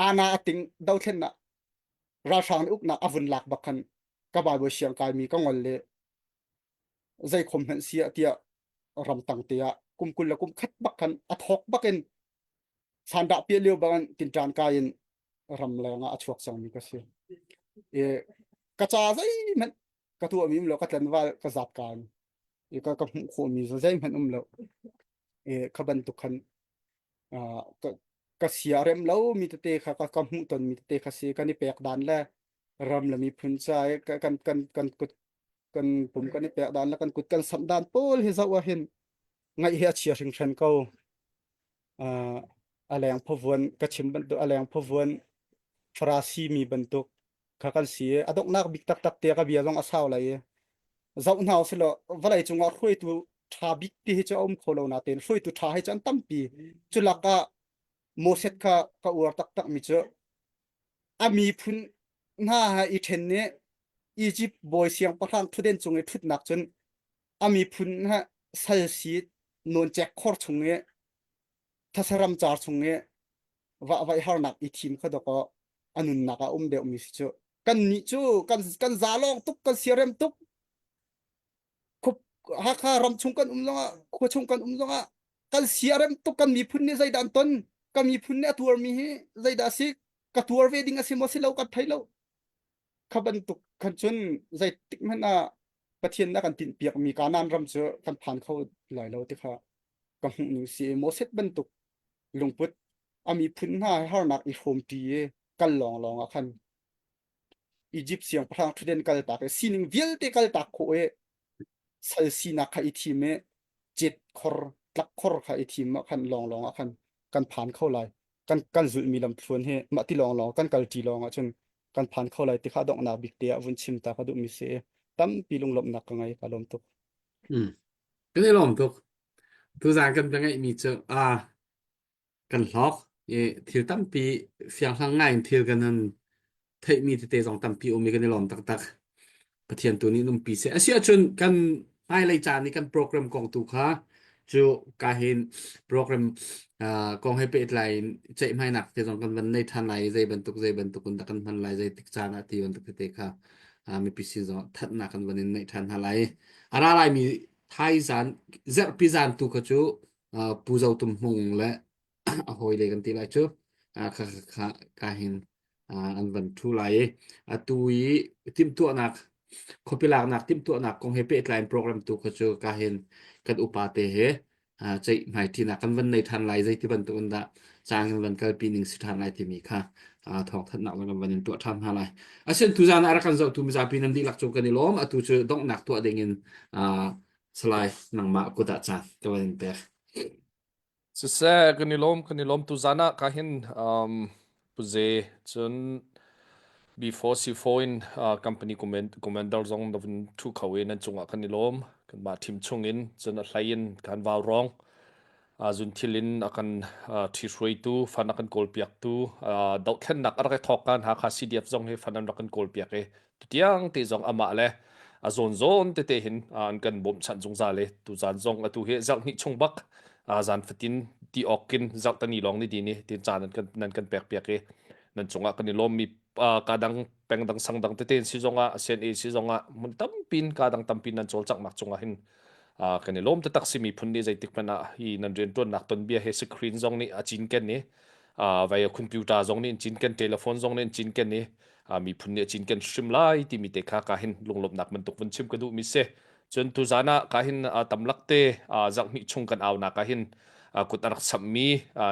ana ating dothlennak ralhrang nih uknak a vun lak bak khan ka Bible siang kai mi ka ngol le zei khom hmanh si ah tiah ramtang te ah kum 20 le kum khat bak khan a thawk bak in sandah piah lio bang in tinṭan kai in ram leng ah a chuak cangmi ka si. I ka ca zeihmanh ka tuahmi um lo ka tlanval ka zat kaan i ka ka hmuh khawhmi zeihmanh um lo. I kha bantuk khan ka ka sia rem lo mi tete kha ka ka hmuh ton mi tete kha si kan i pek dan le ram le miphun ca i kan kan kan kut kan pum kan i pek dan le kan kut kan samh dan pawl hi zoh ah hin ngaih hi a chia hringhran ko. Uh, a leng phavuan ka chim bantuk a leng phavuan Farasi mi bantuk kha kan si i a donghnak bik taktak te ka bia zong a sau lai i zoh hna usih law vawlei cungah hruaitu ṭha bik ti hi cu a um kho lo natein hruaitu ṭha hi cu an tampi cu lakah Moses kha ka uar taktak mi cu a miphun hna he i ṭhen i Egypt bawi siangpahrang ṭhutden cung i ṭhutnak cun a miphun he sal si nawncek khor chung i thasaram car chung i vahvaih harnak i thim kha dawkaw a nunnak ah um deuhmi si cu kan nih cu kan kan za lawng tuk kan siarem tuk khup Hakha ram chung kan um zongah khua chung kan um zongah kan siarem tuk kan miphun nih zeidah an ton kan miphun nih a tuarmi hi zeidah a si ka tuar ve ding a si maw si lo kan thei lo kha bantuk khan cun zeitik hmanh ah Pathian na kan tinhpiakmi Kanaan ram cu kan phan kho lai lo ti kha ka hmuh ning si Moses bantuk lungput a miphun hna he harnak i hrawmṭi i kal lawnglawng ah khan Egypt siangpahrang ṭhutden kaltak i sining vialte kaltak khawh i sal sinak kha i thim i cet khor tlak khor kha i thim ah khan lawnglawng ah khan kan phan kho lai kan kan zulhmi lamthluan hi mah ti lawnglawng kan kalṭi lawng ah cun kan phan kho lai ti kha donghnak bik te ah vun chim ta ka duhmi si i tampi lunglawmhnak ka ngei ka lawm tuk. Mm. Kan i lawm tuk. Tuzaan kan bia ngeihmi cu ah kan hlawk i thil tampi fianghlang ngai in thil kan hun theihmi tete zong tampi um i kan i lawm taktak. Pathian tu nih numpi seh. Asi ahcun kan hmailei caan i kan program kong tu kha cu ka hin program uh, kong he pehtlai in ceihmainak te zong kan van nei ṭhan lai i zei bantuk zei bantuk in dah kan hman lai zei tik caan ah ti bantuk tete kha uh, mipi sin zong thatnak kan van in neih ṭhan hna lai. A ra laimi thaizan zarhpi zan tu kha cu uh, Pu Zo Tum Hmung le a hawile kan ti lai cu uh, kha kha kha ka hin uh, an van thu lai i atu i timhtuahnak khuapi laknak timhtuahnak kong he pehtlai in program tu kha cu ka hin kan upa te he uh, ceih hmaiṭinak kan van nei ṭhan lai zeiti bantuk in dah cang in van kalpi ning si ṭhan lai timi kha uh, thawngthanhnak zong kan van in tuah ṭhan hna lai asin tuzan ah rak kan zohtu mizapi nan dihlak cu kan i lawm atu cu donghnak tuah ding in uh, Salai nangmah kut ah caan ka van in pek. Siseh, kan i lawm, kan i lawm. Tuzan ah ka hin um, Puze cun B4 C4 in uh, company comment, commander zong na vun thu kho i nan cungah kan i lawm. Kanmah team chung in cun a hlei in kan vau rong. Uh, zun thil in a kan uh, ṭhihruaitu, fan a kan kawlpiaktu, uh, dohthlennak a rak i thawk kan Hakha CDF zong hi fan an rak kan kawlpiak i tutiang te zong amah le a zawn zawn tete hin an kan bawmhchanh zungzal i tuzan zong atu hi zarh hnih chung bak zan fatin ti awk kin zarh tani lawng ni di ni tin caan nan kan nan kan pek piak i nan cungah kan i lawmmi ka dang peng dang sang dang tete si zongah CNA si zongah mun tampin ka dang tampin nan cawlcanghnak cungah hin kan i lawm taktak si miphun nih zeitik hmanh ah hi nan rianṭuannak tonbia he screen zong nih a cinken i vai computer zong nih cinken telephone zong nih cinken i miphun nih a cinken hrim lai timi te kha ka hin lunglawmhnak bantuk vun chim ka duhmi si. Cun tuzan ah ka hin tamlak te zarhhnih chung kan aunak ah hin kut a rak samhmi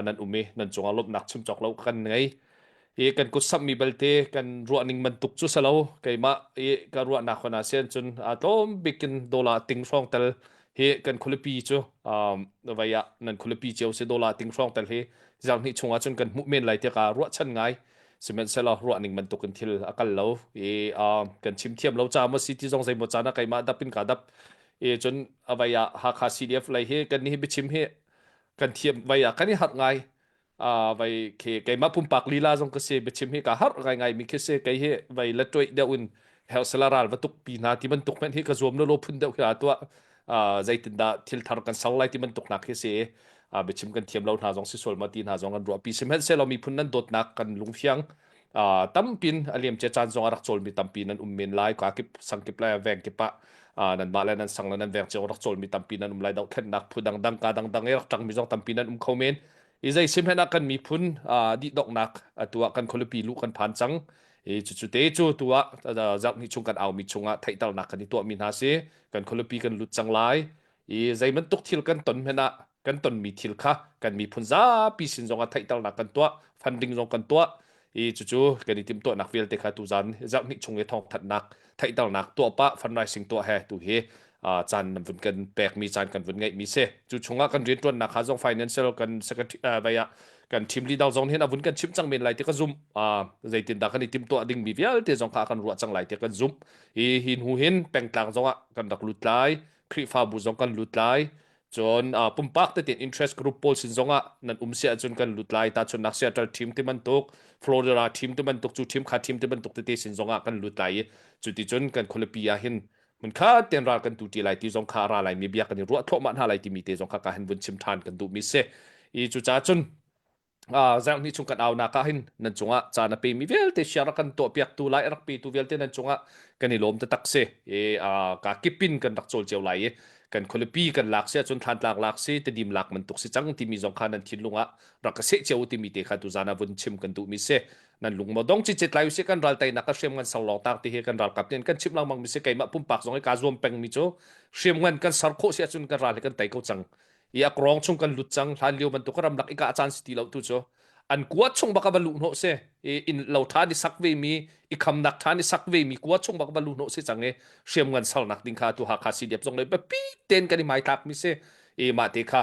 nan um i nan cungah lawmhnak chim cawk lo kan ngei. I kan kut samhmi belte kan ruahning bantuk cu si lo keimah i ka ruahnak hon ah sian cun tlawm bik in dollar ting hrawng tel hi kan khualipi cu vai ah nan khualipi cio si dollar ting hrawng tel hi zarhhnih chungah cun kan hmuh men lai tiah ka ruahchan ngai. Sihmanhsehlaw ruahning bantukin thil a kal lo i uh, kan chim thiam lo ca maw si ti zong zeimaw caan ah keimah dap in ka dap i cun a vai ah Hakha CDF lei hi kan nih biachim hi kan thiam vai ah kan i harh ngai uh, vai khi keimah pumpak lila zong ka si biachim hi ka harh ngai ngai mi khi si kei hi vai la tuai deuh in helsela ral va tuk pi hna ti bantuk hmanh hi ka zuam lo lo phun deuh khi a tuah uh, zeitindah thil thar kan ser lai ti bantuk nak khi si uh, biachim kan thiam lo hna zong si sual ma ti hna zong kan ruahpi sihmanhsehlaw miphun nan dawtnak kan lungfiang uh, tampin a liam cia caan zong a rak cawlmi tampi nan um men lai ka kip sang kip lai veng kip ah uh, nan mah le nan sang le nan veng cio rak cawlmi tampi nan um lai dohthlennak phu dangdang ka dangdang i rak ṭangmi zong tampi nan um kho men i zei sim hen ah kan miphun uh, dih donghnak atu ah kan khualipi lu kan phan cang i cucu te cu tu ah zarhhnih chung kan aumi chungah theihternak kan i tuahmi hna si kan khualipi kan lut cang lai i zei bantuk thil kan ton hmanh ah kan tonmi thil kha kan miphun zapi sin zongah theihternak kan tuah funding zong kan tuah i cucu kan i timhtuahnak vialte kha tuzan zarhhnih chung i thawngthanhnak theihternak tuah pah fundraising tuah he tu hi caan nan vun kan pekmi caan kan vun ngeihmi si cu chungah kan rianṭuannak kha zong financial kan secretary vai ah kan team leader zong hin a vun kan chimh cang men lai ti ka zumh zeitindah kan i timhtuah dingmi vialte zong kha kan ruah cang lai ti kan zumh hi hi hnu hin pengtlang zongah kan rak lut lai Khrihfabu zong kan lut lai. Cun uh, pumpak tete interest group pawl sin zongah nan um si ahcun kan lut lai. Tahchunnak Seattle team ti bantuk, Florida team ti bantuk, cu team kha team ti bantuk tete sin zongah kan lut lai i cuticun kan khualipi ah hin hmunkhat tein ral kan tu ti lai ti zong kha a ra lai mi bia kan i ruah thluahmah hna lai timi te zong kha ka hin vun chim than kan duhmi si. I cucaah cun zarhhnih chung kan aunak ah hin nan cungah caan a pemi vialte share a kan tuahpiaktu lai a rak petu vialte nan cungah kan i lawm taktak si i ka kipin kan rak cawl cio lai i kan khualipi kan lak si ahcun thlantlang lak si tedim lak bantuk si cang timi zong kha nan thinlung ah rak ka seh cio timi te kha tuzan ah vun chim kan duhmi si nan lung maw dong cicet lai usih kan ral teinak ka hriam ngan ser lawng tak ti hi kan ralkap nih kan chim lengmang mi si keimah pumpak zong i kaa zuam peng mi cu hriam ngan kan ser khawh si ahcun kan ral hi kan tei ko cang i a krong chung kan lut cang hlan lio bantuk ramlak i kah caan si ti lo tu cu an kua chung bak a va luh hnawh si i inn lo tha ni sak ve mi i khamnak tha ni sak ve mi kua chung bak va luh hnawh si cang i hriam ngan salnak ding kha tu Hakha CDF zong le biapi ten kan i mai tlak mi si i mah te kha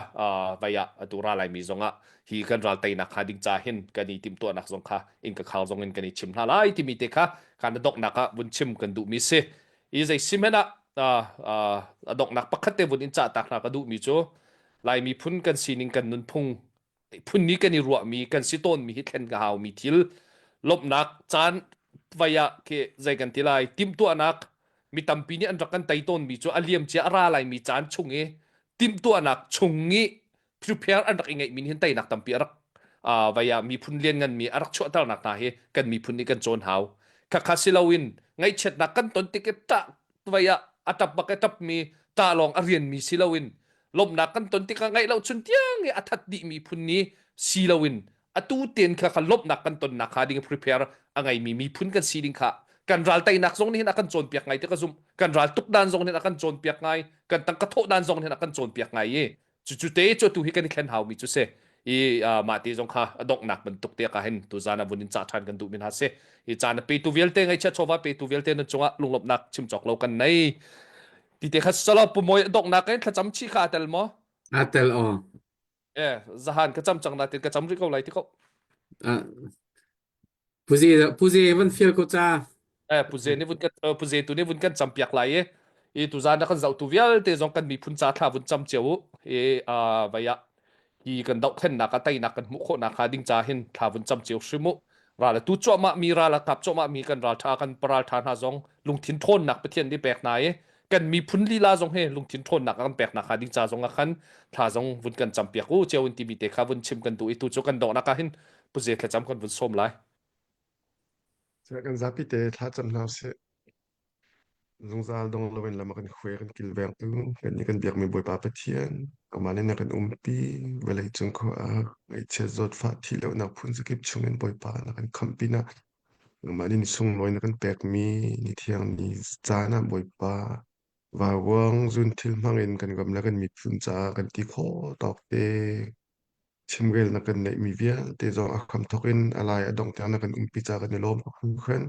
vai ah atu ra lai mi zong ah hi kan ral teinak kha ding ca hin kan i timhtuahnak zong kha in ka khal zong in kan i chim hna lai timi te kha kan donghnak ah vun chim kan duh mi si i zei si hmanh ah a donghnak pakhat te vun in cah tak hna ka duhmi cu Lai miphun kan sining kan nunphung phun ni kan i ruahmi kan si tawnmi hi thlen ka haumi thil lawmhnak caan vai ah khi zei kan ti lai timhtuahnak mi tampi nih an rak kan tei tawnmi cu a liam cia a ra laimi caan chung i timhtuahnak chung i prepare an rak i ngeihmi hin teinak tampi a rak vai ah miphun liannganmi a rak chuahternak hna hi kan miphun nih kan cawn hau. Khakha si loin ngaihchiatnak kan ton tik i ṭah vai ah a ṭap bak i ṭapmi ṭah lawng a rianmi si loin lawmhnak kan ton tikah ngaih lo chun tiang i a that dihmi phun nih si loin atu ten kha kha lawmhnak kan tonnak kha ding prepare a ngeimi miphun kan si ding kha kan ral teinak zong nih hin a kan cawnpiak ngai ti ka zumh kan ral tuk dan zong nih a kan cawnpiak ngai kan tangka thawh dan zong nih a kan cawnpiak ngai i Cucu te cu atu hi kan i thlen haumi cu si. I mah te zong kha a donghnak bantuk te ka hin tuzan ah vun in cah ṭhan kan duhmi hna si. I caan a petu vialte ngaihchiat chawva petu vialte nan cungah lunglawmhnak chim cawk lo kan nei. Ti te kha salo pumawi a donghnak in thlacam chi kha a tel maw? Aa tel aw. Eh, zahan ka cam cang natin ka cam rih ko lai ti ko. Ah, puze puze van fial ko ca. Eh, puze nih vun kan puze tu nih vun kan cam piak lai i i tuzan na kan zohtu vialte zong kan miphun ca thla vun cam cio u i vai ah hi kan dohthlennak ah teinak kan hmuh khawhnak hnga ding ca hin thla vun cam cio hrim u ral a tu cuahmah mi ral a kap cuahmah mi kan ralṭha kan paralṭha hna zong lungthin ṭhawnnak Pathian nih pek hna i kan miphun lila zong hi lungthin ṭhawnnak a kan pek nak hnga ding ca zong ah khan thla zong vun kan cam piak u cio in timi te kha vun chim kan duh i tu cu kan donghnak ah hin puze thlacam kan vun sawm lai. Kan zapi te thla cam hna usih. Zungzal dong loin lam a kan hruai, a kan kilvengtu, kannih kan biakmi Bawipa Pathian, amah nih na kan umpi, vawlei cung khua ah ngaihchiat zawtfah thih lonak phun zakip chungin Bawipa na kan khamh pinah nangmah nih ni sunglawi na kan pekmi ni thiang ni caan ah Bawipa vauruang zunthil hmangin kan ram le kan miphun caah kan ti khawh tawk te chimrelnak kan neihmi vialte zong a hramthawk in a lai a dongh tiang na kan umpi caah kan i lawm tuk hringhran.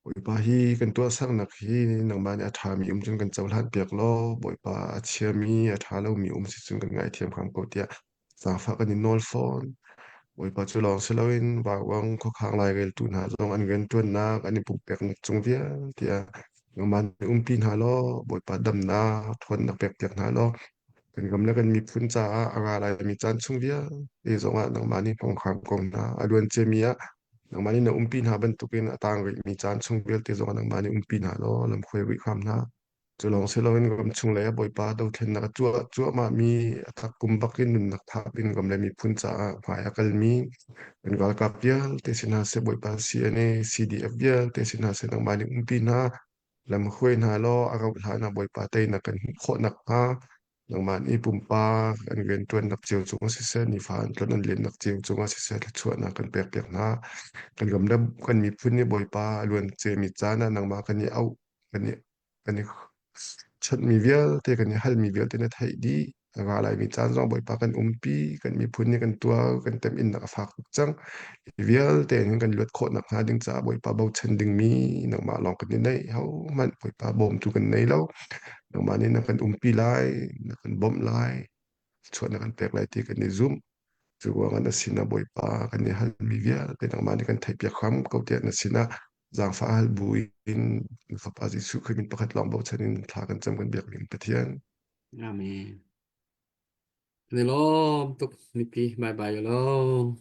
Bawipa hi kan tuahsernak hi nangmah nih a ṭhami um cun kan cohlan piak law Bawipa a chiami a ṭha lomi um si cun kan ngaithiam hram ko tiah zaangfah kan in nawl fawn. Bawipa cu lawng si loin vauang khuakhang laireltu hna zong an rianṭuannak an i pumpeknak cung vialte ah nangmah nih umpi hna law Bawipa damnak ṭhawnnak pekpiak hna law kan ram le kan miphun caah a ra laimi caan chung vialte zongah nangmah nih hmang hram ko hna. A luan ciami ah Nangmah nih na umpi hna bantukin a tang rihmi caan chung vialte zong ah nangmah nih umpi hna law lamhruai rih hram hna. Cu lawng si loin ram chung lei ah Bawipa dothlennak a tuah cuahmahmi a takpum bakin nunnak thap in ram le miphun caah hmai a kalmi kan ralkap vialte si hna seh Bawipa CNA, CDF vialte si hna seh nangmah nih umpi hna lamhruai hna law a rauh hlan ah Bawipa teinak kan hmuh khawh nakhnga Nangmah nih pumpak an rianṭuannak cio cungah siseh, nifa an tlon an lennak cio cungah siseh, thluachuahnak kan pekpiak hna. Kan ram le kan miphun nih Bawipa a luan ciami caan ah nangmah kan i auh, kan i kan i chawnhmi vialte, kan i halmi vialte na theih dih. A ra laimi caan zong Bawipa kan umpi, kan miphun nih kan tuar, kan temhinnak a fak tuk cang. Hi vialte in kan luat khawh nakhnga ding caah Bawipa bochan dingmi nangmah lawng kan i neih. Hohmanh Bawipa bawmtu kan nei lo. Nangmah nih na kan umpi lai, na kan bawmh lai, chuah na kan pek lai ti kan i zumh. Cu ruangah na sinah Bawipa kan i halmi vialte nangmah nih kan theihpiak hram ko tiah na sinah zaangfah hal buin na Fapa Jesuh Khrih min pakhat lawng bochan in thla kan cam kan biak ning Pathian. Amen. Kan i lawm tuk mipi. Bye bye lo.